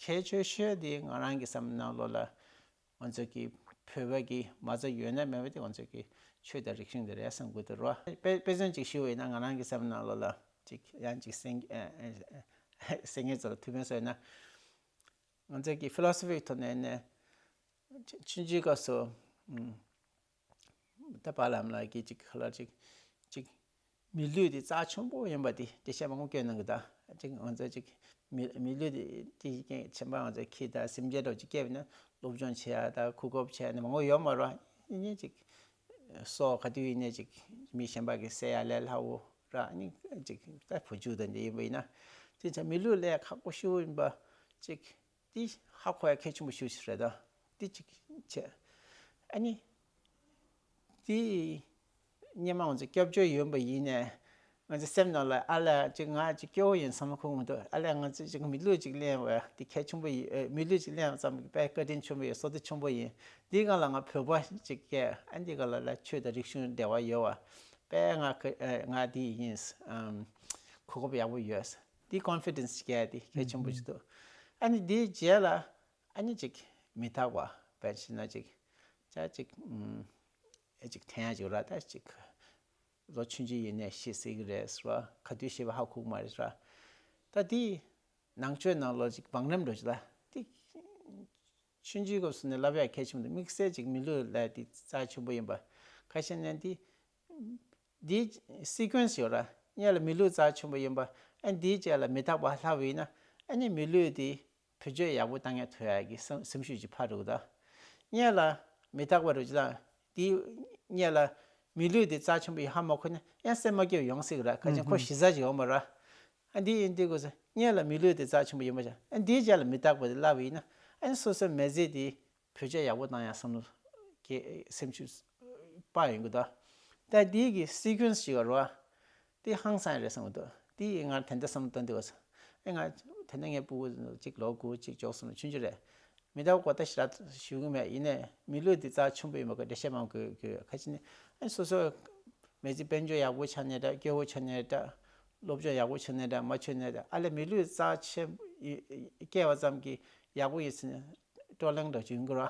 གལ་ཆེ་ཤོས་དེ་ང་རང་གི་བསམ་ནང་ལོགས་ལ་ང་ཚོ་གི་བོད་པ་གི་མ་རྩ་ཡོད་ན་མེད་པ་དེ་ང་ཚོ་གི་ཆོས་དང་རིག་གཞུང་དེ་རེད་བསམ་གི་འདུག་རོ། དཔེ་དཔེ་མཚོན་ཅིག་ཞུ་བ་ཡིན་ན། ང་རང་གི་བསམ་ནང་ལོགས་ལ་ཅིག་ཡང་ཅིག་སེང་ཨ་ཨ་སེང་གེ་ཚོ་ལ་ཐུགས་ཕན་གསོས་ན། ང་ཚོ་གི་ཕི་ལོ་སོ་ཕིའི་ཐོག་ནས་ནས་ཆུང་ཆུང་སྐབས་སུ་ཨུམ། ད་བར་ལམ་ལ་གི་ཅིག་ཁ་ལ་ཅིག་ཅིག་མི་ལུས་དེ་རྩ་ཆེན་པོ་ཡིན་པ་དེ་འགྲེལ་བཤད་མང་པོ་བསྐྱོན་གནང་གི། ད་ཅིག་ང་ཚོ་ཅིག་མི་མི་ལུས་དེ་དེ་ཅིག་ཁྱིམ་པ་ང་ཚོ་ཁྱི་དང་སེམས་ཅན་འདྲ་ཅིག་སྐྱེས་པ་ན་སློབ་སྦྱོང་བྱེད་ཡ་དང་གོ་སྐབས་བྱེད་ཡ་ནི་མང་པོ་ཡོད་མ་རེད། ཡིན་ནའི་ཅིག་སྲོག་ག་དུས་ཡིན་ནའི་ཅིག་མི་གཞན་པ་གི་བསད་ཡ་ལས་སླ་བོ་ར། ཨ་ནི་ཅིག་ད་བུ་ཆུང་དང་འདྲ་ཡིན་པ་ཡིན་ན་དེ་ཚོ་མི་ལུས་ལས་ཁག་པོ་ཞེ་པོ་ཡིན་པ་ཅིག་དེ་ཧ་གོ་ཡ་གལ་ཆེན་པོ་ཞེ་པོ་ཞིག་རེད། ད་དེ་གཅིག་བྱས། ཨ་ནི་དེ་སྔོན་མ་ང་ཚོ་སྐྱབས་བཅོལ་ཡོང་པ་ཡིན་ནའི་ང་ཚོ་སེམས་ནང་ལ་ཨ་ལས་ཅིག་ང་ཅིག་སྐྱོ་བོ་ཡིན་བསམ་བློ་འཁོར་གི་མི་འདུག་ཨ་ལས་ང་ཚོ་ཅིག་མི་ལུས་ཅིག་ལེན་པ་དེ་གལ་ཆེན་པོ་ཡིན། ཨེ་མི་ལུས་ཅིག་ལེན་པ་ཙམ་གྱིས་དཔེ་བཀའ་དྲིན་ཆེན་པོ་ཡིན། བསོད་བདེ་ཆེན་པོ་ཡིན། འདི་སྒང་ལ་ང་བོད་པ་ཅིག་སྐྱེས། ཨ་འདི་སྒང་ལ་ལ་ཆོས་དང་རིག་གཞུང་འབྲེལ་བ་ཡོད་པ་དཔེ་ང་ཁ་ཨེ་ང་འདི་ཡིན། ཨམ་གོ་སྐབས་ཡག་པོ་ཡོད། འདི་ཀོན་ཕི་ཌེན་སི་སྐྱེ་ཡ་དེ་གལ་ཆེན་པོ་ཞིག་འདུག་ཨ་ནི་འདིའི་རྗེས་ལ་ཨ་ནི་ཅིག་མི་རྟག་པ་དཔེར་ན་ཅིག་ཅག་ཅིག་ཨམ་ཨེ་ཅིག་འཐེན་ཡ་ཅིག་ར། ད་ཅིག་ལོ་ཆུང་ཆུང་ཡིན་ནའི་ཤི་སྲིད་ཀྱི་རེད་ཟེར་བ། ག་དུས་ཤི་བ་ཧ་གོ་གི་མ་རེད་ཟེར་བ། ད་འདི་ནང་ཆོས་ནང་ལོགས་ཅིག་བང་རིམ་འགྲོ་ཅིག་ལ་འདི་ཆུང་ཆུང་སྐབས་སུ་ནས་བསླབ་ཡ་གལ་ཆེན་པོ་འདུག་དམིགས་བསལ་ཅིག་མི་ལུས་ལ་འདི་རྩ་ཆེན་པོ་ཡིན་པ། ཁ་ཤས་ནས་འདི་འདི་སི་ཀུན་སི་ཡོད་ར། སྔོན་ལ་མི་ལུས་རྩ་ཆེན་པོ་ཡིན་པ། ཨ་འདིའི་རྗེས་ལ་མི་རྟག་པ་ལྷག་པ་ཡིན་ན་ཨ་ནི་མི་ལུས་འདི་བེད་སྤྱོད་ཡག་པོ་བཏང་ཡ་ཐུབ་ཡ་གི་སེམས་སེམས་ཤུགས་ཅིག་འཕར་འགྲོ་གི་འདུག་སྔོན་ལ་མི་རྟག་པ་རུ་ཅིག་ལ་འདི་སྔོན་ལ་མི་ལུས་འདི་རྩ་ཆེན་པོ་ཡིན་ཧ་མ་གོ་ན་ཡང་སེམས་མ་སྐྱིད་པ་ཡོང་སྲིད་གི་ར། ཁ་ཅིག་ཁོ་ཨུ་ཧུམ། གཞི་རྩ་ཅིག་ཡོད་མ་ར། ཨ་འདི་ཡིན་དུས་སྐབས་སུ་སྔོན་ལ་མི་ལུས་དེ་རྩ་ཆེན་པོ་ཡིན་པ་ཤ། ཨ་འདིའི་རྗེས་ལ་མི་རྟག་པ་དེ་བསླབ་པ་ཡིན་ན་ཨ་ནི་སོ་སོའི་མི་ཚེ་དེ་བེད་སྤྱོད་ཡག་པོ་བཏང་ཡ་བསམ་བློ་སྐྱེ་སེམས་ཤུགས་སྤར་ཡོང་གི་འདུག་ད་འདིའི་གི་སི་ཀུན་སི་ཞིག་རོ། དེ་ཧང་སང་རེད་བསམ་གི་འདུག་དེ་ང་ད་ལྟ་བསམ་བློ་གཏོང་དུས་སྐབས་སུ་ཨ་ང་ད་ལྟ་ངའི་སྤུ་གུ་གཅིག་ལོ་དགུ་གཅིག་བཅུ་གསུམ་ཆུང་ཆུང་རེད། མི་རྟག་པ་ད་ཞེ་དྲག་ཞུ་གི་མེད། ཡིན་ནའི་མི་ལུས་འདི་རྩ་ཆེན་པོ་ཡིན་པ་གི་འགྲེལ་བཤད་མང་པོ་དགོས་དགོས། ཁ་ཅིག་ནི་ཨ་སོ་སོ་མི་ཚེ་དཔལ་འབྱོར་ཡག་པོ་ཆགས་ནའི་འདྲ། སྐྱོ་བོ་ཆགས་ནའི་འདྲ། སློབ་སྦྱོང་ཡག་པོ་བྱུང་ནའི་འདྲ། མ་བྱུང་ནའི་འདྲ། ཨ་ལས་མི་ལུས་རྩ་ཆེན་པོ་སྐྱེས་པ་ཙམ་གྱིས་ཡག་པོ་ཡིན་ཟེར་ནས་བགྲོ་གླེང་འདྲ་བྱུང་གི་ར།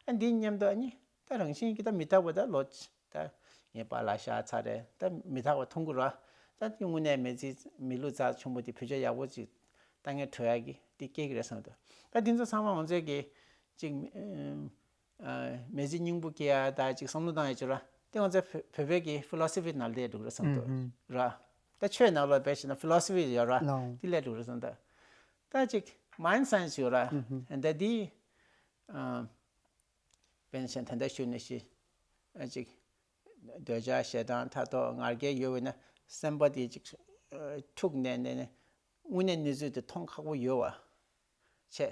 ཨ་འདི་མཉམ་དུ་ཨ་ནི་ད་རང་བཞིན་གྱིས་ད་མི་རྟག་པ་ད་ལོ་ད་ངའི་པཱ་ལགས་ཤི་ཚར་རེད། ད་མི་རྟག་པ་མཐོང་གི་ར། ད་དེ་དངོས་གནས་མི་ཚེ་མི་ལུས་རྩ་ཆེན་པོ་དེ་བེད་སྤྱོད་ཡག་པོ་ཅིག་ད་ངས་གྲོལ་ཡག་གི་དེ་སྐྱེ་གི་རེད་བསམ་འདུག་ད་འདི་ཚོ་ཚང་མ་ང་ཚོས་ཀྱི་ཅིག་ཨ་མི་ཚེ་སྙིང་པོ་སྐྱེ་ཡ་ད་ཅིག་བསམ་བློ་བཏང་ཡ་ཅིག་ར། དེ་ང་ཚོ་བོད་བོད་པའི་གི་ཕི་ལོ་སི་ཕི་ནང་སླེབས་འགྲོ་གི་རེད་བསམ་འདུག་ར། ད་ཆོས་ནང་ལ་བས་ཤེ་ན་ཕི་ལོ་སི་ཕི་ཡོད་ར། དེ་སླེབས་འགྲོ་གི་རེད་བསམ་འདུག་ད་ཅིག་མའིན་ཌི་སའེན་སི་ཡོད་ར། ད་འདི་ཨ། དཔེར་ན་ཆ་ད་ལྟ་ཞུས་ནས་ཤི། ཨ་ཅིག་འདོད་ཆགས་ཞེ་སྡང་ཕྲག་དོག་ང་རྒྱལ་ཡོད་པས་ན་སེམས་པ་དེ་ཅིག་འཁྲུགས་ནས་ནས་ནས་དངོས་གནས་གནས་ཚུལ་དེ་མཐོང་ཁག་པོ་ཡོད་པ། ཆེ།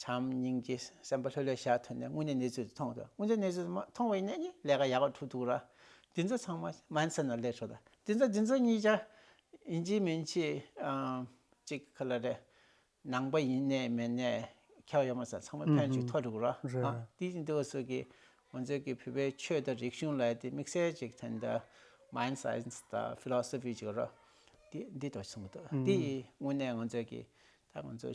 བྱམས་སྙིང་རྗེ་སེམས་པ་ལྷོད་ལྷོད་བཞག་ཐུབ་ནས་དངོས་གནས་གནས་ཚུལ་དེ་མཐོང་དགོས། དངོས་གནས་གནས་ཚུལ་མ་མཐོང་བས་ནས་ནི་ལས་ཀ་ཡག་པ་འགྲུབ་ཐུབ་ར། འདི་ཚོ་ཚང་མ་མའིན་ཌི་སེ་ཊི་ནང་སླེབས་ཆོག་ད། འདི་ཚོ་འདི་ཚོ་གཉིས་ཆ་ཡིན་གཅིག་མིན་གཅིག་ཨ་ཅིག་ག་ལ་རེད། ནང་པ་ཡིན་ནའི་མིན་ནའི་ཁྱབ་ཡོད་མ་ཟད་ཚང་མ་ཕན་ཅིག་ཐོགས་འགྲོ་གི་ར། རེད། ཨ་དེ་ཡིན་དུས་སུ་གི་ང་ཚོའི་གི་བོད་པའི་ཆོས་དང་རིག་གཞུང་ལ་དེ་དམིགས་བསལ་ཅིག་ད་ལྟ་མའིན་ཌི་སའེན་སི་དང་ཕི་ལོ་སོ་ཕི་ཅིག་ར། དེ་འདི་དོ་གསུང་གི་འདུག་དེ་དངོས་གནས་ང་ཚོའི་གི་ད་ང་ཚོ་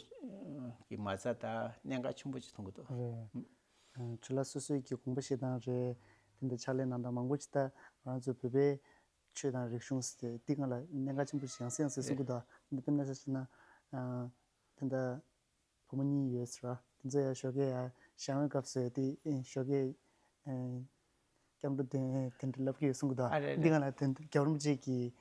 གི་མ་རྩ་དང་གནད་འགག་ཆེན་པོ་ཅིག་མཐོང་གི་འདུག་རེད། ཁྱོད་ལ་སོ་སོའི་གི་དགོངས་པ་བཞེས་སྟངས་རེད། དེ་འདྲ་ཕྱག་ལས་གནང་སྟངས་མང་པོ་ཅིག་ད་ང་ཚོ་བོད་པའི་ཆོས་དང་རིག་གཞུང་ཟེར་ཏེ་འདི་སྒང་ལ་གནད་འགག་ཆེན་པོ་ཞིག་ཡང་སེ་ཡང་སེ་གསུང་གི་འདུག་འདི་དཔེར་ན་ཆ་བཞག་ན་ཨ་ད་ལྟ་བུ་མོ་གཉིས་ཡོད་ཟེར་བ་དེ་ཚོ་ཡང་ཞོགས་ཀས་ཡང་ཞང་པའི་སྐབས་སུ་ཡང་དེ་ཨེ་ཞོགས་ཀས་ཨེ་སྐྱབས་འགྲོ་དེ་དེ་འདྲ་ལབ་ཀྱི་ཡོད་གསུང་གི་འདུག་ཨ་རེད་འདི་རེད། སྒང་ལ་དེ་འདྲ་རྒྱལ་བ་རིན་པོ་ཆེ་གིས་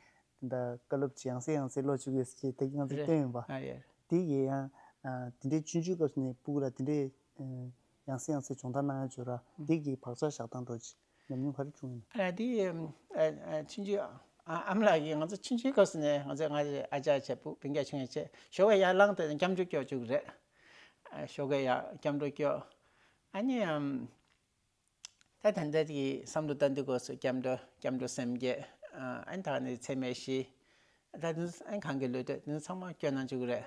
ད་ལྟ་བཀའ་སློབ་ཅིག་ཡང་སེ་ཡང་སེ་ཀློག་བཅུག་ཡོད་ཟེར་གྱི་དེ་གི་ང་ཚོ་རེད། བསྟན་ཡོད་པ། ཨ་ཡེ། དེ་གི་ཡང་ཨ་དེ་འདྲའི་ཆུང་ཆུང་སྐབས་སུ་ནས་སྤུ་གུ་ལ་དེ་འདྲའི་ཨ་ཡང་སེ་ཡང་སེ་སྦྱོང་བརྡར་གནང་ཡ་བྱོས་ར། ཨུ། དེ་གི་བག་ཆགས་བཞག་སྟངས་འདྲ་ཅིག་ཉམས་མྱོང་ག་རེ་བྱུང་ཡོད་ན། ཨ་དེ་ཨ་ཨ་ཆུང་ཆུང་ཨ་ཨ་མ་ལགས་ཀྱིས་ང་ཚོ་ཆུང་ཆུང་སྐབས་སུ་ནས་ང་ཚོ་ང་ཚོ་ཨ་ཅག་བྱས་སྤུ་སྤུན་ཀྱག་ཆུང་ཡང་བྱས་ཞོགས་ཀས་ཡར་ལངས་དེ་སྐྱབས་འགྲོ་སྐྱོར་བཅུག་རེད། ཨ་ཞོགས་ཀས་ཡར་སྐྱབས་འགྲོ་སྐྱོར། ཨ་ནི་ཨམ། ད་ད་ལྟ་གི་བསམ་བློ་བཏང་དུས་སྐབས་སུ་སྐྱབས་འགྲོ་སྐྱབས་འགྲོ་སེམས་བསྐྱེད། ཨ་ནི་ད་ནི་ཚད་མེད་བཞི། ད་དེ་ཚོ་ཨ་ནི་གང་གི་ལོས་དོད་དེ་ཚོ་ཚང་མ་སྐྱོན་གནང་བཅུག་གི་རེད།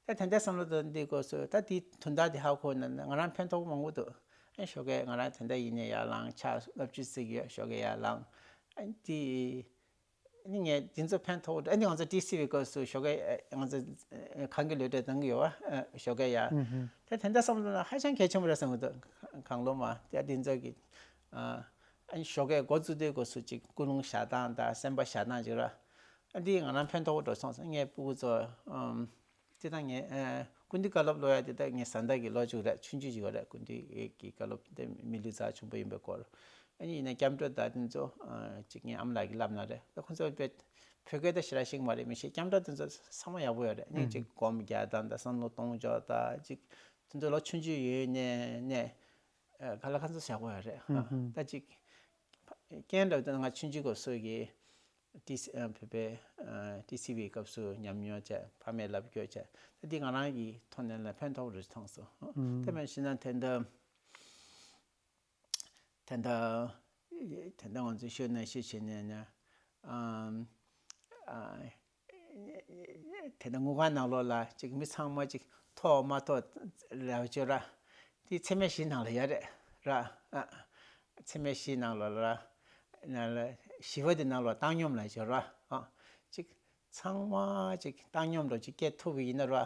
ད་ད་ལྟ་བསམ་བློ་བཏང་དུས་སྐབས་སུ་ད་དེ་དོན་དག་དེ་ཧ་གོ་ན་ང་རང་ཕན་ཐོགས་མང་པོ་འདུག་ཨ་ནི་ཞོགས་ཀས་ང་རང་ད་ལྟ་ཡིན་ནའི་ཡར་ལངས་ཕྱག་ལབ་ཅི་ཟིག་ཡོད་ཞོགས་ཀས་ཡར་ལངས། ཨ་ནི་དེ། ནི་ངས་འདི་ཚོ་ཕན་ཐོགས་འགྲོ། ཨ་ནི་ང་ཚོ་ཊི་སི་ཝི་སྐབས་སུ་ཞོགས་ཀས་ང་ཚོ་གངས་ཀྱི་ལུས་འབྲེལ་གཏོང་གི་ཡོད་བ། ཞོགས་ཀས་ཡ། ཨུ་ཧུ། དེ་དེ་འདྲ་བསམ་བློ་ན་ཧ་ཅང་གལ་ཆེན་པོ་རེད་བསམ་གི་འདུག་གངས་ལོ་མ་དེ་འདི་ཚོ་གི། ཨ་ནི་ཞོགས་ཀས་འགོ་བཙུགས་དུས་སྐབས་སུ་ཅིག་ཀུན་སློང་བཞག་སྟངས་དང་སེམས་པ་བཞག་སྟངས་ཅིག་ར། ཨ་འདི་ང་རང་ཕན་ཐོགས་འགྲོ་སོང་ཟེར། ངའི་སྤུ་གུ་ཚོ་ཨམ། དེ་དང་ངས་ཨ་ཀུན་བཏུས་བཀའ་སློབ་ཀློག་ཡ་དེ་ད་ངའི་བཟའ་ཟླ་གི་ལོ་བཅུ་རེད། ཆུང་ཆུང་ཅིག་ཡོད་རེད། ཀུན་བཏུས་ཀྱི་བཀའ་སློབ་དེ་མི་ལུས་རྩ་ཆེན་པོ་ཡིན་པའི་སྐོར། ཨ་ནི་ཡིན་ན་སྐྱབས་འགྲོ་དང་དེ་ཚོ་ཨ་ཅིག་ངའི་ཨ་མ་ལགས་ཀྱིས་བསླབ་གནང་རེད། ད་ཁོང་ཚོ་བོད་བོད་སྐད་ད་ཞེ་དྲག་ཤེས་ཀྱི་མ་རེད། མི་ཤེས། སྐྱབས་འགྲོ་དེ་ཚོ་ཚང་མ་ཡག་པོ་ཡོད་རེད། ཨ་ནི་ཨུ་ཅིག་སྒོམ་རྒྱག་སྟངས་དང་བསམ་བློ་གཏོང་ཕྱོགས་དང་ཅིག་དེ་ཚོ་ལོ་ཆུང་ཆུང་ཡོད་ནས་ནས་ཨ་ག་ལ་ག་ཚོད་ཡག་པོ་ཡོད་རེད། ཨུ་ཧུ། ད་ཅིག་རྐྱེན་འདྲ་བོ་དེ་ང་ཆུང་ཆུང་སྐབས་སུ་གི་ཊི་སི་ཨ་བོད་པའི་ཨ་ཊི་སི་ཝི་སྐབས་སུ་ཉམས་མྱོང་བྱས། ཕ་མས་ལབ་སྐྱོར་བྱས། ད་འདི་ང་རང་གི་ཐོག་ནས་ལ་ཕན་ཐོགས་རེ་མཐོང་སོང་། ཨུ། དེ་མིན་ཞེ་ན་དེ་འདྲ་དེ་འདྲ་དེ་འདྲ་ང་ཚོས་ཤོད་ན་ཤོད་བྱས་ནས་ན་ཨམ་ཨ་དེ་འདྲ་དངུལ་ཁང་ནང་ལོགས་ལ་ཅིག་མི་ཚང་མ་ཅིག་ཐོགས་མ་ཐོགས་རེ་བ་བཅོལ་ར། དེ་ཚེག་མེད་བཞིའི་ནང་ལ་ཡོད་རེད་ར། ཨ་ཚེག་མེད་བཞིའི་ནང་ལོགས་ལ་ནང་ལ་བཞི་པ་དེ་ནང་ལོགས་བཏང་སྙོམས་ལ་བཅོལ་ར། ཨ་ཅིག་ཚང་མ་ཅིག་བཏང་སྙོམས་འདྲ་ཅིག་སྐྱེ་ཐུབ་པ་ཡིན་ན་ར།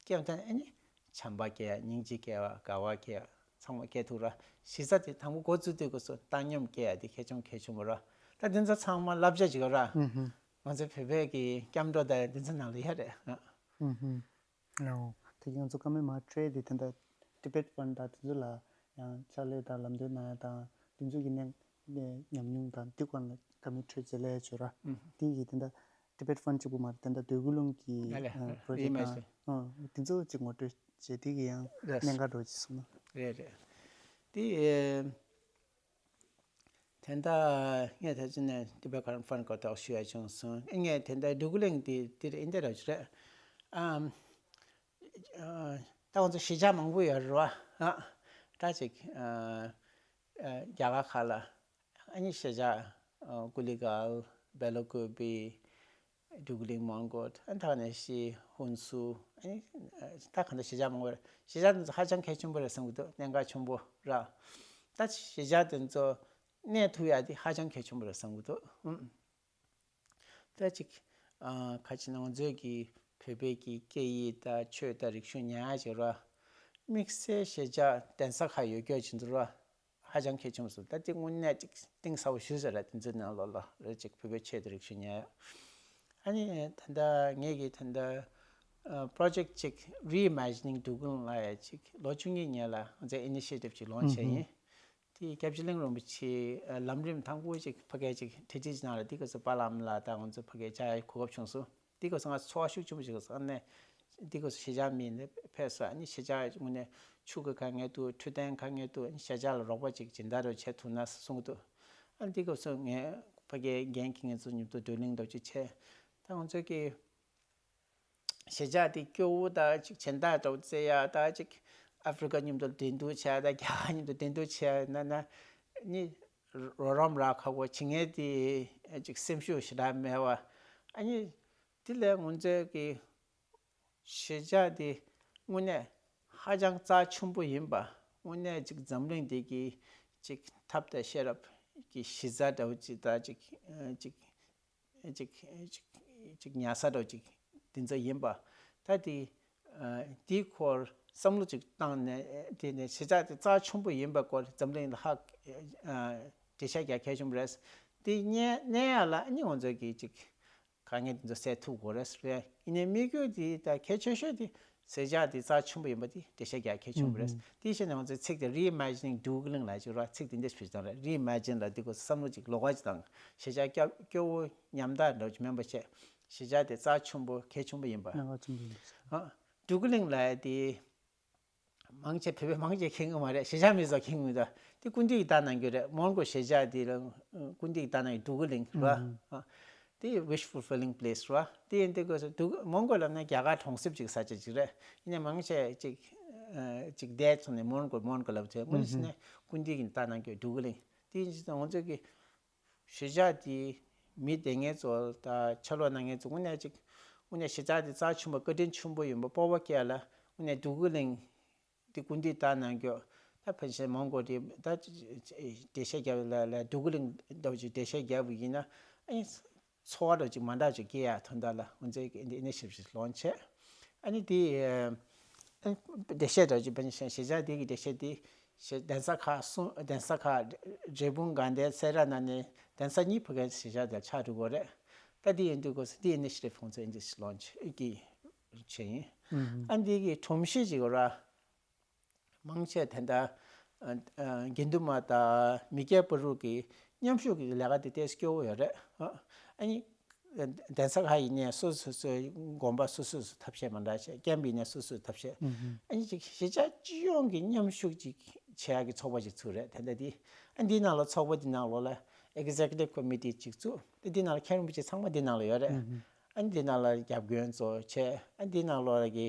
སྐྱེ་བ་དང་ཨ་ནི་བྱམས་པ་སྐྱེ་ཡ། སྙིང་རྗེ་སྐྱེ་བ། དགའ་བ་སྐྱེ་ཡ། ཚང་མ་སྐྱེ་ཐུབ་ར། གཞི་རྩ་དེ་དང་པོ་འགོ་བཙུགས་དུས་སྐབས་སུ་བཏང་སྙོམས་སྐྱེ་ཡ་དེ་གལ་ཆུང་གལ་ཆུང་མོ་ར། ད་དེ་ཚོ་ཚང་མ་བསླབ་བྱ་ཅིག་ཡོད་ར། ཨུ་ཧུ། ང་ཚོ་བོད་པའི་གི་སྐྱབས་འགྲོ་དང་དེ་ཚོ་ནང་ལ་ཡོད་རེད། ཨུ་ཧུ། ཨོ། དེ་ང་ཚོ་ཀ་མེ་མ་ཊི་རེ་དེ་དེ་འདྲ་ཊི་བེཊ་ཕན་དང་དེ་ཚོ་ལ་ཡང་ཕྱག་ལས་དང་ལམ་སྟོན་གནང་ཡ་དང་དེ་ཚོ་གི་ནས་ནས་ཉམས་མྱོང་དང་དེ་སྐོར་ལ་ཀ་མེ་མ་ཊི་རེ་མཛད་ལས་ཡོད་ར། ཨུ་ཧུ། དེ་ཡི་དེ་འདྲ་ཊི་བེཊ་ཕན་གཅིག་པུ་མ་རེད། དེ་འདྲ་འདོད་རྒུ་ལུང་གི་ཨ་ལས། ཨ་པྲོ་ཇེཀ་རིམ་དང་ཨ་དེ་ཚོ་གཅིག་ངོ་སྤྲོད་བྱས། དེ་གི་ཡང་རེད། གནད་འགག་འདྲ་བོ་ཅིག་གསུངས་ན། རེད་རེད། དེ་ཨེ་དེ་འདྲ་ངས་ད་ཅི་ནས་ཊི་བེཊ་ཕན་སྐོར་ཐོག་ཞུ་ཡ་བྱུང་སོང་། ཨེ་ངས་དེ་འདྲ་འདོད་རྒུ་ལུང་དེ་དེ་རེད། ཨེ་འདྲ་ར་ཅིག་རེད། ཨམ་ཨ་ད་ང་ཚོ་གཞིས་ཆགས་མང་པོ་ཡོད་རེད་བ། ཨ་ད་ཅིག་ཨ་ཨ་རྒྱ་གར་ཁག་ལ་ཨ་ནི་གཞིས་ཆགས་ཨ་ཀུ་ལི་གལ། སྦེ་ལ་ཀུ་པི། འདོད་རྒུ་ལུང་། མོན་གྷོ། ཨ་ད་ནས་ཤི་ཧུན་སུར། ཨ་ནི་ཨ་ད་གང་ལྟར་གཞིས་ཆགས་མང་པོ་རེད། གཞིས་ཆགས་དེ་ཚོ་ཧ་ཅང་གལ་ཆེན་པོ་རེད་བསམ་གྱི་འདུག་གནད་འགག་ཆེན་པོ་ར། ད་གཞིས་ཆགས་དེ་ཚོ་གནས་ཐུབ་ཡ་དེ་ཧ་ཅང་གལ་ཆེན་པོ་རེད་བསམ་གྱི་འདུག་ཨུམ། ད་ཅིག་ཨ་ཁ་ཅིག་ན་ང་ཚོའི་གི་བོད་པའི་གི་སྐད་ཡིག་དང་ཆོས་དང་རིག་གཞུང་ཉར་ཡ་ཅིག་ར། དམིགས་བསལ་གཞིས་ཆགས་གདན་ས་ཁག་ཡོད་རྒྱུ་ཅིག་འདུག་ར། ཧ་ཅང་གལ་ཆེན་པོ་སོང་། ད་དེ་དངོས་གནས་ཅིག་གཏིང་ཟབ་པོ་ཞུ་ཟེར་ར། དེ་ཚོའི་ནང་ལོགས་ལ་རེ་ཅིག་བོད་པའི་ཆོས་དང་རིག་གཞུང་ཉར་ཡ། ཨ་ནི་ད་ལྟ་ངེད་ཀྱི་ད་ལྟ་ཨ་པྲོ་ཇེཀ་ཅིག་རི་ཨི་མེ་ཇི་ནིང་འདོད་རྒུ་ལུང་ལབ་ཡ་ཅིག་ལོ་བཅུ་གཉིས་སྔོན་ལ་ང་ཚོས་ཨི་ནི་ཤི་ཡེ་ཊིབ་ཅིག་ལོན་ཆ་ཡིན། དེ་སྐྱབས་རྗེ་གླིང་རིན་པོ་ཆེས་ཨ་ལམ་རིམ་དང་པོ་ཅིག་ཕ་གིར་ཅིག་འཕྲིན་བཅར་ཅིག་གནང་ར། དེ་སྐབས་སུ་པཱ་ལགས་ཨ་མ་ལགས་དང་ང་ཚོ་ཕ་གིར་བཅར་ཡའི་གོ་སྐབས་བྱུང་སོང་། དེ་སྐབས་སུ་ང་ཚོ་ཚོར་བ་ཤུགས་ཆེན་པོ་ཞིག་སོང་ནས། དེ་སྐབས་སུ་གཞིས་ཆགས་མི་ནས་ཕེབས་སོང་། ཨ་ནི་གཞིས་ཆགས་དངོས་གནས་ཕྱུགས་ཀྱི་དཀའ་ངལ་འདུག་འཕྲོད་བསྟེན་དཀའ་ངལ་འདུག་ཨ་ནི་གཞིས་ཆགས་ལ་རོགས་པ་ཅིག་སྦྱིན་བདག་རོགས་བྱེད་ཐུབ་ན་གསུངས་འདུག་ཨ་ནི་དེ་སྐབས་སུ་ངས་ཕ་གིའི་འགན་འཁྱེར་མཁན་ཚོ་མཉམ་དུ་བགྲོ་གླེང་འདྲ་ཅིག་བྱས། ད་ང་ཚོ་གི་གཞིས་ཆགས་དེ་སྐྱོ་བོ་དང་ཅིག་སྦྱིན་བདག་འདྲ་བོ་བཙལ་ཡ་དང་ཅིག་ཨ་ཧྥེ་རི་ཀ་མཉམ་དུ་འགྲན་བསྡུར་བྱས། ད་རྒྱ་གར་མཉམ་དུ་འགྲན་བསྡུར་བྱས་ན་ན་ནི་རོགས་རམ་རག་ཁག་པོ། བྱེད་མཁན་དེ་ཅིག་སེམས་ཤུགས་ཞེ་དྲག་མེད་པ། ཨ་ནི་དེ་ལས་ང་ཚོའི་གི་གཞིས་ཆགས་དེ་དངོས་གནས་ཧ་ཅང་རྩ་ཆེན་པོ་ཡིན་པ། དངོས་གནས་ཅིག་འཛམ་གླིང་འདི་གི་ཅིག་ཐབས་དང་ཤེས་རབ་ཀྱི་གཞི་རྩ་འདྲ་བོ་ཅིག་དང་ཅིག་ཅིག་ཅིག་ཅིག་ཅིག་ཉར་ས་འདྲ་ཅིག་དེ་ཚོ་ཡིན་པ། ད་དེ་ཨ་དེའི་སྐོར་བསམ་བློ་ཅིག་བཏང་ནས། དེ་ནས་གཞིས་ཆགས་དེ་རྩ་ཆེན་པོ་ཡིན་པའི་སྐོར་འཛམ་གླིང་ལ་ཧ་ཨ་འགྲེལ་བཤད་རྒྱག་གལ་ཆེན་པོ་རེད། དེ་གནས་གནས་ཡ་ལ་ཨ་ནི་ང་ཚོ་གི་ཅིག་དཀའ་ངལ་དེ་ཚོ་སེལ་ཐུབ་དགོས་རེད་ཟེར། ཡིན་ནའི་དམིགས་ཡུལ་དེ་ད་གལ་ཆེ་ཤོས་དེ་གཞིས་ཆགས་དེ་རྩ་ཆེན་པོ་ཡིན་པ་དེ་འགྲེལ་བཤད་རྒྱག་གལ་ཆེན་པོ་རེད། ཨུ་ཧུ། དེ་བྱས་ནས་ང་ཚོའི་ཚིག་དེ་Reimagining Dugaling ལབ་ཅིག་ར། ཚིག་དེ་འདྲ་ཞིག་བྱས་ཙང་རེད། Reimagine ལབ་དེ་སྐོར་བསམ་བློ་ཅིག་ལོགས་ཀ་ཅིག་བཏང་། གཞིས་ཆགས་སྐྱོ་སྐྱོ་བོ་ཉམ་ཐག་འདྲ་བོ་ཅིག་མིན་པ་བྱས། གཞིས་ཆགས་དེ་རྩ་ཆེན་པོ་གལ་ཆེན་པོ་ཡིན་པ། གནད་འགག་ཆེན་པོ་ཡིན་པ། ཨ་འདོད་རྒུ་གླིང་ལབ་ཡ་དེ་མང་ཆེ་བོད་པ་མང་ཆེ་མཁྱེན་གི་མ་རེད། གཞིས་ཆགས་མི་ཚོ་མཁྱེན་གི་མི་འདུག་དེ་སྐུ་མདུན་གྱིས་བཏང་གནང་རྒྱུ་རེད། མོན་གྷོ་གཞིས་ཆགས་དེ་ལ་སྐུ་མདུན་གྱིས་བཏང་གནང་རྒྱུ། འདོད་རྒུ་གླིང་རེད་པ། ཨ་དེ་wish fulfilling place རེད་པ། དེ་ཡིན་དུས་སྐབས་སུ་འདོད་རྒུ་མོན་གྷོ་ལབ་ན་རྒྱ་གར་གྲོང་གསེབ་ཅིག་ས་ཆ་ཅིག་རེད། ཡིན་ནའི་མང་ཆེ་ཅིག་ཨ་ཅིག་བསྡད་སོང་ནས་མོན་གྷོ་མོན་གྷོ་ལབ་བྱས། དངོས་གནས་བྱས་ན་སྐུ་མདུན་གྱིས་བཏང་གནང་རྒྱུ་འདོད་རྒུ་གླིང་། དེ་ཡིན་དུས་ང་ཚོ་གི་གཞིས་ཆགས་དེའི་མི་སྡོད་མཁན་ཚོ་དང་ཕྱག་ལས་གནང་མཁན་ཚོ་དངོས་གནས་ཅིག་དངོས་གནས་གཞིས་ཆགས་དེ་རྩ་ཆེན་པོ་བཀའ་དྲིན་ཆེན་པོ་ཡིན་པ་སྤོབས་པ་སྐྱེ་ལ། དངོས་གནས་འདོད་རྒུ་གླིང་དེ་སྐུ་མདུན་བཏང་གནང་རྒྱུ། ད་ཕལ་ཆེར་མོན་གྷོ་དེ་ད་འགྲེལ་བཤད་རྒྱབ་ལ་ལ་འདོད་རྒུ་གླིང་འདྲ་བོ་ཅིག་འགྲེལ་བཤད་རྒྱབ་པ་ཡིན་ན། ཨ་ནི་ ཚོར་བ་འདྲ་ཅིག་མ་འདྲ་ཅིག་སྐྱེ་ཡ་དོན་དག་ལ་ང་ཚོས་ཀྱི་འདི་ཨི་ནི་ཤི་ཊིབ་ཅིག་ལོན་བྱས། ཨ་ནི་དེ་འགྲེལ་བཤད་འདྲ་ཅིག་བྱས་ནས་གཞིས་ཆགས་དེ་གི་འགྲེལ་བཤད་དེ་གཞི་གདན་ས་ཁག་གསུམ། གདན་ས་ཁག་འབྲས་སྤུངས། དགའ་ལྡན། སེ་ར་ན་ནས་གདན་ས་གཉིས་ཕུད་མཁན་གཞིས་ཆགས་དེ་ཆགས་འགྲོ་གི་རེད། ད་དེ་ཡིན་དུས་སྐབས་སུ་དེ་ཨི་ནི་ཤི་ཊིབ་ཁོང་ཚོས་ཨི་ནི་ཤི་ཊིབ་ལོན་བྱས་ཀྱི་བྱས་ཡིན། ཨ་ནི་དེ་གི་སྒྲོམ་གཞི་ཅིག་ཡོད་ར། མང་ཆེ་དེ་འདྲ་ཨ་ཨ་དགེ་འདུན་པ་དང་མི་སྐྱ་བར་དུ་གི་མཉམ་ཞུགས་ཀྱི་ལས་ཀ་དེ་ཏོག་ཙམ་སྐྱོ་བོ་ཡོད་རེད། ཨ་ཨ་ནི་གདན་ས་ཁག་ཡིན་ནའི་སོ་སོ་སོའི་དགོན་པ་སོ་སོ་སོ་ཐབས་ཤེས་མ་འདྲ་བྱས། ཀེམ་ཡིན་ནའི་སོ་སོའི་ཐབས་ཤེས། ཨ་ནི་ཅིག་གཞིས་ཆགས་སྤྱི་ཡོངས་ཀྱི་མཉམ་ཞུགས་ཅིག་བྱེད་ཡག་གི་ཚོགས་པ་ཅིག་ཚུགས་རེད། དེ་འདྲ་དེ་ཨ་འདི་ནང་ལ་ཚོགས་པ་འདི་ནང་ལོགས་ལ་ཨེག་ཛེ་ཀུ་ཊིབ་ཀོ་མི་ཊི་ཅིག་བཙུགས། དེ་འདི་ནང་ལ་མཁན་རིན་པོ་ཆེ་ཚང་མ་འདི་ནང་ལ་ཡོད་རེད། ཨ་འདི་ནང་ལ་རྒྱབ་སྐྱོར་ཚོ་བྱས། ཨ་འདི་ནང་ལོགས་ལ་གི་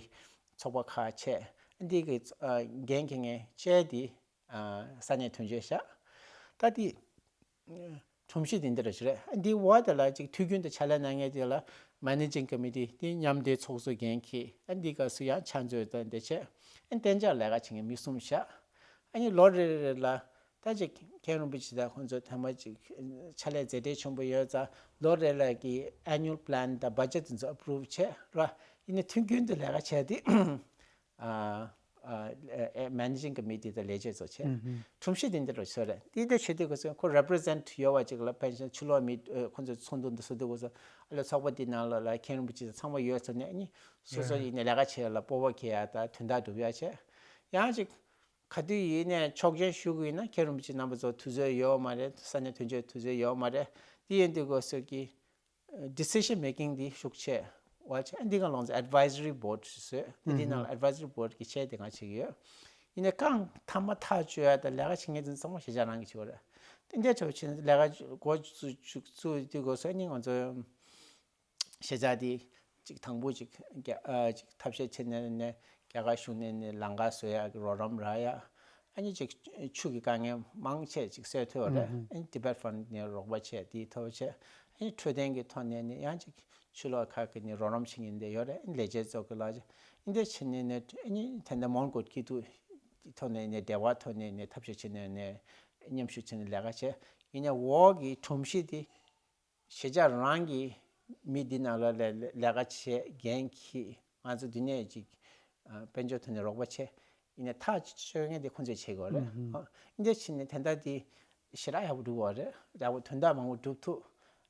ཚོགས་པ་ཁག་བྱས། ཨ་འདི་གི་ཨ་འགན་འཁྱེར་མཁན་བཅས་དེ་ཨ་ས་གནས་དོན་གཅོད་བཞག་ད་དེ་ཨ་སྒྲོམ་གཞི་དེ་འདི་རེད་ཞུ་རེད། ཨ་འདི་འོག་དེ་ལ་ཅིག་དུས་རྒྱུན་དུ་ཕྱག་ལས་གནང་མཁན་དེ་ལ་མེ་ནེ་ཇིང་ཀོ་མི་ཊི་དེ་མཉམ་འབྲེལ་ཚོགས་གཙོ་འགན་འཁྱེར། ཨ་འདི་སྐབས་སུ་ཡང་ཕྱག་མཛོད་དང་འདི་བྱས། ཨ་གཏན་འཇགས་ལས་ཀ་བྱེད་མཁན་མི་གསུམ་བཞག་ཨ་ནི་ལོ་རེ་རེ་ལ་ད་ཅིག་མཁན་རིན་པོ་ཆེ་དང་ཁོང་ཚོ་ཐེངས་མ་ཅིག་ཕྱག་ལས་མཛད་བྲེལ་ཆེན་པོ་ཡོད་ཙང་ལོ་རེ་ལ་གི་ཨེ་ནུ་ཨལ་པི་ལན་དང་བྷ་ཇེཊ་དེ་ཚོ་ཨེ་པུ་རུབ་བྱས་ར། ཡིན་ནའི་དུས་རྒྱུན་དུ་ལས་ཀ་བྱས་ཏེ་ཨ་ཨ་ཨ་མེ་ནེ་ཇིང་ཀོ་མི་ཊི་དང་ལས་བྱེད་ཚོ་བྱས། ཨུ་ཧུམ། སྒྲོམ་གཞི་དེ་འདི་རུ་བཟོས་རེད། དེ་འདྲ་བྱེད་དུས་ཁོ་ཚོས་ཁོ་རེ་པི་རི་ཛེན་ཊི་ཡོད་པ་ཅིག་ལ་ཕན་ཆད་ཕྱི་ལོགས་མི་ཨ་ཁོ་ཚོའི་ཚོགས་འདུ་འདི་ཚོགས་དུས་ཁོ་ཚོ་ཨ་ལས་ཚོགས་པ་འདི་ནང་ལ་ལ་མཁན་རིན་པོ་ཆེ་ཚང་མ་ཡོད་ཚོ་ནས་ཨ་ནི་སོ་སོ་ཡིན་ནས་ལས་ཀ་བྱེད་ཡ་ལ་སྤོབས་པ་སྐྱེ་ཡ་དང་དོན་དག་སྒྲུབ་ཡ་བྱས། ཡང་ཅིག་ག་དུས་ཡིན་ནས་ཆོག་མཆན་ཞུ་དགོས་ཡིན་ན་མཁན་རིན་པོ་ཆེ་རྣམ་པ་ཚོ་དུས་ཚོད་ཡོད་མ་རེད། ས་གནས་དོན་གཅོད་དུས་ཚོད་ཡོད་མ་རེད། དེ་ཡིན་དུས་ཁོ་ཚོས་ཀྱི་ཌི་སི་ཤན་མེ་ཀིང་འདི་ཤུགས་ཆེ་བ་ཆེ། འདི་ག་ལོང་ཚེ་ཨེཌ་ཝའི་ཛ་རི་བོར་ཌི་ཞིག་བཟོས། དེ་འདི་ནང་ལ་ཨེཌ་ཝའི་ཛ་རི་བོར་ཌི་གི་ཆེད་དེ་ང་བྱེད་ཀྱི་ཡོད། ཡིན་ནའི་གང་ཐ་མ་ཐག་གཅོད་ཡ་དང་ལས་ཀ་བྱེད་མཁན་དེ་ཚང་མ་གཞིས་ཆགས་རང་གི་བྱེད་པ་རེད། དེ་འདྲ་ཆོག་ཆེ་ལས་ཀ་འགོ་བཙུགས་བཙུགས་དུས་སྐབས་སུ་ནི་ང་ཚོ་གཞིས་ཆགས་དེ་ཅིག་དང་པོ་ཅིག་རྒྱ་ཨ་ཅིག་ཐབས་ཤེས་བྱས་ནས་ནས་རྒྱ་གར་གཞུང་ནས་ནས་ལམ་ཁ་བཟོ་ཡ་གི་རོགས་རམ་རག་ཡ། ཨ་ནི་ཅིག་ཆུ་གི་དཀའ་ངལ་མང་ཆེ་ཅིག་སེལ་ཐུབ་པ་རེད། ཨ་ནི་ཊི་བེཊ་ཕན་ཌི་ནས་རོགས་པ་བྱས་དེའི་ཐོག་བྱས། ཨ་ནི་འཕྲོད་བསྟེན་གྱི་ཐོག་ནས་ནི་ཡང་ཅིག་ཆུ་ལོག་ཁག་གི་ནི་རོགས་རམ་བྱེད་མཁན་དེ་ཡོད་རེད། ཨ་ནི་ལས་བྱེད་ཚོ་གི་ལག་ཆ་ཨ་ནི་འདི་བྱས་ནས་ནི་ཨ་ནི་ད་ལྟ་མོན་གྷོ་སྐྱིད་སྡུག་ཐོག་ནས་ནི་འབྲེལ་བ་ཐོག་ནས་ནི་ཐབས་ཤེས་བྱས་ནས་ནི་མཉམ་ཞུགས་བྱས་ནས་ལས་ཀ་བྱས། ཡིན་ནའི་འོག་གི་སྒྲོམ་གཞི་དེ་གཞིས་ཆགས་རང་གི་མི་འདི་ནང་ལ་ལས་ལས་ཀ་བྱེད་འགན་འཁྱེར། ང་ཚོ་འདི་ནས་ཅིག་ཨ་དཔལ་འབྱོར་ཐོག་ནས་རོགས་པ་བྱེད། ཡིན་ནའི་ཐག་གཅོད་མཁན་དེ་ཁོང་ཚོས་བྱེད་དགོས་རེད། ཨ་འདི་བྱས་ནས་དེ་འདྲ་དེ་ཞེ་དྲག་ཡག་པོ་འགྲུབ་པ་རེད། ཡག་པོ་དོན་དག་མང་པོ་འགྲུབ་ཐུབ།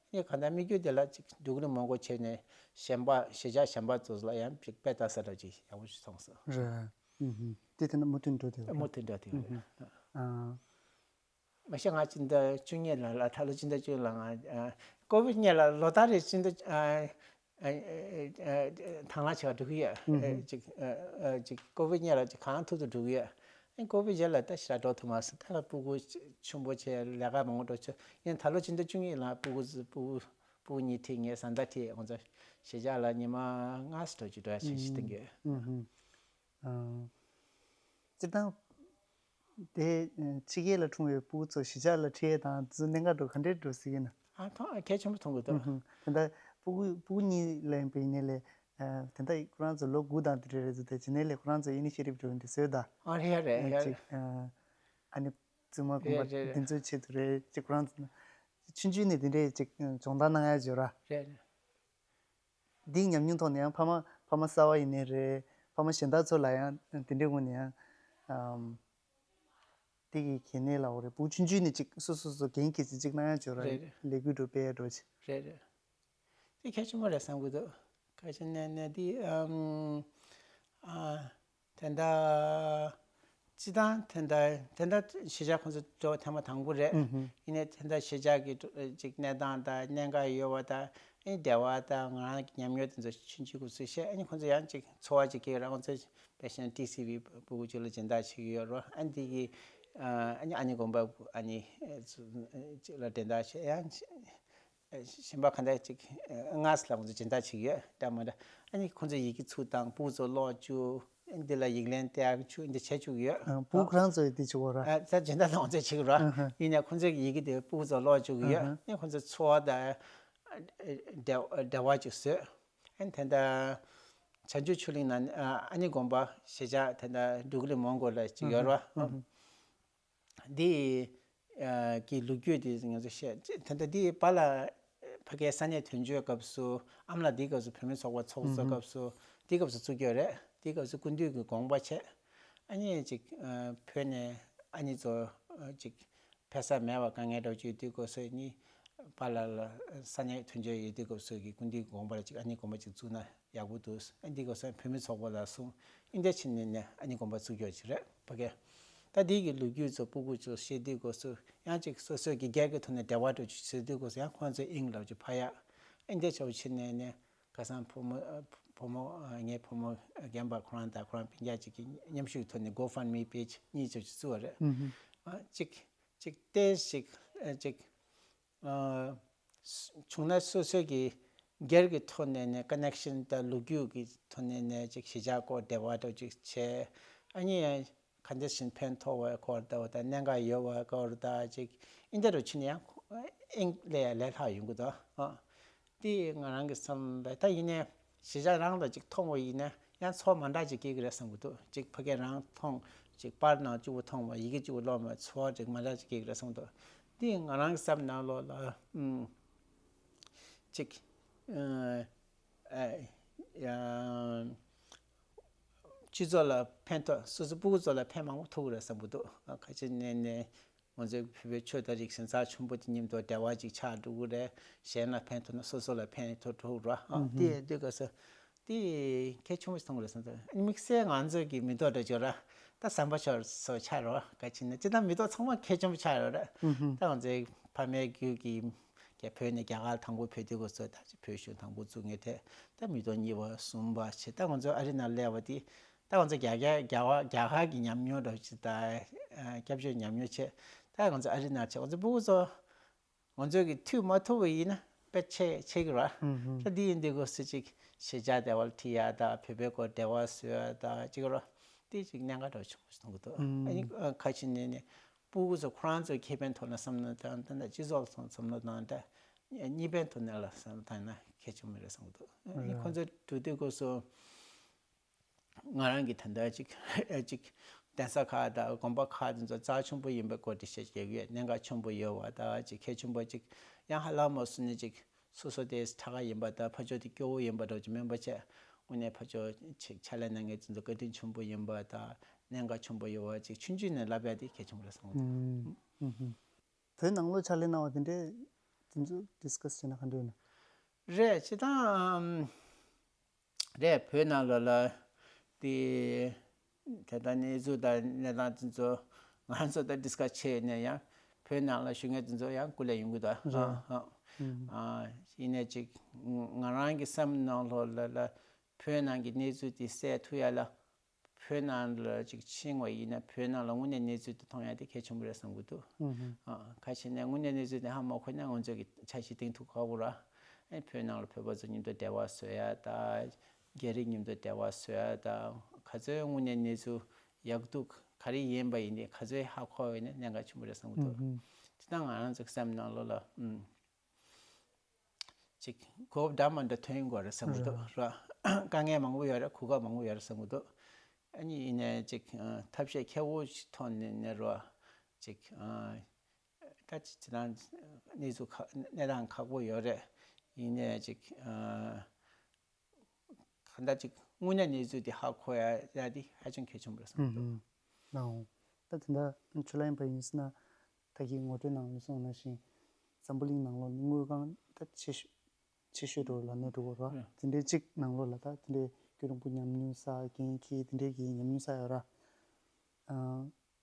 ཨ་ནི་གང་ལྟར་དམིགས་ཡུལ་དེ་ལ་ཅིག་འབྲུག་གླིང་མོན་གྷོ་བྱས་ནས་གཞན་པ་གཞིས་ཆགས་གཞན་པ་ཚོ་ལ་ཡང་ཅིག་དཔེ་ལྟ་ས་འདྲ་ཅིག་ཡག་པོ་ཞིག་མཐོང་སོང་། རེད། ཨུ་ཧུམ། དེ་དེ་འདྲ་མུ་མཐུད་འགྲོ་དེ་རེད། མུ་མཐུད་འགྲོ་དེ་རེད། ཨ། མ་གཞི་ང་ཕྱི་ཟླ་བཅུ་གཉིས་ལ་ལ་ད་ལོ་ཕྱི་ཟླ་བཅུ་ལ་ང་ཨ་ཀོ་བིད་སྔོན་ལ་ལོ་ལྟར་རེ་ཕྱི་ཟླ་ཨ་ཨ་ཨ་ཨ་དང་བླངས་བྱེད་པར་འགྲོ་གི་ཡོད། ཨུ་ཧུམ། ཅིག་ཨ་ཨ་ཅིག་ཀོ་བིད་སྔོན་ལ་ཅིག་གང་ཐུབ་ཐུབ་འགྲོ་གི་ཡོད། ཨ་ཀོ་བིད་རྗེས་ལ་ད་ཞེ་དྲག་འགྲོ་ཐུབ་མ་སོང་། ད་ལ་སྤུ་གུ་ཆུང་པོ་བྱས་ལས་ཀ་མང་པོ་འགྲོ་ཆོག་ཡིན་ད་ལོ་ཕྱི་ཟླ་བཅུ་གཉིས་ལ་སྤུ་གུ་སྤུ་གུ་སྤུ་གུ་གཉིས་ཁྲིད་ངས་བཟའ་ཟླ་ཁྲིད་ང་ཚོ་གཞིས་ཆགས་ལ་ཉི་མ་ལྔ་ཙམ་འགྲོ་རྒྱུ་འགྲོ་ཡ་ཆེད་ཞིག་གཏོང་གི་ཡོད། ཨུ་ཧུམ། ཨ། སྤྱིར་བཏང་། དེ་ཕྱི་རྒྱལ་ལ་འཁྲུངས་པའི་སྤུ་གུ་ཚོ་གཞིས་ཆགས་ལ་ཁྲིད་ཡས་དང་དེ་ཚོ་གནད་འགག་འགྲོ་ག་འདྲས་འགྲོ་སྲིད་ཀྱི་ན། ཨ་ཐོག་གལ་ཆེན་པོ་མཐོང་གི་འདུག་ཨུ་ཧུམ། དེ་འདྲ་སྤུ་གུ་སྤུ་གུ་གཉིས་ལ་ཡིན་པ་ཡིན་ནའི་ལས། ཨ་དེ་འདྲ་ཁོ་རང་ཚོ་ལོ་དགུ་དང་དེ་འདྲ་རེད་ཚོ་དེ་བྱས་ནའི་ལས་ཁོ་རང་ཚོ་ཨི་ནི་ཤི་ཊིབ་འགྲོ་ཡིན་དེ་བཟོས་ད། ཨ་རེད་རེད་ཨ་རེད། ཅིག་ཨ་ཨ་ནི་བཙུན་མ་དགོན་པ་རེད་རེད། དེ་ཚོའི་ཆེད་དུ་རེད་ཅིག་ཁོ་རང་ཚོ་ཆུང་ཆུང་ནས་དེ་འདྲས་ཅིག་སྦྱོང་བརྡར་གནང་ཡ་བྱོས་ར། རེད་རེད། འདིའི་ཉམས་མྱོང་ཐོག་ནས་ཡང་ཕ་མ་ཕ་མ་གསར་བ་ཡིན་ནའི་རེད། ཕ་མ་གཞན་དག་ཚོ་ལ་ཡང་དེ་འདྲའི་ངོས་ནས་ཡང་ཨམ། དེ་གི་གལ་གནད་ལ་འོ་རེད། བུ་ཆུང་ཆུང་ནས་ཅིག་སོ་སོ་སོ་འགན་འཁྱེར་ཚེ་ཅིག་གནང་ཡ་བྱོས་ར། རེད་རེད། ལས་འགུལ་འགྲོ་སྤེལ་འགྲོ་ཆེ། རེད་རེད། དེ་གལ་ཆེན་པོ་རེད་བསམ་གི་འདུག་གལ་ཆེན་ནས་ནས་དེ་ཨམ། ཨ། དེ་འདྲ། སྤྱི་བཏང་དེ་འདྲ་དེ་འདྲ་གཞིས་ཆགས་ཁོང་ཚོ་འགྲོ་ཐེངས་མ་དང་པོ་རེད། ཨུ་ཧུམ། ཡིན་ནའི་དེ་འདྲ་གཞིས་ཆགས་ཀྱི་ཅིག་གནས་སྟངས་དང་གནད་འགག་ཡོད་པ་དང་ཨེ་འབྲེལ་བ་དང་ང་རང་གི་ཉམས་མྱོང་དེ་ཚོ་ཆུང་ཆུང་ཁོང་ཚོས་བཤད། ཨ་ནི་ཁོང་ཚོ་ཡང་ཅིག་ཚོར་བ་ཅིག་སྐྱེས་ར། ཁོང་ཚོས་དཔེ་བཤད་ན་ཊི་སི་ཝི་སྤུ་གུ་ཅིག་ལ་སྦྱིན་བདག་བྱེད་ཀྱི་ཡོད་ར། ཨ་ནི་དེ་གི་ཨ་ནི་ཨ་ནི་དགོན་པ་ཨ་ནི་ཅིག་ལ་སྦྱིན་བདག་བྱེད་ཡང་། གཞན་པ་ག་འདྲ་ཅིག་ཨ་ལྔ་ཙམ་ལ་ཁོང་ཚོ་སྦྱིན་བདག་བྱེད་ཀྱི་ཡོད་འདྲ་མ་འདྲ། ཨ་ནི་ཁོང་ཚོ་ཡི་གེ་ཚུར་བཏང་། སྤུ་གུ་ཚོ་ཀློག་བཅུག་འདི་ལ་ཡིག་ལན་སྟེར་བཅུག་འདི་བྱེད་བཅུག་གི་ཡོད། ཨ། སྤུ་གུ་ཁོ་རང་ཚོ་ཡི་དེ་བྱེད་དགོས་ར། ཨ་ད་སྦྱིན་བདག་ལ་ཁོང་ཚོས་བྱེད་དགོས་ར། ཨ་ཧ། ཡིན་ནའི་ཁོང་ཚོའི་ཡི་གེ་དེ་སྤུ་གུ་ཚོ་ཀློག་བཅུག་གི་ཡོད། ཨ་ཧ། ཨ་ནི་ཁོང་ཚོ་ཚོར་བ་དང་འབྲེལ་འབྲེལ་བ་ཅིག་བཟོས། ཨ་ནི་དེ་འདྲ་བྱང་ཆུབ་ཆོས་གླིང་ནང་ཨ་ནི་དགོན་པ་གཞིས་ཆགས་དེ་འདྲ་འབྲུག་གླིང་མོན་གྷོ་ལ་ཅིག་ཡོད་ར། ཨ་ཧ། འདི་ཨ་གི་ལོ་རྒྱུས་དེ་ང་ཚོ་བཤད། ད་ལྟ་འདི་པཱ་ལགས་ ཕ་གིའི་ས་གནས་དོན་གཅོད་སྐབས་སུ་ཨ་མ་ལགས་དེའི་སྐབས་སུ་བོད་མི་ཚོགས་པ་ཚོགས་གཙོ་སྐབས་སུ་དེའི་སྐབས་སུ་བཙུགས་ཡོད་རེད། དེའི་སྐབས་སུ་སྐུ་མདུན་གྱི་དགོངས་པ་བྱས། ཨ་ནི་ཅིག་བོད་ནས་ཨ་ནི་ཚོ་ཅིག་ཕེབས་ས་མེད་པ་དཀའ་ངལ་འདྲ་བོ་ཅིག་ཡོད་དུས་སྐབས་སུ་ནི་པཱ་ལགས་ལ་ས་གནས་དོན་གཅོད་ཡོད་དུས་སྐབས་སུ་གི་སྐུ་མདུན་གྱི་དགོངས་པ་ལ་ཅིག་ཨ་ནི་དགོངས་པ་ཅིག་བཙུགས་ན་ཡག་པོ་འདུག་ཨ་འདི་སྐབས་སུ་བོད་མི་ཚོགས་པ་ལ་གསུངས། ཨིན་དེ་ཕྱིན་ནས་ནས་ཨ་ནི་དགོངས་པ་བཙུགས་ཡོད་ཅིག་རེད་ཕ་གི། ད་འདི་གི་ལོ་རྒྱུས་ཚོ་སྤུ་གུ་ཚོ་བཤད་དུས་སྐབས་སུ་ཡང་ཅིག་སོ་སོའི་གི་སྒེར་གྱི་ཐོག་ནས་འབྲེལ་བ་འགྲོ་ཅིག་བྱེད་དུས་སྐབས་སུ་ཡང་ཁོང་ཚོས་ཨིང་ལབ་ཅིག་ཕ་ཡ། ཨིན་དེ་ཆོག་ཕྱིན་ནས་ནས་ཁ་སང་བུ་མོ་བུ་མོ་ངའི་བུ་མོ་རྒན་པ་ཁོ་རང་དང་ཁོ་རང་སྤུན་ཀྱག་ཅིག་གི་མཉམ་ཞུགས་ཐོག་ནས་GoFundMe page་གཉིས་ཅིག་བཙུགས་པ་རེད། ཨ་ཅིག་ཅིག་ཏེས་ཅིག་ཨ་ཅིག་ཨ་བྱུང་ན་སོ་སོའི་གི་སྒེར་གྱི་ཐོག་ནས་ནས་connection་དང་ལོ་རྒྱུས་ཀྱི་ཐོག་ནས་ནས་ཅིག་གཞིས་ཆགས་སྐོར་འབྲེལ་བ་འདྲ་ཅིག་བྱས། ཨ་ནི་ཡང་ག་འདྲ་ཞིག་ཕན་ཐོགས་པའི་སྐོར་དང་དང་གནད་འགག་ཡོད་པའི་སྐོར་དང་ཅིག་ཨིན་དེ་རུ་ཕྱིན་ན་ཡང་ཨིང་ལས་ཡང་ལས་སླ་ཡོང་གི་འདུག་ཨ་དེ་ང་རང་གི་བསམ་པ་ད་ཡིན་ནའི་གཞིས་ཆགས་རང་ལ་ཅིག་མཐོང་བ་ཡིན་ན་ཡང་ཚོར་མ་འདྲ་ཅིག་སྐྱེ་གི་རེད་བསམ་གི་འདུག་ཅིག་ཕ་གིར་རང་མཐོང་ཅིག་པར་ནང་གཅིག་པུ་མཐོང་བ་ཡི་གེ་གཅིག་པུ་ཀློག་མ་ཚོར་ཅིག་མ་འདྲ་ཅིག་སྐྱེ་གི་རེད་བསམ་གི་འདུག་འདི་ང་རང་གི་བསམ་ནང་ལོགས་ལ་ཨུམ། ཅིག་ཨ་ཨ་ཡང་སྤྱི་ཚོགས་ལ་ཕན་ཐོགས་སོ་སོ་སྤུ་གུ་ཚོ་ལ་ཕན་མང་པོ་ཐོགས་ཀྱི་རེད་བསམ་གྱི་འདུག་ཨ་ཁ་ཆེ་ནས་ནས་ང་ཚོའི་བོད་པའི་ཆོས་དང་རིག་གཞུང་ཚགས་ཆེན་པོ་དེ་མཉམ་དུ་འབྲེལ་བ་ཅིག་ཆགས་འགྲོ་གི་རེད། གཞན་ལ་ཕན་ཐོགས་ན་སོ་སོ་ལ་ཕན་ཐོགས་འགྲོ་གི་རེད། ཨ་ཨུ་དེ་ཡིན་དུས་ག་ས། དེ་གལ་ཆེན་པོ་ཞིག་མཐོང་གི་རེད་བསམ་འདུག་དམིགས་བསལ་ང་ཚོ་གི་མི་ཐོག་འདྲ་ཅིག་ཡོད་ར། ད་ཟམ་པ་ཤོར་སོ་ཆགས་རོགས་ག་ཅི་ནས་ཅི་ད་མི་ཐོག་ཚང་མ་གལ་ཆེན་པོ་ཆགས་ཡོད་ར། ད་ང་ཚོའི་ཕ་མའི་རྒྱུད་ཀྱི་རྒྱ་བོད་ནས་རྒྱ་གར་དང་པོ་བོད་དུས་སྐབས་སུ་ད་ཅི་བོད་གཞུང་དང་པོ་བཙུགས་ངེས་ཐད་ད་མི་ཐོག་གཉིས་པ་གསུམ་པ་བྱས་ད་ང་ཚོ་ཨ་རི་ནང་སླེབས་པ་དེ་ད་ང་ཚོ་རྒྱ་རྒྱ་རྒྱ་གར་གྱི་ཉམས་མྱོང་འདྲ་ཅིག་ད་སྐྱབས་བཅོལ་ཉམས་མྱོང་བྱས་ད་ང་ཚོ་ཨ་རི་ནང་བྱས་ང་ཚོ་ཕྲུ་གུ་ཚོ། ང་ཚོས་ཀྱི་མཐུད་མ་ཐུབ་པ་ཡིན་ན་དཔེ་ཆེ་ཆེ་གི་ར། ད་འདི་ཡིན་དུས་སྐབས་སུ་ཅིག་གཞིས་ཆགས་འབྲེལ་བ་ལ་ཁྲིད་ཡ་ད་བོད་པའི་སྐོར་འབྲེལ་བ་བཟོ་ཡ་ད་ཅིག་ར། དེ་ཅིག་གནད་འགག་འདྲ་བོ་ཆེན་པོ་ཞིག་མཐོང་གི་འདུག་ཨ་ནི་ཁ་ཆེ་ནས་ནས་སྤུ་གུ་ཚོ་ཁོ་རང་ཚོའི་ཁེ་ཕན་ཐོག་ན་བསམ་བློ་བཏང་ད་ད་སྤྱི་ཚོགས་ལ་བསམ་བློ་བཏང་ད་གཉིས་ཕན་ཐོག་ནས་ལ་བསམ་བློ་བཏང་ན་གལ་ཆེན་པོ་རེད་བསམ་གི་འདུག་ཨ་ནི་ཁོ་ཚོ་འགྲོ་དུས་སྐབས་སུ། ང་རང་གི་ད་ལྟ་ཅིག་ཅིག་གདན་ས་ཁག་དང་དགོན་པ་ཁག་དེ་ཚོ་རྩ་ཆེན་པོ་ཡིན་པའི་སྐོར་དེ་བཤད་ཀྱི་ཡོད། གནད་འགག་ཆེན་པོ་ཡོད་པ་དང་ཅིག་གལ་ཆེན་པོ་ཅིག་ཡང་ཧ་ལམ་མ་སུ་ནི་ཅིག་སོ་སོ་དེ་ཕྲ་ཁ་ཡིན་པ་དང་ཕར་ཕྱོགས་དེ་སྐྱོ་བོ་ཡིན་པ་འདྲ་ཅིག་མིན་པ་བྱས་དངོས་གནས་ཕར་ཕྱོགས་ཅིག་ཕྱག་ལས་གནང་མཁན་དེ་ཚོ་བཀའ་དྲིན་ཆེན་པོ་ཡིན་པ་དང་གནད་འགག་ཆེན་པོ་ཡོད་པ་ཅིག་ཆུང་ཆུང་ནས་ལབ་ཡ་དེ་གལ་ཆེན་པོ་རེད་བསམ་གི་འདུག་བོད་ནང་ལོགས་ཕྱག་ལས་གནང་བ་དེ་འདྲས་དེ་ཚོ་ཌིས་ཀ་སི་བྱས་ན་ག་འདྲ་ཡོད་ན། རེད་སྤྱིར་བཏང་། རེད་བོད་ནང་ལོགས་ལ་དེ་ད་ལྟ་གནས་ཚུལ་དང་གནས་སྟངས་དེ་ཚོ་ང་ཚོ་ད་ཌིས་ཀ་སི་བྱས་ནས་ཡང་བོད་ནང་ལ་བཞུགས་མཁན་དེ་ཚོ་ཡང་སྐུ་ལས་ཡོང་གི་འདུག་རེད། ཨ་ཨ་ཨུམ། ཨ་ཡིན་ནའི་ཅིག་ང་རང་གི་བསམ་ནང་ལོགས་ལ་ལ་བོད་ནང་གི་གནས་ཚུལ་དེ་གསལ་ཐུབ་ཡ་ལ་བོད་ནང་ལ་ཅིག་ཕྱིན་པ་ཡིན་ན་བོད་ནང་ལ་དངོས་གནས་གནས་ཚུལ་དེ་མཐོང་ཡ་དེ་གལ་ཆེན་པོ་རེད་བསམ་གི་འདུག་ཨུམ། ཨ་ག་ཅི་ནས་དངོས་གནས་གནས་ཚུལ་དེ་ཧ་མ་གོ་ན་ང་ཚོ་གི་འཆར་གཞི་བཏིང་ཐུབ་ཁག་པོ་ར། ཨེ་བོད་ནང་ལ་བོད་པ་ཚོ་མཉམ་དུ་འབྲེལ་བ་བཟོ་ཡ་ད། རྒྱ་རིགས་མཉམ་དུ་འབྲེལ་བ་བཟོ་ཡ་ད། ག་ཚོད་དངོས་གནས་གནས་ཚུལ་ཡག་སྡུག་ག་རེ་ཡིན་པ་ཡིན་ཏེ་ག་ཚོད་ཧ་གོ་བ་ཡིན་ན་གནད་འགག་ཆེན་པོ་རེད་བསམ་གི་འདུག་ཨུམ། དེ་ད་ང་རང་ཚོ་བསམ་ནང་ལོགས་ལ་ཨུམ། ཅིག་གོ་སྐབས་འདྲ་མི་འདྲ་ཐོན་ཡོང་གི་རེད་བསམ་གི་འདུག་ར། དཀའ་ངལ་མང་པོ་ཡོད་རེད། གོ་སྐབས་མང་པོ་ཡོད་རེད་བསམ་གི་འདུག་ཨ་ནི་ཡིན་ནའི་ཅིག་ཐབས་ཤེས་ཁག་པོ་ཞིག་ཐོག་ནས་ནས་ར་ཅིག་ད་ཅིག་ཅི་རང་གནས་ཚུལ་ཁག་གནས་སྟངས་ཁག་པོ་ཡོད་རེད། ཡིན་ནའི་ཅིག་གང་ལྟར་ཅིག་དངོས་གནས་གནས་ཚུལ་དེ་ཧ་གོ་ཡ་ཡ་དེ་ཧ་ཅང་གལ་ཆེན་པོ་རེད་བསམ་གི་འདུག་ཨུམ། ད་དེ་འདྲ་ཆུ་ལ་ཡིན་པ་ཡིན་ཟེར་ན་ད་གིན་ངོ་སྤྲོད་ནང་ལ་གསུངས་ནང་བཞིན་འཛམ་བུ་གླིང་ནང་ལོགས་ནས་དངུལ་ཁང་ད་ཆེ་ཤོས་ཆེ་ཤོས་འགྲོ་ལ་གནས་འགྲོ་གོ་ར། ཨ་དེ་འདྲའི་གཅིག་ནང་ལོགས་ལ་ད་དེ་འདྲའི་རྒྱུན་རིང་པོ་ཉམས་མྱོང་བསགས་རྒན་ཁྱི་དེ་འདྲའི་གི་ཉམས་མྱོང་བསགས་ཡོད་ར། ཨ་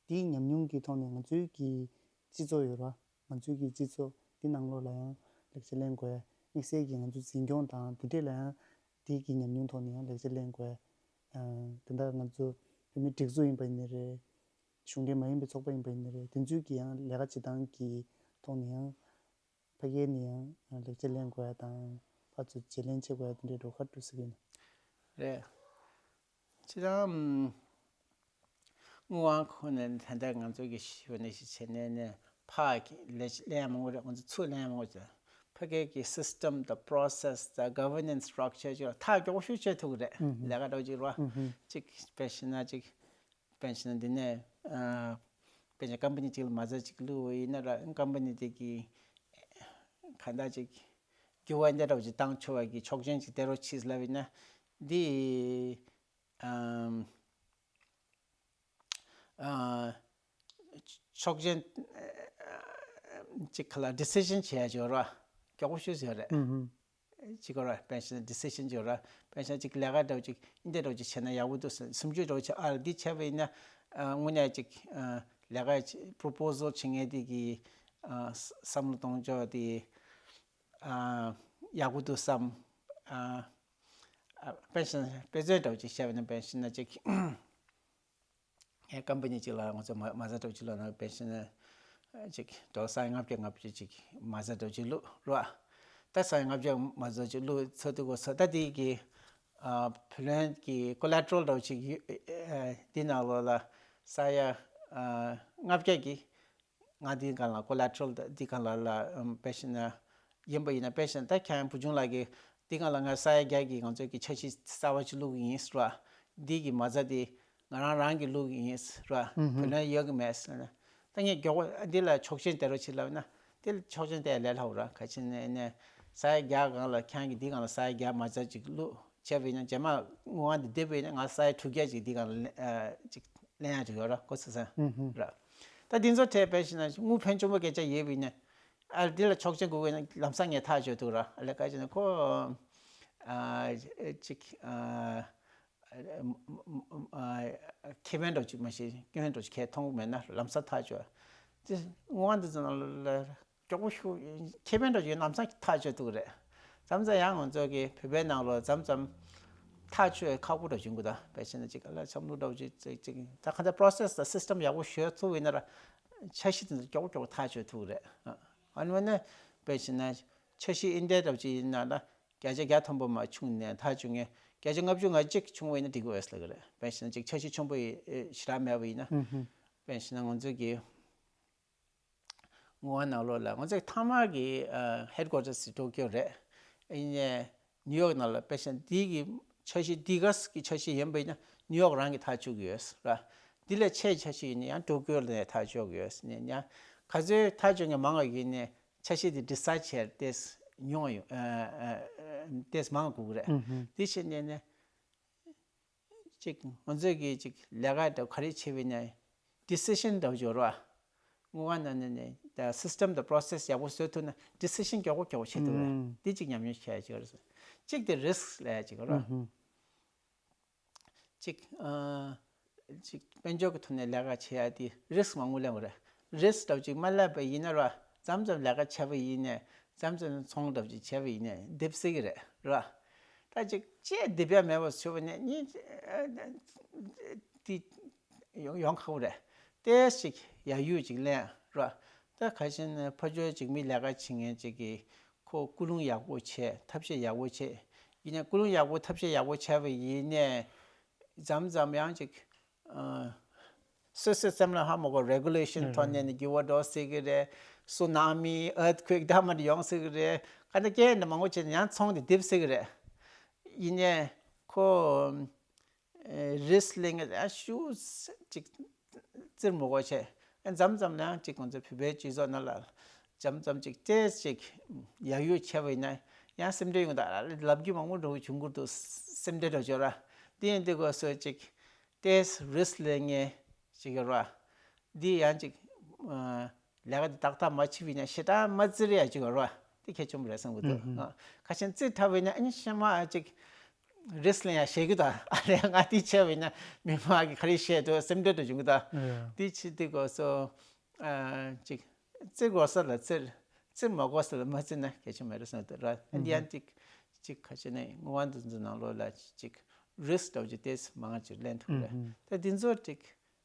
དེའི་ཉམས་མྱོང་གི་ཐོག་ནས་ང་ཚོའི་གི་སྤྱི་ཚོགས་ཡོད་ར། ང་ཚོའི་གི་སྤྱི་ཚོགས་འདི་ནང་ལོགས་ལ་ཡང་ལེགས་ཆ་ལེན་དགོས། དམིགས་བསལ་གྱི་ང་ཚོའི་འཛིན་སྐྱོང་དང་དེ་འདྲས་ལ་ཡང་དེའི་གི་ཉམས་མྱོང་ཐོག་ནས་ཡང་ལེགས་ཆ་ལེན་དགོས། ཨ་དེ་འདྲ་ང་ཚོ་བོད་མི་སྒྲིག་འཛུགས་ཡིན་པ་ཡིན་ནའི་རེད། གཞུང་འབྲེལ་མ་ཡིན་པའི་ཚོགས་པ་ཡིན་པ་ཡིན་ནའི་རེད། དེ་ཚོའི་གི་ཡང་ལས་ཀ་བྱེད་སྟངས་ཀྱི་ཐོག་ནས་ཡང་ཕ་གིར་ནས་ཡང་ལེགས་ཆ་ལེན་དགོས་ཡ་དང་ཕར་ཚུར་བརྗེ་ལེན་བྱེད་དགོས་ཡ་དེ་འདྲའི་འགྲོ་ཁ་འགྲོ་སྲིད་ཀྱི་ཡིན། རེད། ཁྱེད་རང་། དངུལ་ཁང་ཁོ་ནས་ད་ལྟ་ང་ཚོ་གི་ཞུ་ནས་ཞིག་བྱས་ནས་ནས་ཕ་གི་ལས་ལས་མང་པོ་རེད། ང་ཚོ་ཚུར་ལས་མང་པོ་བྱས། ཕ་གི་གི་སིས་ཊམ་དང་པོ་རོ་སེ་སི་དང་ག་ཝར་ནན་སི་སི་ཊག་ཅར་ཅིག་ལ་ཐག་མགྱོགས་ཤོས་ཆད་ཐུབ་ཀྱི་རེད། ལས་ཀ་འདྲ་ཅིག་རོ། ཅིག་དཔེ་བཞག་ན་ཅིག་དཔེ་བཞག་ན་འདི་ནས་ཨ་དཔེ་བཞག་ཀམ་པ་ནི་ཅིག་ལ་མ་རྩ་ཅིག་བླུགས་པ་ཡིན་ན་ར་ཀམ་པ་ནི་དེ་གི་ག་འདྲ་ཅིག་ འགྱུར་བ་འདི་འདྲ་བོ་ཅིག་བཏང་ཆོག་པ་གི་ཆོག་མཆན་ཅིག་སྟེར་རོགས་གྱིས་ལབ་ཡིན་ན། འདི་ཨམ། ཨ། ཆོག་མཆན་ཅིག་ག་ལ་ཌི་སི་ཤན་བྱེད་ཡ་ཅིག་ཡོད་ར། མགྱོགས་པོ་ཤོས་ཡོད་རེད། ཨུ་ཧུ། ཅིག་གོ་ར། དཔེར་ན་ཌི་སི་ཤན་ཅིག་ཡོད་ར། དཔེར་ན་ཅིག་ལས་ཀ་འདྲ་བོ་ཅིག་འདི་འདྲ་བོ་ཅིག་བྱས་ན་ཡག་པོ་འདུག་ཟེར། སུམ་ཅུ་འདྲ་བོ་ཅིག་ཨ་འདི་བྱས་པ་ཡིན་ན། ཨ། དངོས་གནས་ཅིག་ཨ། ལས་ཀ་པོ་རོ་པོ་སལ་བྱེད་མཁན་དེ་གི་ཨ། བསམ་བློ་གཏོང་ཕྱོགས་དེ་ཨ། ཡག་པོ་འདུག་བསམ། ཨ། ཨ། དཔེར་ན་དཔེ་མཚོན་འདྲ་བོ་ཅིག་བཤད་པ་ཡིན་ན། དཔེར་ན་ཅིག་ངའི་ཀམ་པ་ནི་གཅིག་ལ་ང་ཚོ་མ་མ་རྩ་འདྲ་བོ་ཅིག་ལོག་ན། དཔེར་ན་ཅིག་ཌོ་ལར་ས་ཡ་ལྔ་བརྒྱ་ལྔ་བརྒྱ་ཅིག་མ་རྩ་འདྲ་བོ་ཅིག་བླུགས་ར། ད་ས་ཡ་ལྔ་བརྒྱ་མ་རྩ་ཅིག་བླུགས་ཚར་དུས་གོ་ས། ད་དེ་གི་ཨ། བུ་ལོན་གྱི་ཀོ་ལ་ཊ་རལ་འདྲ་བོ་ཅིག་ཡོད། ཨ། འདི་ནང་ལོགས་ལ་ས་ཡ་ཨ། ལྔ་བརྒྱ་གི་ང་འདི་སྒང་ལ་ཀོ་ལ་ཊ་རལ་འདི་སྒང་ལ་ལ་ཨམ། དཔེར་ན་ཡིན་པ་ཡིན་ན། དཔེར་ན་ད་ཁྱེད་རང་བུ་ཆུང་ལགས་ཀྱིས་འདི་སྒང་ལ་ང་ས་ཡ་བརྒྱ་གི་ང་ཚོ་གི་འཆར་གཞི་གསར་པ་ཅིག་བླུགས་ཡིན་ཟེར་བ། འདི་གི་མ་རྩ་དེ་ང་རང་རང་གིས་བླུགས་ཡིན་ཟེར་བ། ཨུ་ཧུ། བུ་ལོན་ཡོད་གི་མེད་ཟེར་ན། ད་ངས་མགྱོགས་པོ་འདི་ལ་ཆོག་མཆན་སྟེར་རོགས་བྱེད་ལབ་ན། དེ་ལ་ཆོག་མཆན་སྟེར་ལས་སླ་བོ་ར། ག་ཅི་ནས་ནས་ས་ཡ་བརྒྱ་སྒང་ལ་ཁྱེད་རང་གིས་འདི་སྒང་ལ་ས་ཡ་བརྒྱ་མ་རྩ་ཅིག་བླུགས་བྱས་པ་ཡིན་ན། རྗེས་མ་དངུལ་ཁང་དེ་བསྡུས་པ་ཡིན་ན་ང་ས་ཡ་དྲུག་བརྒྱ་ཅིག་འདི་སྒང་ལ་ཨ། ཅིག་ལེན་ཡ་ཅིག་ཡོད་ར། གོ་ཚ་ཚ་ཨུ་ཧུ། ར། ད་འདི་ཚོ་ཁྲལ་དཔེར་ན་དངུལ་ཕོན་ཆེན་པོ་སྐད་ཆ་ཡོད་པ་ཡིན་ན། ཨ། འདི་ལ་ཆོག་མཆན་དགོས་ཀྱི་ཡིན་ན་ལམ་སང་ངས་ཐག་གཅོད་ཐུབ་ར། ཨ་ལས་ཀ་བྱས་ན་ཁོ་ཨ། ཅིག་ཨ། ཨ། ཁེ་ཕན་འདྲ་ཅིག་མ་གཞི་སྐྱོན་འདྲ་ཅིག་གས་མཐོང་གི་མེད་ན་ལམ་སང་ཐག་གཅོད། དེ་དངུལ་ཁང་འདི་ཚོ་ནང་ལ་མགྱོགས་པོ་ཤུགས་ཁེ་ཕན་འདྲ་ཅིག་ཡོད་ན་ལམ་སང་ཐག་གཅོད་ཐུབ་ཀྱི་རེད། མཚམས་མཚམས་ཡང་ང་ཚོ་གི་བོད་པའི་ནང་ལོགས་མཚམས་མཚམས་ཐག་གཅོད་ཁག་པོ་འདྲ་བྱུང་གི་འདུག་དཔེར་བྱས་ན་ཅིག་ག་ལ་བསམ་བློ་འདྲ་ཅིག་ཅིག་ཅིག་ད་ག་འདྲ་པོ་རོ་སེ་སི་དང་སི་སི་ཊམ་ཡག་པོ་ཞིག་ཚུགས་པ་ཡིན་ན་ར། འཆར་གཞི་དེ་ཚོ་མགྱོགས་པོ་མགྱོགས་པོ་ཐག་གཅོད་ཐུབ་ཀྱི་རེད། ཨ་ནི་དཔེར་བྱས་ན་འཆར་གཞི་འདི་འདྲ་ཅིག་ཡིན་ན་ད། བརྒྱ་ཆ་བརྒྱ་ཐམ་པ་མ་བྱུང་ནས་ཐག་གཅོད་མཁན་བརྒྱ་ཆ་ལྔ་བཅུ་ང་གཅིག་བྱུང་བ་ཡིན་ན་འགྲིག་གི་རེད་ཟེར་གི་རེད། དཔེར་བྱས་ན་ཅིག་འཆར་གཞི་ཆེན་པོ་ཡི་ཞེ་དྲག་མེད་པ་ཡིན་ན། ཨུ་ཧུ། དཔེར་བྱས་ན་ང་ཚོ་གི་དངུལ་ཁང་ནང་ལོགས་ལ་ང་ཚོ་མཐའ་མ་གི་ཨ་ཧེཌ་ཀོ་ཊར་སི་ཊོ་ཀིའོ་རེད། ཡིན་ནའི་ནིའུ་ཡོག་ནང་ལ་དཔེར་བྱས་ན་འདི་གི་འཆར་གཞི་འདི་ག་གི་འཆར་གཞི་ཡིན་པ་ཡིན་ན་ནིའུ་ཡོག་རང་གིས་ཐག་གཅོད་ཀྱི་ཡོད་ར། འདི་ལས་ཆེ་འཆར་གཞི་ཡིན་ན་ཡང་ཊོ་ཀིའོ་ནས་ཐག་གཅོད་ཀྱི་ཡོད་ནས་ཡང་ག་ཚོད་ཐག་གཅོད་མཁན་མང་བ་ཡིན་ནའི། འཆར་གཞི་དེ་ཌི་སའེ་ཌི་བྱས་ཏེ་ཉུང་བ་ཡོང་ཨ་ཨ་ཨ་ཏེས་མང་དགོས་ཀྱི་རེད། ཨུ་ཧུ། དེ་བྱས་ནས་ནས་ཅིག་ང་ཚོས་ཀྱི་ཅིག་ལས་ཀ་འདྲ་ག་རེ་བྱེད་པ་ཡིན་ན་ཌི་སི་ཤན་འདྲ་བོ་ཅིག་ཡོད་རེད་བ། དངུལ་ཁང་ནང་ནས་ནས་ད་སི་སི་ཊམ་དང་པོ་རོ་སེ་སི་ཡག་པོ་བཟོ་ཐུབ་ན་ཌི་སི་ཤན་མགྱོགས་པོ་མགྱོགས་པོ་བྱེད་ཐུབ་རེད། ཨུ། དེ་ཅིག་ཉམས་མྱོང་བྱས་ཡ་ཅིག་ཡོད་རེད། གཅིག་དེ་རི་སི་ལབ་ཡ་ཅིག་ཡོད་རེད་བ། ཨུ་ཧུ། ཅིག་ཨ། ཅིག་དཔལ་འབྱོར་གྱི་ཐོག་ནས་ལས་ཀ་བྱེད་ཡ་དེ་རི་སི་མང་པོ་ལེན་དགོས་རེད། རི་སི་འདྲ་བོ་ཅིག་མ་ལེན་པ་ཡིན་ན་ར་མཚམས་མཚམས་ལས་ཀ་བྱས་པ་ཡིན་ནས་མཚམས་མཚམས་ཚོང་འདྲ་བོ་ཅིག་བྱས་པ་ཡིན་ནས་རྡིབ་སྲིད་ཀྱི་རེད་ར། ད་ཅིག་ཅེས་རྡིབ་ཡ་མེད་པ་བཟོས་པ་ནས་ནི་དེ་ཡོང་ཡོང་ཁག་པོ་རེད། ཏོག་ཙམ་ཅིག་ཡག་ཡུལ་ཅིག་ལེན་ར། ད་ཁ་ཤས་ནི་ཕ་ཇོ་ཅིག་མི་ལས་ཀ་བྱེད་མཁན་ཅིག་གིས་ཁོ་ཀུན་སློང་ཡག་པོ་བྱས་ཐབས་ཤེས་ཡག་པོ་བྱས། ཡིན་ནའི་ཀུན་སློང་ཡག་པོ་ཐབས་ཤེས་ཡག་པོ་བྱས་པ་ཡིན་ནའི་མཚམས་མཚམས་ཡང་ཅིག་ཨ། སོ་སོའི་སེམས་ལ་ཧ་མ་གོ་རེ་གུ་ལེ་ཤན་ཐོག་ནས་ནི་འགྱུར་བ་འགྲོ་སྲིད་ཀྱི་རེད། སུ་ན་མི་ཨར་ཐི་ཁུ་ཨེག་ད་མར་ཡོང་སྲིད་ཀྱི་རེད། ག་འདྲ་སྐད་འདྲ་མང་པོ་བྱས་ནས་ཡང་ཚོང་དེ་རྡིབ་སྲིད་ཀྱི་རེད། ཡིན་ནའི་ཁོ། ཨེ། རི་སི་ལེན་མཁན་ཨ་ཤུ་ཅིག་བཙིར་མི་དགོས་བྱས། ཨེ། མཚམས་མཚམས་ལ་ཡང་ཅིག་ང་ཚོ་བོད་པའི་སྤྱི་ཚོགས་ནང་ལ་མཚམས་མཚམས་ཅིག་ཏོག་ཙམ་ཅིག་ཡག་ཡུལ་ཆེ་བ་ཡིན་ན་ཡང་སེམས་ཁྲལ་ཡོང་། ད་ལབ་རྒྱུ་མང་པོ་འགྲོ་བྱུང་གི་འདུག་སེམས་ཁྲལ་འགྲོ་བྱོས་ར། དེ་ཡིན་དུས་སྐབས་སུ་ཅིག་ཏོག་ཙམ་རི་སི་ལེན་མཁན་ཅིག་ཡོད་ར། འདི་ཡང་ཅིག་ཨ། ལས་ཀ་འདི་ཏག་ཏག་མ་བྱས་པ་ཡིན་ན་ཞེ་དྲག་མ་བཙིར་ཡ་ཅིག་ཡོད་རེད་བ། འདི་གལ་ཆེན་པོ་རེད་བསམ་གྱི་འདུག་ཨུ་ཧུ། ཨ། ཁ་ཤས་བཙིར་ཐུབ་པ་ཡིན་ན་ཨ་ནི་ཤ་མ་ཅིག་རི་སི་ལེན་ཡ་ཞེད་ཀྱི་འདུག་ཨ་ལས་ང་འདི་བྱས་པ་ཡིན་ན་མི་མང་གིས་ག་རེ་བཤད་འདུག་སེམས་ཁྲལ་འདྲ་བྱུང་གི་འདུག་ཨ། འདི་བྱེད་དུས་སྐབས་སུ་ཨ། ཅིག་བཙིར་དགོས་ས་ལ་བཙིར། བཙིར་མ་དགོས་ས་ལ་མ་བཙིར་ན་གལ་ཆེན་མེད་རེད་བསམ་གྱི་འདུག་ར། ཨ། འདི་ཡང་ཅིག་ཅིག་ཁ་ཤས་ནས་དངུལ་ཁང་འདི་ཚོའི་ནང་ལོགས་ལ་ཅིག་རི་སི་འདྲ་བོ་ཅིག་ཏོག་ཙམ་མང་ཅིག་ལེན་ཐུབ་རེད། ཨུ་ཧུ། ད་འདི་ཚོ་ཅིག་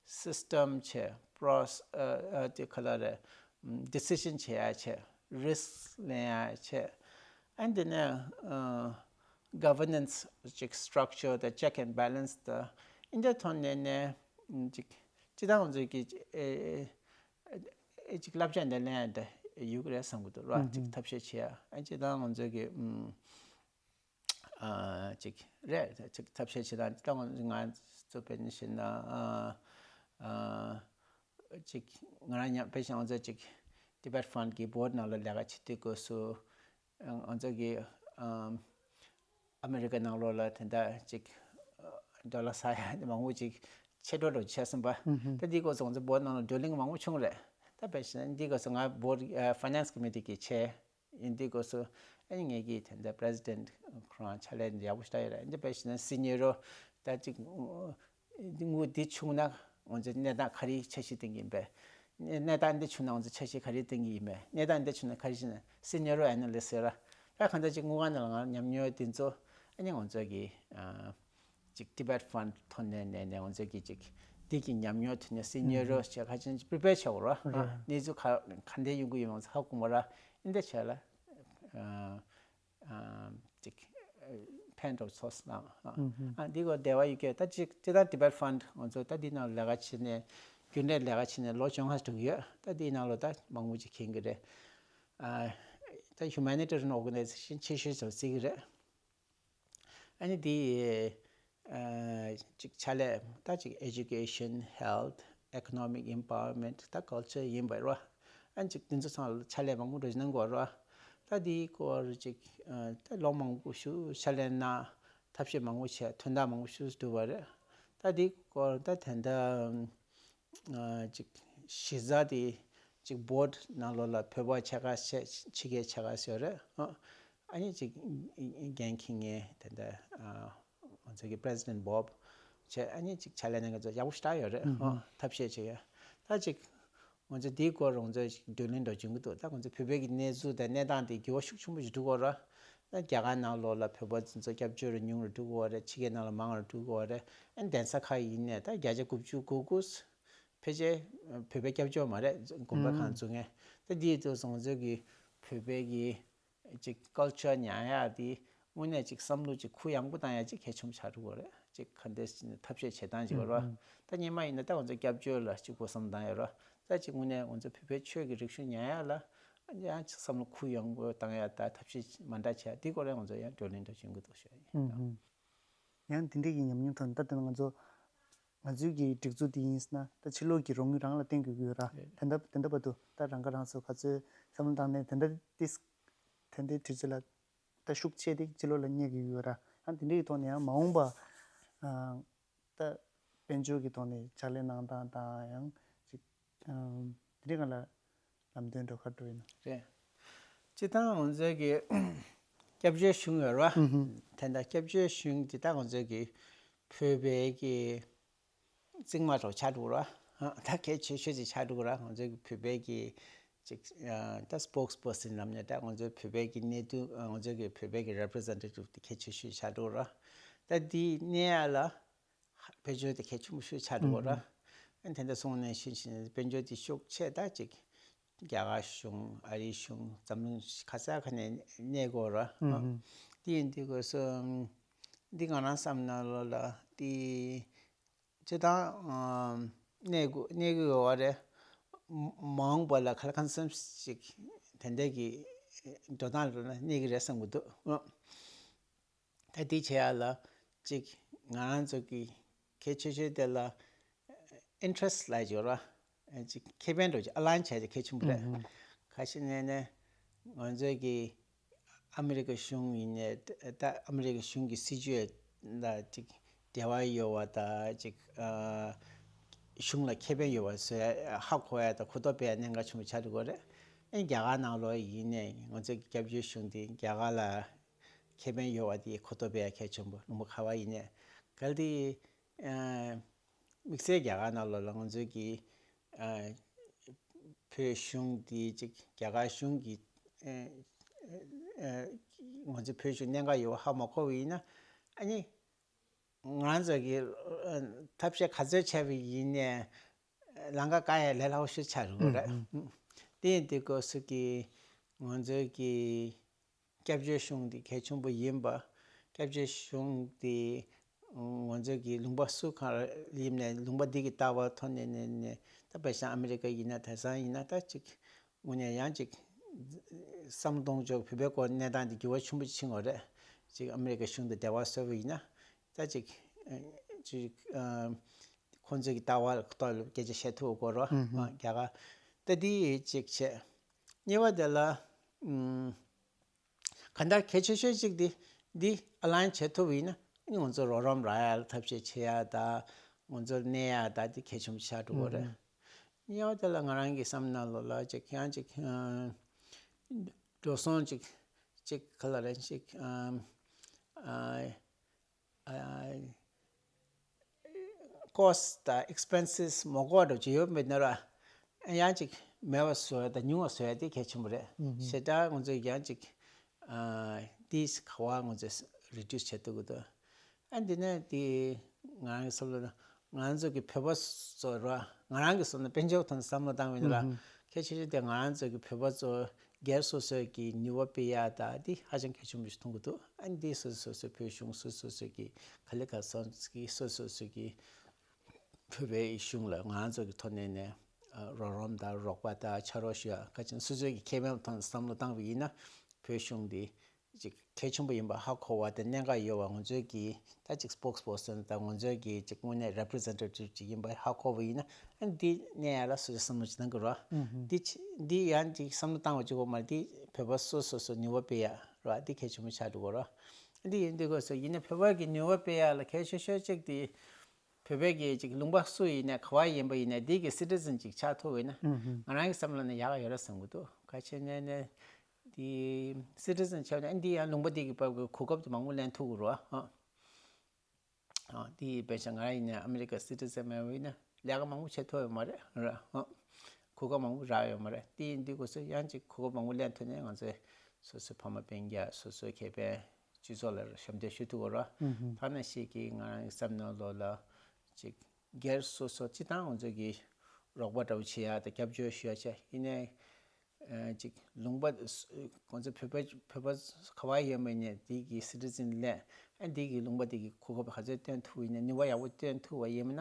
སི་སི་ཊམ་བྱས། པོ་རོ་སེ་སི། ཨ། ཨ། དེ་ག་ལ་རེད། ཌི་སི་ཤན་བྱེད་ཡ་བྱས། རི་སི་ལེན་ཡ་བྱས། ཨ། དེ་ནས་ཨ། ག་ཝར་ནན་སི་ཅིག་སི་ཊྲག་ཅར་དང་ཅེག་ཨེན་ཌི་བེ་ལན་སི་དང་འདི་འདྲའི་ཐོག་ནས་ནས་ཅིག་སྤྱིར་བཏང་ང་ཚོས་ཀྱི་ཨེ། ཨེ། ཅིག་བསླབ་བྱ་འདི་ལེན་ཡ་འདི་ཡོད་ཀྱི་རེད་བསམ་གྱི་འདུག་ར། ཨུ་ཧུ། ཅིག་ཐབས་ཤེས་བྱེད་ཡ། ཨ། སྤྱིར་བཏང་ང་ཚོས་ཀྱི་ཨུམ། ཨ། ཅིག་རེད། ཅིག་ཐབས་ཤེས་བྱེད་སྟངས་ད་ང་ཚོ་དཔེར་ན་བཤད་ན། ཨ། ཨ། ཅིག་ང་རང་ཉམས་དཔེ་བཞག་ན་ཅིག་ཊི་བེཊ་ཕན་གྱི་བྷོ་ཌི་ནང་ལ་ལས་ཀ་བྱེད་དུས་སྐབས་སུ་ ང་ཚོ་གི་ཨམ་ཨ་མེ་རི་ཀ་ནང་ལོགས་ལ་དེ་འདྲ་ཅིག་ཌོ་ལར་ཟ་ཡ་དེ་མང་པོ་ཅིག་ཆད་འགྲོ་འགྲོ་བྱས་སོང་པ། ད་འདི་སྐོར་སོང་ཚེ་བོད་ནང་ལ་བགྲོ་གླེང་མང་པོ་བྱུང་རེད། ད་དཔེ་བཞག་ན་འདི་སྐོར་སོང་ང་བོད་ཕ་ནན་སི་ཀོ་མི་ཊི་གི་ཆེད་ཡིན། འདི་སྐོར་སོང་ཨ་ནི་ངེད་ཀྱི་དེ་འདྲ་པི་རེ་སི་ཌེན་ཊི་ཁོ་རང་ཕྱག་ལས་འདི་ཡག་པོ་ཞིག་ཡོད་རེད། འདི་དཔེ་བཞག་ན་སི་ཉི་རོ་ད་ཅིག་དངུལ་འདི་བྱུང་ན་ང་ཚོས་གནས་སྟངས་ག་རེ་འཆར་གཞི་བཏིང་གི་ཡིན་པས། གནས་སྟངས་འདི་བྱུང་ན་ང་ཚོས་འཆར་གཞི་ག་རེ་བཏིང་གི་ཡིན་པས། གནས་སྟངས་འདི་བྱུང་ན་ག་རེ་བྱས་ན་སི་ཉི་རོ་ཨེ་ན་ལི་སི་ཟེར་ར། ད་གང་ལྟར་ཅིག་དངུལ་ཁང་ནང་ལ་ང་ཉམས་མྱོང་འདི་ཚོ་ཨ་ནི་ང་ཚོ་གི་ཨ་ཅིག་ཊི་བེཊ་ཕན་ཌི་ཐོག་ནས་ནས་ནས་ང་ཚོ་གི་ཅིག་འདི་གི་ཉམས་མྱོང་ཐོག་ནས་སི་ཉི་རོ་ཞེས་ཁ་ཅན་ཅིག་པི་རི་པེར་བྱེད་དགོས་ར། ཨ་གནས་ཚུལ་ག་ག་འདྲ་ཡོང་གི་ཡོད་མ་ཚོ་ཧ་གོ་མ་ར། འདི་འདྲ་བྱས་ལ་ཨ་ཨ་ཅིག་ཕན་ཐོགས་ཚོགས་ལ་ཨ་འདི་གོ་འབྲེལ་བ་ཡོད་ཀྱི། ད་ཅིག་སྤྱིར་བཏང་ཊི་བེཊ་ཕན་ཌི་ང་ཚོ་ད་འདི་ནང་ལས་ཀ་བྱས་ནས་རྒྱུན་ལས་ལས་ཀ་བྱས་ནས་ལོ་བཅོ་ལྔ་འགྲོ་གི་ཡོད། ད་འདི་ནང་ལོ་ད་མང་པོ་ཅིག་མཁྱེན་གི་རེད། ཨ་ད་ཧིའུ་མེ་ནི་ཊི་རི་ཡན་ཨོར་ག་ནའི་ཟེ་ཤན་ཆེ་ཤོས་ཚོ་བརྩི་གི་རེད། ཨ་ནི་འདི་ཨ་ཅིག་ཕྱག་ལས་ད་ཅིག་ཨེ་ཇུ་ཀེ་ཤན། ཧེལ་ཐི། ཨི་ཀོ་ནོ་མིག་ཨེམ་པ་ཝར་མེན་ཊི། ད་ཀལ་ཅར་ཡིན་པ་རེད་བ། ཨ་ཅིག་དེ་ཚོ་ཚང་ལ་ཕྱག་ལས་མང་པོ་འགྲོ་གནང་དགོས་རེད་བ། ད་འདིའི་སྐོར་ཅིག་ཨ་ད་ལོ་མང་པོ་ཞིག་ཕྱག་ལས་གནང་། ཐབས་ཤེས་མང་པོ་བྱས། དོན་དག་མང་པོ་ཞིག་བསྒྲུབས་པ་རེད། ད་འདིའི་སྐོར་ད་དེ་འདྲ་ཨ་ཅིག་གཞི་རྩ་དེ་ཅིག་བོད་ནང་ལོགས་ལ་བོད་པ་ཕྱེད་ཀ་ཕྱེད་ཕྱི་རྒྱལ་ཕྱེད་ཀ་ཟེར་རེད། ཨ་ཨ་ནི་ཅིག་འགན་འཁྱེར་མཁན་དེ་འདྲ་ཨ་ང་ཚོ་གི་པི་རེ་སི་ཌེན་ཊི་བྷོབ་བྱས། ཨ་ནི་ཅིག་ཕྱག་ལས་གནང་མཁན་ཚོ་ཡག་པོ་ཞེ་དྲག་ཡོད་རེད། ཨ་ཐབས་ཤེས་བྱེད་ཡ། ད་ཅིག་ང་ཚོ་འདིའི་སྐོར་ང་ཚོ་ཅིག་བགྲོ་གླེང་འདྲ་བྱུང་གི་འདུག་ད་ང་ཚོ་བོད་པའི་གི་གནས་ཚུལ་དང་གནས་སྟངས་དེ་འགྱུར་བ་ཤུགས་ཆེན་པོ་ཞིག་འགྲོ་གི་ཡོད་རེད། ད་རྒྱ་གར་ནང་ལོགས་ལ་བོད་པ་ཚོ་སྐྱབས་བཅོལ་རུ་ཉུང་རུ་འགྲོ་གི་ཡོད་རེད། ཕྱི་རྒྱལ་ནང་ལ་མང་རུ་འགྲོ་གི་ཡོད་རེད། ཨ་ནི་གདན་ས་ཁག་ཡིན་ནའི་ད་བརྒྱ་ཆ་དགུ་བཅུ་གོ་དགུ་ཕལ་ཆེར་བོད་པའི་སྐྱབས་བཅོལ་མ་རེད། དགོན་པ་ཁག་འཛུལ་མཁན། ད་འདིའི་དུས་སུ་ང་ཚོ་གི་བོད་པའི་གི་ཅིག་ཀལ་ཅར་ཉར་ཡག་དེ་དངོས་གནས་ཅིག་བསམ་བློ་ཅིག་གུ་ཡངས་པོ་བཏང་ཡག་ཅིག་གལ་ཆེན་པོ་ཆགས་འགྲོ་གི་རེད། ཅིག་ག་འདྲས་ཐབས་ཤེས་བྱེད་སྟངས་ཅིག་ཡོད་རེད། ད་སྔོན་མ་ཡིན་ན་ད་ང་ཚོ་སྐྱབས་བཅོལ་ལ་གཅིག་པོ་བསམ་བློ་བཏང་ཡོད་རེད། ད་ཅིག་དངོས་གནས་ང་ཚོ་བོད་པའི་ཆོས་ཀྱི་རིག་གཞུང་ཉར་ཡག་ལ་ཡང་ཅིག་བསམ་བློ་གུ་ཡངས་པོ་བཏང་ཡག་ད་ཐབས་ཤེས་མ་འདྲ་བྱས་དེ་སྐོར་ལ་ང་ཚོ་ཡང་བགྲོ་གླེང་འདྲ་བྱེད་ཀྱི་འདུག་ཞུ་ཡ་ཡིན། ཡང་དེ་འདྲའི་གི་ཉམས་མྱོང་ཐོན། ད་དེ་ང་ཚོ་ང་ཚོའི་གི་སྒྲིག་འཛུགས་དེ་ཡིན་ཟེར་ན་ད་ཕྱི་ལོགས་ཀྱི་རོགས་དངུལ་རང་ལ་བརྟེན་དགོས་ཀྱི་ཡོད་ར། རེད། དེ་འདྲ་དེ་འདྲ་བར་དུ་ད་རང་ཁ་རང་གསོ་ག་ཚོད་བསམ་བློ་བཏང་ནས་དེ་འདྲ་ཏིས་དེ་འདྲའི་དུས་ཚོད་ལ་ད་ཤུགས་ཆེ་དེ་ཕྱི་ལོགས་ལ་གནས་ཀྱི་ཡོད་ར། ཡང་དེ་འདྲའི་ཐོག་ནས་ཡང་མ་འོངས་པ་ཨ་ད་དཔལ་འབྱོར་གྱི་ཐོག་ནས་ཕྱག་ལས་གནང་སྟངས་དང་ཡང་ཅིག་ཨ་དེ་འདྲའི་སྒང་ལ་ལམ་སྟོན་འགྲོ་ག་འགྲོ་ཡིན་ན། རེད། སྤྱིར་བཏང་ང་ཚོའི་གི་སྐྱབས་བཅོལ་གཞུང་ཡོད་རེད་བ། ཨུ་ཧུ། དེ་འདྲ་སྐྱབས་བཅོལ་གཞུང་འདི་དག་ང་ཚོའི་གི་བོད་པའི་གི་བཙུན་མ་ཚོ་ཆགས་འགྲོ་གི་རེད་བ། ད་གལ་ཆེ་ཤོས་ཅིག་ཆགས་འགྲོ་གི་རེད། ང་ཚོའི་གི་བོད་པའི་གི་ཅིག་ཨ་ད་སི་པོག་སི་པར་སན་ལབ་ནས་ད་ང་ཚོའི་བོད་པའི་གི་གནད་དོན་ང་ཚོའི་གི་བོད་པའི་གི་རེ་པི་རི་ཛེན་ཊེ་ཊིབ་དེ་གལ་ཆེ་ཤོས་ཆགས་འགྲོ་གི་རེད་བ། ད་འདི་གནས་ཡག་ལ་དཔལ་འབྱོར་དེ་གལ་ཆེན་པོ་ཞིག་ཆགས་འགྲོ་གི་རེད། ཨ་ནི་དེ་འདྲ་སོང་ནས་ཤིན་ཤིན་དཔལ་འབྱོར་དེ་ཤུགས་ཆེ་ད་ཅིག་རྒྱ་གར་གཞུང་ཨ་རིའི་གཞུང་འཛམ་གླིང་ག་ས་ག་ནས་གནས་དགོས་རེད། ཨ་དེ་ཡིན་དུས་སྐབས་སུ་འདི་ང་རང་བསམ་ན་ལོ་ལ་དེ་སྤྱིར་བཏང་ཨ་གནས་དགོས་གནས་དགོས་ཡོད་རེད། མ་འོངས་པ་ལ་ག་ལ་གང་འཚམ་ཞིག་དེ་འདྲ་གི་འགྲོ་སྟངས་ལ་གནས་ཀྱི་རེད་བསམ་གྱི་འདུག་ད་འདི་བྱེད་ཡག་ལ་ཅིག་ང་རང་ཚོ་གི་གལ་ཆེ་ཤོས་དེ་ལ་ཨིན་ཊི་རེ་སི་ཊི་ལབ་ཡོད་ར། ཅིག་ཁེ་ཕན་འདྲ་ཅིག་ཨ་ལའིན་བྱས་ཏེ་གལ་ཆེན་པོ་རེད། ཁ་ཤས་ནས་ནས་ང་ཚོའི་གི་ཨ་མི་རི་ཀ་གཞུང་ཡིན་ནས་ད་ཨ་མི་རི་ཀ་གཞུང་གི་སྲིད་ཇུས་ལ་ཅིག་འབྲེལ་བ་ཡོད་པ་དང་ཅིག་ཨ་གཞུང་ལ་ཁེ་ཕན་ཡོད་པ་བཟོ་ཡ་ཧ་གོ་ཡ་དང་གོ་རྟོགས་སྤེལ་ཡ་གནད་འགག་ཆེན་པོ་ཆགས་འགྲོ་གི་རེད། ཨ་ནི་རྒྱ་གར་ནང་ལོགས་ཡིན་ནས་ང་ཚོའི་གི་སྐྱབས་བཅོལ་གཞུང་དེ་རྒྱ་གར་ལ་ཁེ་ཕན་ཡོད་པ་དེ་གོ་རྟོགས་སྤེལ་ཡ་གལ་ཆེན་པོ། ལུང་པ་ག་པར་ཡིན་ནའི་གལ་ཏེ་ཨ་དམིགས་བསལ་རྒྱ་གར་ནང་ལོགས་ལ་ང་ཚོའི་གི་ཨ་བོད་གཞུང་དེ་ཅིག་རྒྱ་གར་གཞུང་གི་ཨ་ཨ་ང་ཚོའི་བོད་གཞུང་གནད་འགག་ཡོད་པ་ཧ་མ་གོ་བ་ཡིན་ན། ཨ་ནི་ང་ཚོ་གི་ཨ་ཐབས་ཤེས་ག་ཚོད་བྱས་པ་ཡིན་ནའི་ལམ་ཁ་བཀག་ཡ་ལས་སླ་པོ་ཞིག་ཆགས་འགྲོ་གི་རེད། དེ་ཡིན་དུས་སྐབས་སུ་གི་ང་ཚོའི་གི་སྐྱབས་བཅོལ་གཞུང་འདི་གལ་ཆེན་པོ་ཡིན་པ། སྐྱབས་བཅོལ་གཞུང་འདི་ང་ཚོའི་གི་ལུང་པ་སུ་གང་ལ་ཡིན་ནའི་ལུང་པ་འདི་གི་ལྟ་བ་ཐོག་ནས་ནས་ནས་ད་དཔེ་བཞག་ན་ཨ་མི་རི་ཀ་ཡིན་ན་དེང་སང་ཡིན་ན་ད་ཅིག་དངོས་གནས་ཡང་ཅིག་བསམ་གཏོང་ཕྱོགས་བོད་པའི་སྐོར་གནས་སྟངས་འདི་འགྱུར་བ་ཆེན་པོ་ཕྱིན་ཡོད་རེད། ཅིག་ཨ་མི་རི་ཀ་གཞུང་དང་འབྲེལ་བ་བཟོས་པ་ཡིན་ན་ད་ཅིག་ཅིག་ཁོང་ཚོའི་གི་ལྟ་བ་ཐོག་ལ་སྐད་ཆ་བཤད་ཐུབ་དགོས་རེད། རྒྱ་གར་ད་འདི་ཅིག་བྱས། གཉིས་པ་དེ་ལ་ཨུམ། གང་ལྟར་གལ་ཆེ་ཤོས་གཅིག་འདི་འདི་ཨ་ལན་བྱེད་ཐུབ་པ་ཡིན་ན་ང་ཚོ་རོགས་རམ་རག་ཡ་ལ་ཐབས་ཤེས་བྱེད་ཡ་ད་ང་ཚོ་གནས་ཡ་ད་འདི་གལ་ཆེན་པོ་ཆགས་འགྲོ་གི་རེད། གཉིས་པ་དེ་ལ་ང་རང་གི་བསམ་ན་ལོ་ལ་ཅིག་ཡང་ཅིག་འགྲོ་སོང་ཅིག་ཅིག་ག་ལ་རེད་ཅིག་ཨ། ཀོ་སི་ཊི་དང་ཨེག་སི་པེན་སི་མ་དགོས་འགྲོ་ཅིག་ཡོད་མེད་ན་ར། ཡང་ཅིག་མེད་པ་བཟོ་ཡ་དང་ཉུང་བ་བཟོ་ཡ་དེ་གལ་ཆེན་པོ་རེད། ཞེ་དྲག་ང་ཚོས་ཡང་ཅིག་དེ་ག་བ་ང་ཚོས་རི་ཌིའུ་སི་བྱེད་ཐུབ་ཀྱི་འདུག་ཨ་འདི་ནས་དེ་ང་རང་གི་བསམ་བློ་ང་ཚོ་གི་བོད་པ་ཚོ་ར་ང་རང་གི་བསམ་ན་དཔལ་འབྱོར་ཐོག་ནས་བསམ་བློ་བཏང་བ་ཡིན་ན་ར། གལ་ཆེ་ཤོས་དེ་ང་རང་ཚོ་གི་བོད་པ་ཚོ་སྒེར་སོ་སོ་གི་ནུས་པ་སྤེལ་ཡ་ད་འདི་ཧ་ཅང་གལ་ཆེན་པོ་ཞིག་མཐོང་གི་འདུག་ཨ་འདི་སོ་སོ་སོ་བོད་གཞུང་སོ་སོ་སོ་གི་ག་ལེ་ག་སོང་གི་སོ་སོ་སོ་གི་བོད་པའི་གཞུང་ལ་ང་རང་ཚོ་གི་ཐོག་ནས་ནས་རོགས་རམ་དང་རོགས་པ་དང་ཕྱག་རོགས་ཞུ་ཡ་ག་ཅིན་སོ་སོ་གི་ཁེ་ཕན་ཐོག་ནས་བསམ་བློ་བཏང་བ་ཡིན་ན་བོད་གཞུང་འདི་ཅིག་གལ་ཆེན་པོ་ཡིན་པ་ཧ་གོ་བ་དང་གནད་འགག་ཡོད་པ་ང་ཚོའི་གི་ད་ཅིག་སི་པོག་སི་པར་སོན་དང་ང་ཚོའི་གི་ཅིག་དངོས་གནས་རེ་པི་རི་ཟེན་ཊེ་ཊིབ་ཅིག་ཡིན་པ་ཧ་གོ་བ་ཡིན་ན་ཨ་འདི་གནས་ཡ་ལ་སོ་སོ་བསམ་བློ་ཅིག་གཏང་གི་རོགས། འདི་ཅི་འདི་ཡང་ཅིག་བསམ་བློ་བཏང་བ་ཅིག་གོ་མ་འདི་བོད་པ་སོ་སོ་སོ་ནུས་པ་སྤེལ་ཡ་རོགས་འདི་གལ་ཆེན་པོ་ཆགས་འགྲོ་གི་རོགས། འདི་ཡིན་དུས་གོ་སོ་ཡིན་ན་བོད་པ་གི་ནུས་པ་སྤེལ་ཡ་ལ་གལ་ཆེ་ཤོས་ཅིག་འདི་བོད་པའི་གི་ཅིག་ལུང་པ་སུ་ཡིན་ན་ག་བ་ཡིན་པ་ཡིན་ན་འདི་གི་སི་ཊི་ཟན་ཅིག་ཆགས་ཐུབ་ཡིན་ན་ང་རང་གི་བསམ་བློ་ནས་ཡག་ཡོད་ར་བསམ་གི་འདུག་ག་ཆེ་ནས་ནས། དེ་སི་ཊི་ཟན་བྱས་ན་འདི་ཡང་ལུང་པ་འདི་གི་བབ་གི་གོ་སྐབས་དེ་མང་པོ་ལེན་ཐུབ་ཀྱི་རེད་བ། ཨ་འདི་དཔེ་ཆ་ང་ཡིན་ན་ཨ་མི་རི་ཀ་སི་ཊི་ཟན་མེད་པ་ཡིན་ན་ལས་ཀ་མང་པོ་བྱེད་ཐུབ་ཡོད་མ་རེད་ར། ཨ་གོ་སྐབས་མང་པོ་རག་ཡོད་མ་རེད། དེ་ཡིན་དུས་ཁོ་ཚོ་ཡང་ཅིག་གོ་སྐབས་མང་པོ་ལེན་ཐུབ་ནས་ང་ཚོས་སོ་སོའི་ཕ་མ་སྤུན་ཀྱག་སོ་སོའི་ཁེ་ཕན་སྤྱི་ཚོགས་ལ་ཞབས་འདེགས་ཞུ་ཐུབ་ཀྱི་རེད་བ། ཐ་ན་ཤེས་ཀྱི་ང་རང་གི་བསམ་ནོར་ལོ་ལ་ཅིག་སྒེར་སོ་སོ་སྤྱི་བཏང་ང་ཚོ་གི་རོགས་པ་འདྲ་བོ་བྱེད་ཡ་དང་སྐྱབས་བཅོལ་ཞུ་ཡ་བྱས་ཡིན་ནའི། ཨ་ཅིག་ལུང་པ་ཁོང་ཚོ་བོད་པ་བོད་པ་ག་བ་ཡོད་མེད་ནས་དེ་གི་སི་ཊི་ཟན་ལེན་ཨ་འདི་གི་ལུང་པ་དེ་གི་གོ་སྐབས་ག་ཚོད་སྟོན་ཐུབ་ཡིན་ན་ནུས་པ་ཡག་པོ་སྟོན་ཐུབ་པ་ཡིན་ན་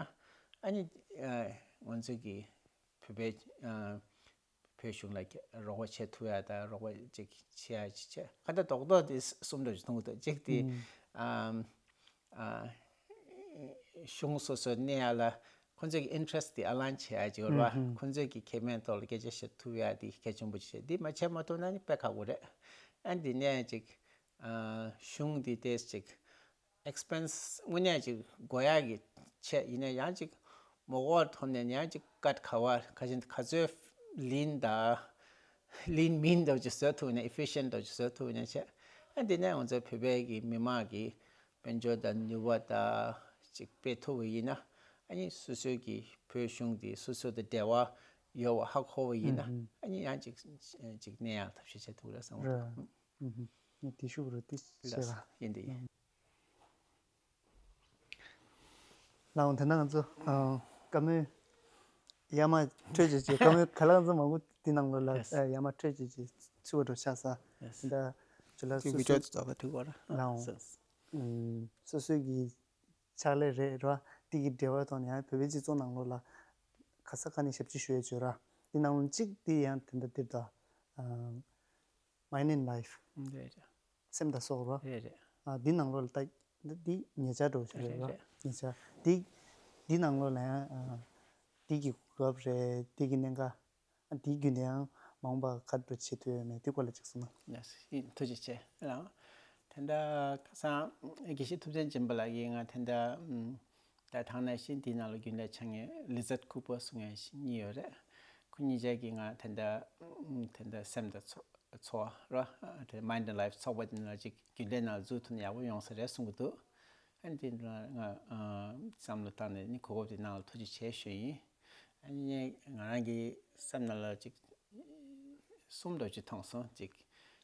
ཨ་ནི་ཨ་ང་ཚོ་གི་བོད་པའི་ཨ་བོད་གཞུང་ལ་རོགས་པ་བྱེད་ཐུབ་ཡ་དང་རོགས་པ་ཅིག་བྱེད་ཡ་ཅིག་བྱེད་ག་ད་རྡོག་རྡོག་དེ་གསུམ་འདྲ་ཅིག་མཐོང་གི་འདུག་གཅིག་དེ་ཨ་ཨ་གཞུང་སོ་སོ་གནས་ཡ་ལ། ཁོང་ཚོའི་ཨིན་ཊི་རེ་སི་ཊི་དེ་ཨ་ལན་བྱེད་ཡ་ཅིག་ཡོད་རེད་བ། ཁོང་ཚོའི་གི་ཁེ་ཕན་ཐོག་ལ་སྐད་ཆ་བཤད་ཐུབ་ཡ་དེ་གལ་ཆེན་པོ་ཅིག་བྱས་འདི་མ་བྱས་མ་ཐུབ་ན་ནི་དཔེ་ཁག་པོ་རེད། ཨ་འདི་ནས་ཅིག་ཨ་གཞུང་འདི་ཏོག་ཙམ་ཅིག་ཨེག་སི་པེན་སི་དངོས་གནས་ཅིག་དགོས་ཡ་གི་ཆེད་ཡིན་ན་ཡང་ཅིག་མ་དགོས་པ་ཐོག་ནས་ཡང་ཅིག་ཀཊ་ག་བ་ག་ཅིན་ག་ཚོད་ལིན་དང་ལིན་མིན་འདྲ་ཅིག་བཟོ་ཐུབ་ན་ཨི་ཕི་ཤན་འདྲ་ཅིག་བཟོ་ཐུབ་ན་བྱས། ཨ་འདི་ནས་ང་ཚོ་བོད་པའི་གི་མི་མང་གི་དཔལ་འབྱོར་དང་ནུས་པ་དང་ཅིག་སྤེལ་ཐུབ་པ་ཡིན་ན་ཨ་ནི་སོ་སོའི་གི་བོད་གཞུང་དེ་སོ་སོ་དང་འབྲེལ་བ་ཡོད་པ་ཧ་གོ་བ་ཡིན་ན་ཨ་ནི་ཡང་ཅིག་ཅིག་གནས་ཡག་ཐབས་ཤེས་བྱེད་ཐུབ་རེད་བསམ་གི་འདུག་རེད། ཨུ་ཧུ། དེ་ཤུགས་རུ་དེ་བྱས་ལ་ཡིན་དེ་ཡིན། ལགས་འོང་། དེ་ན་ང་ཚོ་ཨ་བཀའ་མོལ་ཡར་མར་འཕྲོད་བྱེད་ཀྱི་བཀའ་མོལ་ག་ལ་ང་ཚོ་མང་པོ་དེ་ནང་ལོགས་ལ་ཡེས། ཨ་ཡར་མར་འཕྲོད་བྱེད་ཀྱི་ཚུལ་བ་འགྲོ་ཆགས་ས། ཡེས། ད་ཇུ་ལ་ཅིག་སོ་བི་ཌི་ཡོ་སོའི་ཚོགས་པ་ཐུག་པ་ར། ལགས་འོང་། སོ་ཨུམ་སོ་སོའི་གི་ཕྱག་ལས་རེད་ར། དེ་གི་འབྲེལ་བ་ཐོག་ནས་ཡང་བོད་པའི་སྤྱི་ཚོགས་ནང་ལོགས་ལ་ག་ས་ག་ནས་ཞབས་ཕྱི་ཞུ་ཡས་བྱོས་ར། དེ་ནང་ལོགས་གཅིག་དེ་ཡང་དེ་འདྲ་དེ་འདྲ། ཨ་མའིན་ཨེན་ཌི་ལའིཕ། རེད་རེད། སེམས་དང་སྲོག་རོ། རེད་རེད། ཨ་འདི་ནང་ལོགས་ལ་ད་འདི་ཉེ་ཆར་འགྲོ་ཆ་རེད་རེད་རོ། རེད། ཉེ་ཆར་འདི་འདི་ནང་ལོགས་ལ་ཡང་ཨ་འདི་གི་གོ་སྐབས་རེད། འདི་གི་གནད་འགག་ཨ་འདི་བརྒྱུད་ནས་ཡང་མ་འོངས་པ་ག་འདྲ་བྱེད་ཐུབ་ཡོད་མེད་འདི་སྐོར་ལ་ཅིག་གསུངས་ན། ཡ་ཐུགས་རྗེ་ཆེ་ལགས། དེ་འདྲ་ཁ་སང་དགེ་བཤེས་ཐུབ་བསྟན་སྦྱིན་པ་ལགས་ཀྱིས་ང་དེ་འདྲ་ད་ཐང་ན་ཤིན་དེའི་ནང་ལ་རྒྱུན་ལས་ཆགས་མཁན་ལི་ཛད་ཁུ་པར་གསུང་མཁན་ཞིག་གཉིས་ཡོད་རེད། ཁོ་གཉིས་ཆ་གིས་ང་དེ་འདྲ་དེ་འདྲ་སེམས་དང་ཚོགས་ཚོགས་ར། དེ་མའིན་ཌི་ལའིཕ་ཚོགས་པ་དེ་ནང་ཅིག་རྒྱུན་ལས་ནང་འཛུལ་ཐུབ་ན་ཡག་པོ་ཡོང་ས་རེད་གསུང་གི་འདུག་ཨ་ནི་དེ་འདྲ་ང་བསམ་བློ་བཏང་ནས་ནི་གོ་སྐབས་དེ་གནང་ལ་ཐུགས་རྗེ་ཆེ་ཞུ་ཡིན། ཨ་ནི་ང་རང་གི་སེམས་ནང་ལ་ཅིག་གསུམ་འདྲ་ཅིག་མཐོང་སོང་། ཅིག་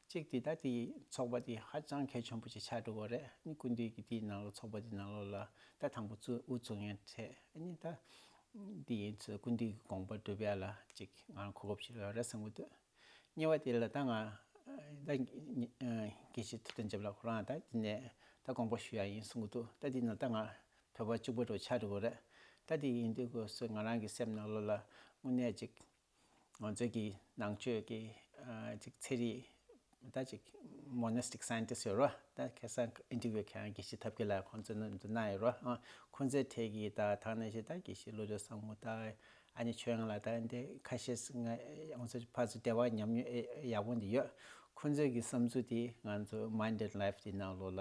ཅིག་དེ་ད་དེ་ཚོགས་པ་དེ་ཧ་ཅང་གལ་ཆེན་པོ་ཅིག་ཆགས་འགྲོ་གི་རེད། ཨ་ནི་སྐུ་མདུན་གྱི་དེའི་ནང་ལ་ཚོགས་པ་དེ་ནང་ལོགས་ལ་ད་དང་པོ་གཙོ་དབུ་བཙུགས་མཁན་འཕྲད། ཨ་ནི་ད་འདི་ཡིན་ཚོད་སྐུ་མདུན་གྱི་དགོངས་པ་སྒྲུབ་ཡ་ལ་ཅིག་ང་རང་གོ་སྐབས་ཤིག་ཡོད་རེད་བསམ་གྱི་འདུག་གཉིས་པ་དེ་ལ་ད་ང་ད་དགེ་བཤེས་ཐུབ་བསྟན་སྦྱིན་པ་ལགས་ཁོ་རང་ད་འདི་ནས་ད་དགོངས་པ་ཞུ་ཡ་ཡིན་གསུང་གི་འདུག་ད་འདི་ནང་ད་ང་བོད་པ་གཅིག་པ་འདྲ་ཆགས་འགྲོ་གི་རེད། ད་འདི་ཡིན་དུས་སྐབས་སུ་ང་རང་གི་སེམས་ནང་ལོགས་ལ་དངོས་གནས་ཅིག་ང་ཚོའི་གི་ནང་ཆོས་ཀྱི་ཨ་ཅིག་ཚན་རིག་ད་ཅིག་མོ་ནེ་སི་ཊིག་སའེན་ཊིསི་ཡོད་རོ། ད་ཁ་སང་ཨིན་ཊར་བིའུ་ཁྱེད་རང་དགེ་བཤེས་ཐབས་མཁས་ལགས་ཁོང་ཚོ་ནང་དུ་གནང་ཡོད་རོ། ཨ་ཁོང་ཚོའི་གྲས་ཀྱི་ད་ཐང་ན་ཤི་ད་དགེ་བཤེས་བློ་གྲོས་བཟང་མོ་ད་ཨ་ནི་ཆོས་དབྱངས་ལགས་ད་འདི་ཁ་ཤས་ང་ང་ཚོ་ཕར་ཚུར་འབྲེལ་བ་ཉམས་མྱོང་ཨེ་ཡག་པོ་འདི་ཡོད། ཁོང་ཚོའི་གི་བསམ་ཚུལ་དེ་ང་ཚོ་Mind and Life དེ་ནང་ལོགས་ལ་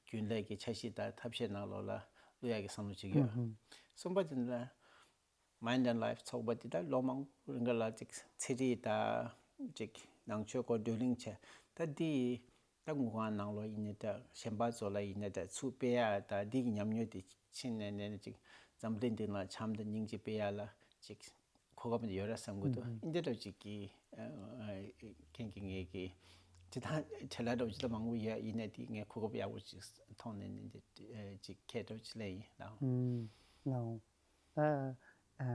རྒྱུན་ལས་ཀྱི་འཆར་གཞི་དང་ཐབས་ཤེས་ནང་ལོགས་ལ་བླུག་ཡག་གི་བསམ་བློ་ཅིག་ཡོད། ཨུ་ཧུམ། གསུམ་པ་དེ་ནི་Mind and Life ཚོགས་པ་དེ་ད་ལོ་མང་པོ་རིང་ག་ལ་ཅིག་ཚན་རིག་དང་ཅིག་ནང་ཆོས་སྐོར་བགྲོ་གླེང་བྱས། ད་འདི་ད་དངུལ་ཁང་ནང་ལོགས་ཡིན་ནའི་འདྲ། གཞན་པ་ཚོ་ལ་ཡིན་ནའི་འདྲ། ཚུར་སྤེལ་ཡག་དང་འདི་གི་ཉམས་མྱོང་དེ་ཕྱིན་ནས་ནས་ཅིག་འཛམ་གླིང་འདི་ནང་བྱམས་དང་སྙིང་རྗེ་སྤེལ་ཡག་ལ་ཅིག་གོ་སྐབས་འདི་ཡོད་རེད་བསམ་གི་འདུག། ཨུ་ཧུམ། འདི་འདྲ་ཅིག་གི་ཨ་ཨ་རྐྱེན་གྱིས་ངེད་ཀྱིས་ཅི་ད་བྲེལ་བ་འདྲ་བོ་ཅི་ད་མང་པོ་ཡོད། ཡིན་ནའི་དེ་ངས་གོ་སྐབས་ཡག་པོ་ཅིག་མཐོང་ནས་ནི་འདི་ཨ་ཅིག་ཁྱེད་འདྲ་བོ་ཅིག་ལས་ཡིན་ལགས། ཨུམ། ལགས། ད་ཨ་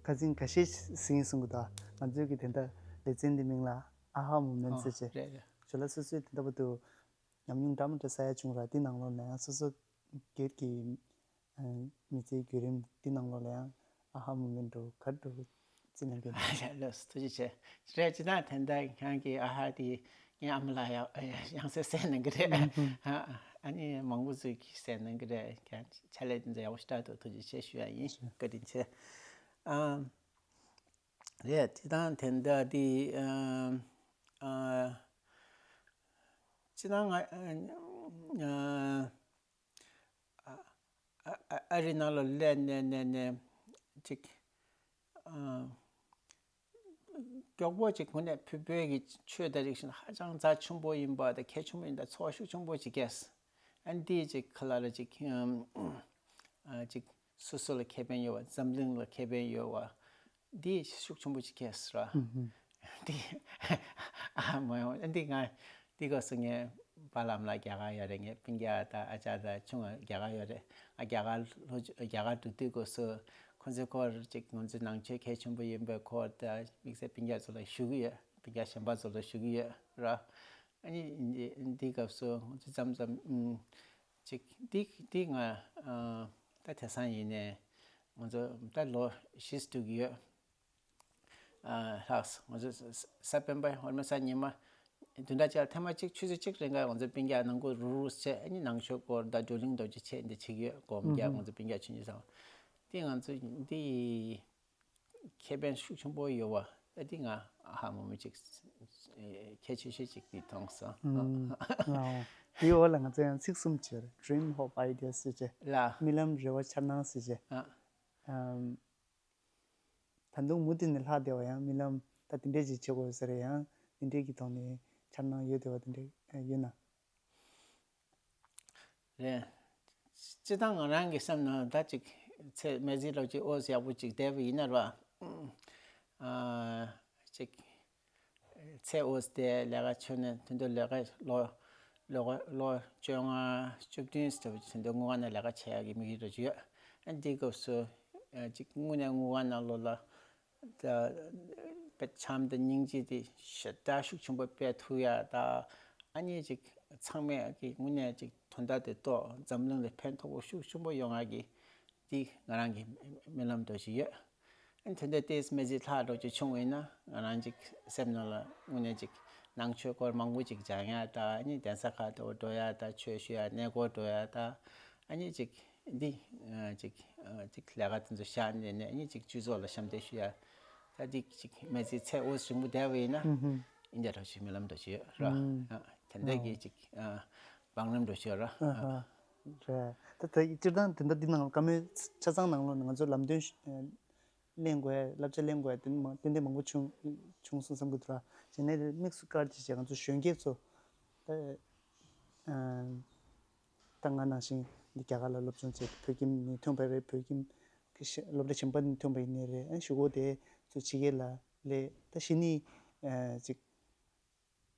ཁ་སང་ཁ་ཤས་ཟིན་གསུང་གི་འདུག། ང་ཚོའི་གི་དེ་འདྲ་ལེ་ཚན་འདི་མིང་ལ་ཨ་ཧ་མོ་མེན་ཊི་ཟེར་བྱས། རེད་རེད། ཇོ་ལགས་སོ་སོའི་དེ་འདྲ་བོ་འདུག། ཉམས་མྱོང་འདྲ་མི་འདྲ་ས་ཡ་བྱུང་ར། དེ་ནང་ལོགས་ལ་ཡང་སོ་སོ་སྒེར་གྱི་ཨ་མི་ཚེའི་བརྒྱུད་རིམ་དེ་ནང་ལོགས་ལ་ཡང་ཨ་ཧ་མོ་མེན་ཊི་འདྲ་བོ་ག་འདྲ་བོ་ཅི་གནང་གི་འདུག། ལགས་སོ། ཐུགས་རྗེ་ཆེ། རེད། ཅི་ད་དེ་འདྲ་ཁྱེད་ཀྱི་ཨ་ཧ་དེ་ངའི་ཨ་མ་ལགས་ཡང་ཡང་སེ་གསན་གནང་གི་རེད། ཨ་ཨ་ནི་མང་པོ་ཚོས་ཀྱིས་གསན་གནང་གི་རེད། ཁྱེད་ཕྱག་ལས་དེ་འདྲ་ཡག་པོ་ཞེ་དྲག་འདུག། ཐུགས་རྗེ་ཆེ་ཞུ་ཡ་ཡིན། བཀའ་དྲིན་ཆེ། ཨ་རེད། ཅི་ད་དེ་འདྲ་དེ་ཨ་ཨ་ཅི་ད་ང་ཨ་ཨ་ཨ་ཨ་རི་ནང་ལ་སླེབས་ནས་ནས་ནས་ཅིག་ཨ་མགྱོགས་པོ་ཅིག་དངོས་གནས་བོད་བོད་ཀྱི་ཆོས་དང་རིག་གཞུང་ཧ་ཅང་རྩ་ཆེན་པོ་ཡིན་པ་དང་གལ་ཆེན་པོ་ཡིན་པ་ཚོར་བ་ཤུགས་ཆེན་པོ་ཅིག་སྐྱེས། ཨ་འདི་ཅིག་ཁ་ལ་ལ་ཅིག་ཨ་ཅིག་སོ་སོ་ལ་ཁེ་ཕན་ཡོད་པ། འཛམ་གླིང་ལ་ཁེ་ཕན་ཡོད་པ། འདི་ཤུགས་ཆེན་པོ་ཅིག་སྐྱེས་ར། ཨུ་ཧུམ། འདི་ཨ་མ་ཡོང་། འདི་ང་འདི་སྐབས་སུ་ངའི་པཱ་ལགས་ལ་རྒྱ་གར་ཡོད་རེད། ངའི་སྤུན་ཀྱག་དང་ཨ་ཅག་དང་ཆུང་བ་རྒྱ་གར་ཡོད་རེད། ང་རྒྱ་གར་ལྷོ་རྒྱ་གར་འགྲོ་དུས་སྐབས་སུ་ཁོང་ཚོའི་སྐོར་ཅིག་ང་ཚོའི་ནང་ཆོས་གལ་ཆེན་པོ་ཡིན་པའི་སྐོར་དང་དམིགས་བསལ་སྤུན་ཀྱག་ཚོ་ལ་ཞུ་གི་ཡོད། སྤུན་ཀྱག་གཞན་པ་ཚོ་ལ་ཞུ་གི་ཡོད་ར། ཨ་ནི་འདི་འདི་སྐབས་སུ་ང་ཚོ་མཚམས་མཚམས་ཨུམ་ཅིག་འདི་འདི་ང་ཨ་ད་དེང་སང་ཡིན་ནའི་ང་ཚོ་ད་ལོ་བཞི་འགྲོ་གི་ཡོད། ཨ་ལྷག་ང་ཚོ་ས་ས་སྤེན་པ་ཧོར་མ་ས་ཉི་མ་བདུན་ཕྲག་གཅིག་ལ་ཐེངས་མ་གཅིག་ཆུ་ཚོད་གཅིག་རིང་ག་ང་ཚོ་སྤུན་ཀྱག་ནང་ཁུལ་རུག་རུག་བྱས། ཨ་ནི་ནང་ཆོས་སྐོར་དང་བགྲོ་གླེང་རྡོ་རྗེ་ཆེ་འདི་བྱེད་ཀྱི་ཡོད། སྒོམ་རྒྱག་ང་ཚོ་སྤུན་ཀྱག་ཆུང་ཆུང་ཚང་མ། འདི་ང་ཚོ་འདི་ཁེ་ཕན་ཤུགས་ཆེན་པོ་ཡོད་པ། ཨ་འདི་ང་ཧ་མ་མི་ཅིག་གལ་ཆེ་ཤོས་ཅིག་འདི་མཐོང་སོང་། ཨ་འདིའི་འོག་ལ་ང་ཚོ་ཡང་ཚིག་གསུམ་བྱས་རེད། Dream, Hope, Ideas ཟེར་བྱས། ལ་རྨི་ལམ། རེ་བ། འཆར་སྣང་ཟེར་བྱས། ཨ་ཨམ། ད་དུང་མུ་མཐུད་ནས་ལྷག་བསྡད་པ་ཡང་རྨི་ལམ་ད་དེ་འདྲས་ཅིག་བྱེད་དགོས་ཟེར་ཡང་དེ་འདྲས་ཀྱི་ཐོག་ནས་འཆར་སྣང་ཡོད་བསྡད་པ་དེ་འདྲས་ཡོད་ན། རེད། སྤྱིར་བཏང་ང་རང་གི་སེམས་ནང་ད་ཅིག་ཚེ་མི་ཚེ་ལོ་ཅིག་འོ་ཡག་པོ་ཅིག་བསྡད་པ་ཡིན་ན་ར། ཨ་ཅིག་ཚེ་འོ་དེ་ལས་ཀ་བྱོས་ནས་དེ་འདྲ་ལས་ཀ་ལོ་ལོ་ལོ་བཅོ་ལྔ་བཅུ་བདུན་ཙམ་དེ་འདྲ་དངུལ་ཁང་ནང་ལས་ཀ་བྱེད་ཡག་གི་དམིགས་ཡུལ་རེ་ཅིག་ཡོད། ཨ་འདི་སྐབས་སུ་ཨ་ཅིག་དངོས་གནས་དངུལ་ཁང་ནང་ལོགས་ལ་ད་དཔེ་བྱམས་དང་སྙིང་རྗེ་དེ་ཞེ་དྲག་ཤུགས་ཆེན་པོ་སྤེལ་ཐུབ་ཡག་ད། ཨ་ནི་ཅིག་ཚང་མས་ཀྱི་དངོས་གནས་ཅིག་དོན་དག་དེ་རྟོགས། འཛམ་གླིང་ལ་ཕན་ཐོགས་པོ་ཤུགས་ཆེན་པོ་ཡོང་ཡག་གི་འདི་ང་རང་གི་རྨི་ལམ་འདྲ་ཞིག་ཡོད། ཨ་ནི་དེ་འདྲ་ཏོག་ཙམ་མི་ཚེ་ལྷག་འགྲོ་རྒྱུ་བྱུང་བ་ཡིན་ན་ང་རང་ཅིག་སེམས་ནང་ལ་དངོས་གནས་ཅིག་ནང་ཆོས་སྐོར་མང་པོ་ཅིག་སྦྱང་ཡག་ད། ཨ་ནི་གདན་ས་ཁག་ཏུ་འགྲོ་ཡག་ད། ཆོས་ཞུ་ཡག་གནས་སྐོར་འགྲོ་ཡག་ད། ཨ་ནི་ཅིག་འདི་ཨ་ཅིག་ཨ་ཅིག་ལས་ཀ་དེ་ཚོ་བཞག་ནས་ནས་ཨ་ནི་ཅིག་སྤྱི་ཚོགས་ལ་ཞབས་འདེགས་ཞུ་ཡག་ད་འདི་ཅིག་མི་ཚེ་ཚེ་འོ་རིང་པོ་བསྡད་པ་ཡིན་ན་ཨུ་ཧུམ། འདི་འདྲ་ཞིག་རྨི་ལམ་འདྲ་ཞིག་ཡོད་ར། ཨུམ། ཨ་དེ་འདྲ་གི་ཅིག་ཨ་བང་རིམ་འདྲ་ཞིག་ཡོད་ར། ཨ་ཧ། རེད། ད་ད་སྤྱིར་བཏང་དེ་འདྲ་འདི་ནང་བཀའ་མོལ་ཆ་ཚང་ནང་ལོགས་ནས་ང་ཚོ་ལམ་སྟོན་ཨ་གླེང་དགོས་ཡ། བསླབ་བྱ་གླེང་དགོས་ཡ་དེ་མ་ཏན་ཏན་མང་པོ་བྱུང་བྱུང་སོང་བསམ་གྱི་འདུག་ར། བྱས་ནས་དམིགས་སུ་བཀར་ཅིག་བྱས་ང་ཚོ་གཞོན་སྐྱེས་ཚོ་ད་ཨ་ད་ང་ནང་བཞིན་འདི་རྒྱ་གར་ལ་སློབ་སྦྱོང་བྱས་ཏེ་བོད་ཁྱིམ་ནས་ཐོན་པ་རེད། བོད་ཁྱིམ་གི་ཤ་སློབ་གྲྭ་གཞན་པ་ནས་ཐོན་པ་ཡིན་ནའི་རེད། ཨ་གཞུག་གུ་དེ་ཚོ་ཕྱི་རྒྱལ་ལ་སླེབས། ད་གཞི་ནས་ཨ་ཅིག་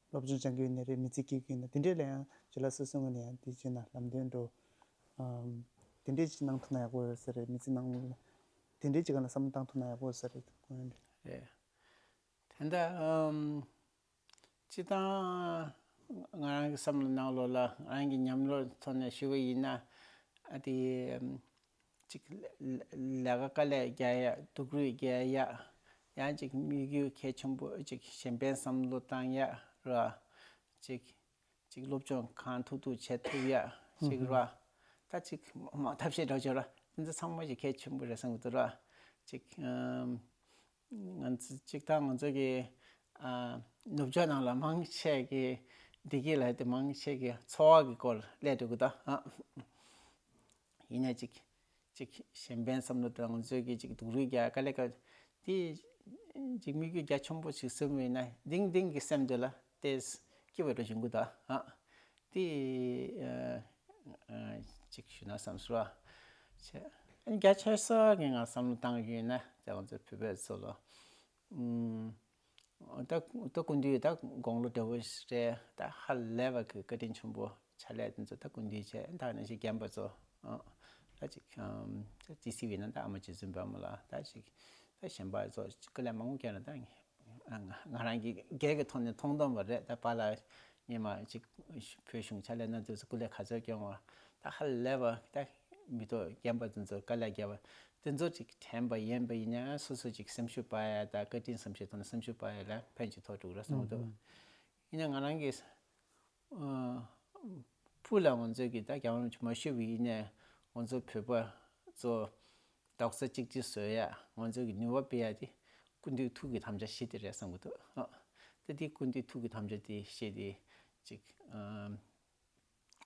སློབ་སྦྱོང་སྦྱང་གི་ཡོད་ནའི་རེད། མི་ཚེ་སྐྱེལ་གྱི་ཡོད་ན་དེ་འདྲས་ལ་ཡང་ཇོ་ལགས་སོ་སོའི་ངོས་ནས་ཡང་དེ་བྱས་ན་ལམ་སྟོན་འགྲོ། ཨམ། དེ་འདྲས་ཅིག་གནང་ཐུབ་ན་ཡག་པོ་ཡོད་ས་རེད། མི་ཚེ་ནང་ལ་དེ་འདྲས་ཅིག་སྒང་ལ་བསམ་བློ་བཏང་ཐུབ་ན་ཡག་པོ་ཡོད་ས་རེད། རེད། ད་ལྟ་ཨམ། སྤྱིར་བཏང་ང་རང་གི་བསམ་བློ་ནང་ལོགས་ལ་ང་རང་གི་ཉམས་མྱོང་ཐོག་ནས་ཞུ་བ་ཡིན་ན། ཨ་དེ་ཨམ། ཅིག་ལས་ཀ་དཀའ་ལས་རྒྱག་ཡ། སྡུག་རུས་རྒྱག་ཡ། ཡང་ཅིག་དམིགས་ཡུལ་གལ་ཆེན་པོ་ཅིག་གཞན་ཕན་བསམ་བློ་བཏང་ཡ་ར། ཅིག་ཅིག་སློབ་སྦྱོང་གང་ཐུབ་ཐུབ་བྱེད་ཐུབ་ཡ་ཅིག་ར། ད་ཅིག་མ་ཐབས་ཤེས་འདྲ་བྱོས་ར། དེ་ཚོ་ཚང་མ་ཅིག་གལ་ཆེན་པོ་རེད་བསམ་གྱི་འདུག་ར། ཅིག་ཨམ། ང་ཚོ་ཅིག་ད་ང་ཚོ་གི་ ཨ། ནུབ་ཕྱོགས་ནང་ལ་མང་ཆེ་གི་བདེ་སྐྱིད་ལབ་དེ་མང་ཆེ་གི་འཚོ་བ་གི་སྐོར་སླེབས་འགྲོ་གི་ད། ཨ། ཡིན་ན་ཅིག་ཅིག་གཞན་ཕན་བསམ་བློ་དང་ང་ཚོའི་གི་ཅིག་སྡུག་རུས་རྒྱག་དཀའ་ལས་ཁག་དེ་ཅིག་དམིགས་ཡུལ་རྒྱ་ཆེན་པོ་ཞིག་བཟུང་བ་ཡིན་ན་ཏིང་ཏིང་གི་སེམས་དེ་ལ་ཏེས་སྐྱིད་པ་འདྲ་བྱུང་གི་ད། ཨ། དེ། ཨ། ཨ། ཅིག་ཞུ་ན་བསམ་སོང་བ། བྱས། ཨ་ནི་རྒྱ་ཆེ་ས་གི་ང་བསམ་བློ་བཏང་གི་ཡོད་ན་ད་ང་ཚོ་བོད་པའི་ཚོ་ལ། ཨུམ། ད་ད་སྐུ་མདུན་ད་དགུང་ལོ་བགྲེས་པོ་རེད། ད་ཧ་ལས་པ་གི་བཀའ་དྲིན་ཆེན་པོ་ཕྱག་ལས་དེ་ཚོ་ད་སྐུ་མདུན་བྱས། ད་ནང་བཞིན་རྒན་པ་ཚོ། ཨ། ད་ཅིག་ཨམ། ད་ཅི་སྲིད་པ་ཡིན་ན་ད་ཨ་མ་རྗེ་བཙུན་པད་མ་ལགས། ད་ཅིག་ད་གཞན་པ་ཚོ་ཅིག་དཀའ་ལས་མང་པོ་བརྒྱབ་ན་ད་ང་ང་རང་གི་སྒེར་གྱི་ཐོག་ནས་མཐོང་སྟངས་པ་རེད། ད་པཱ་ལགས་སྔོན་མ་ཅིག་བོད་གཞུང་ཕྱག་ལས་གནང་དུས་སུ་སྐུ་ལས་ག་ཚོད་སྐྱོན་པ། ད་ཧ་ལས་པ་ད་མི་ཐོག་རྒན་པ་དེ་ཚོ་དཀའ་ལས་བརྒྱབ་པ་དེ་ཚོ་ཅིག་དྲན་པ་ཡིན་པ་ཡིན་ན་སོ་སོ་ཅིག་སེམས་ཤུགས་སྤར་ཡ་ད་བཀའ་དྲིན་བསམ་ཤེས་ཐོག་ནས་སེམས་ཤུགས་སྤར་ཡ་ལ་ཕན་ཅིག་ཐོགས་འགྲོ་གི་རེད་བསམ་གི་འདུག། ཨུ་ཧུམ། ཡིན་ན་ང་རང་གི་ཨ། སྤུ་ལ་ང་ཚོའི་གི་ད་རྒྱལ་བ་རིན་པོ་ཆེ་མ་བཞུགས་པ་ཡིན་ནའི་ང་ཚོ་བོད་པ་ཚོ་རྡོག་རྩ་གཅིག་སྒྲིལ་བཟོ་ཡ་ང་ཚོའི་གི་ནུས་པ་སྤེལ་ཡ་དེ་སྐུ་མདུན་ཐུགས་ཀྱི་དམ་བཅའ་བཞི་དེ་རེད་བསམ་གི་འདུག། ཨ། ད་དེ་སྐུ་མདུན་ཐུགས་ཀྱི་དམ་བཅའ་དེ་བཞི་དེ་ཅིག་ཨ།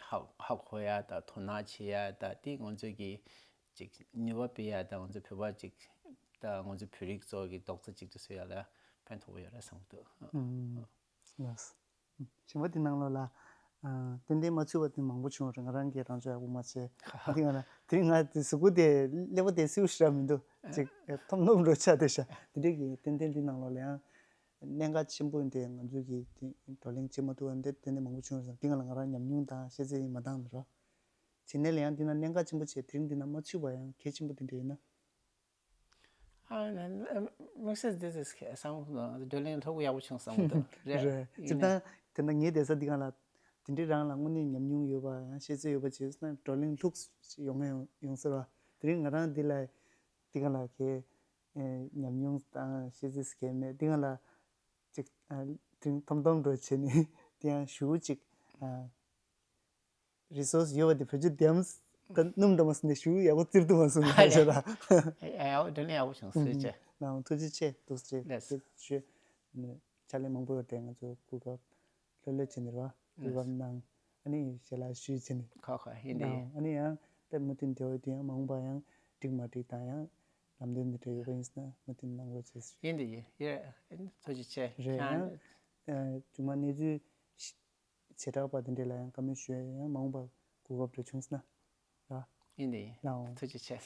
ཧ་ཧ་གོ་ཡ་ད་དོ་སྣང་བྱེད་ཡ་ད་དེ་ང་ཚོའི་གི་ཅིག་ནུས་པ་སྤེལ་ཡ་ད་ང་ཚོ་བོད་པ་ཅིག་ད་ང་ཚོ་བོད་རིགས་ཚོ་གི་རྡོག་རྩ་གཅིག་སྒྲིལ་བཟོ་ཡ་ལ་ཕན་ཐོགས་ཡོད་རེད་བསམ་གི་འདུག། ཨ། ཨུམ། ལགས། གཞན་པ་དེ་ནང་ལོགས་ལ། ཨ། ཏན་ཏན་མ་ཚུད་པ་དེ་མང་པོ་བྱུང་རེད། ང་རང་གིས་རང་ཚོད་ཡག་པོ་མ་བྱས། དེ་ང་ལ་དེ་རིང་ང་དེ་གཟུགས་པོ་དེ་ཀླད་པ་དེ་སེའུ་ཞེ་དྲག་མི་འདུག། ཅིག་ཐོམ་ཐོམ་འགྲོ་ཆགས་བསྡད་ཤག། དེ་འདྲའི་གི་ཏན་ཏན་དེ་ནང་ལོགས་ལ་ཡང་གནད་འགག་ཆེན་པོ་དེ་ང་ཚོས་ཀྱི་དེ་བགྲོ་གླེང་བྱེད་མ་ཐུབ་པ་དེ་ཏན་ཏན་མང་པོ་བྱུང་རེད་བསམ། དེ་ང་ལ་ང་རང་ཉམས་མྱོང་དང་ཤེས་ཚད་ཡིན་མ་བཏང་ནི་རོ། བྱེད་ནས་ལ་ཡང་དེ་ན་གནད་འགག་ཆེན་པོ་བྱས་དེ་རིང་དེ་ན་མ་ཚུད་པ་ཡང་གལ་ཆེན་པོ་དེ་འདྲ་ཡིན་ན། ཨ། དམིགས་བསལ་འདི་ཚོ་བསམ་བློ་བགྲོ་གླེང་ལྷུག་ཡག་པོ་བྱུང་བསམ་གི་འདུག། རེད། རེད། ཡིན་སྤྱིར་ནའི་བཏང་དེ་འདྲ་ངའི་བསྡད་ས་འདི་ག་ལ་དེ་འདྲའི་རང་ལ་དངོས་གནས་ཉམས་མྱོང་ཡོད་པ་ཡང་ཤེས་ཚད་ཡོད་པ་བྱས་ན་བགྲོ་གླེང་ལྷུག་ཡོང་ངེས་ཡོང་ཡོང་ཟེར་བ། དེ་རིང་ང་རང་འདི་ལ་འདི་ག་ལ་གའི་ཨེ་ཉམས་མྱོང་དང་ཤེས་ཚད་གའི་མེད། འདི་ག་ལ་ཅིག་ཨ་དེ་རིང་ཐོམ་ཐོམ་འགྲོ་བྱས་ནས་དེ་ཡང་ཞུ་ཅིག་ཨ། རི་སོར་སི་ཡོད་པ་དེ་བེད་སྤྱོད་བདེ་མོ་ད་སྣུམ་འདྲ་མ་སོང་ནས་ཞུ་ཡག་པོ་བཙིར་ཐུབ་མ་སོང་ཨ་ལས། ཡག་པོ་དྲན་ཡག་པོ་བྱུང་། སུས་བྱས། ནའང་ཐུགས་རྗེ་ཆེ། ཐུགས་རྗེ་ཆེ། ལགས། ཐུགས་རྗེ་ཆེ། ཕྱག་ལས་མང་པོ་ཡོད་དེ་ང་ཚོ་གོ་སྐབས་ལྷོད་ལྷོད་བྱས་ནས་ར་གོ་སྐབས་གནང་། ཨ་ནི་ཞལ་ལག་ཞུས་བྱས་ནས། ཁ་ཁ་ཡིན་དེ་ཡིན། ཨ་ནི་ཡང་ད་མུ་མཐུད་འབྲེལ་བ་དེ་ཡང་མ་འོངས་པ་ཡང་འགྲིག་མ་འགྲིག་དང་ཡང་ལམ་སྟོན་འདི་འདྲ་ཡོད་པ་ཡིན་ན་མུ་མཐུད་གནང་རོགས་བྱས། ཡིན་དེ་ཡིན། ཡ། ཐུགས་རྗེ་ཆེ། རེད། ཡང་ཨ་ཅུང་མ་གནས་ཚུལ་བྱེ་བྲག་པ་དེ་འདྲས་ལ་ཡང་བཀའ་མོལ་ཞུ་ཡ་ཡང་མ་འོངས་པ་གོ་སྐབས་འདྲ་བྱུང་སོང་ན་ར། ཡིན་དེ་ཡིན། ལའོ། ཐུགས་རྗེ་ཆེ།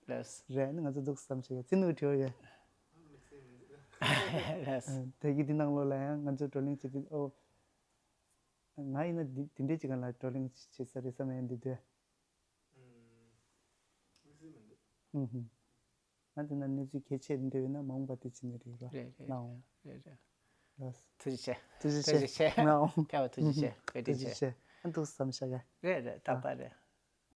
ལགས། རེད། ཨ་ནི་ང་ཚོ་འདུག་བསམ་བྱས་ཡ་ཚིག་ནུ་དྲི་བ་ཡོད། ལགས། དེ་གི་འདི་ནང་ལོགས་ལ་ཡང་ང་ཚོ་བགྲོ་གླེང་བྱེད་དུས་ཨོ། ང་ཡིན་ན་འདི་འདི་འདྲས་ཅིག་ག་ལ་བགྲོ་གླེང་བྱེད་ས་རེད་བསམ་ཡ་འདི་འདོད། ཨུམ། དམིགས་བསལ་མི་འདུག། ཨུམ་ཧུམ། ང་དེ་ན་གནས་ཚུལ་གལ་ཆེ་འདྲ་ཡོད་ན་མ་འོངས་པ་དེ་བྱེད་ནི་རེད་ར། རེད་རེད། ལའོ། རེད་རེད། ལགས། ཐུགས་རྗེ་ཆེ། ཐུགས་རྗེ་ཆེ། ཐུགས་རྗེ་ཆེ། ལའོ། ཐུགས་རྗེ་ཆེ། བཀའ་དྲིན་ཆེ། ཐུགས་རྗེ་ཆེ། ཨ་འདུག་བསམ་བཞག་ག། རེད་རེད། ཏག་ཏག་རེད།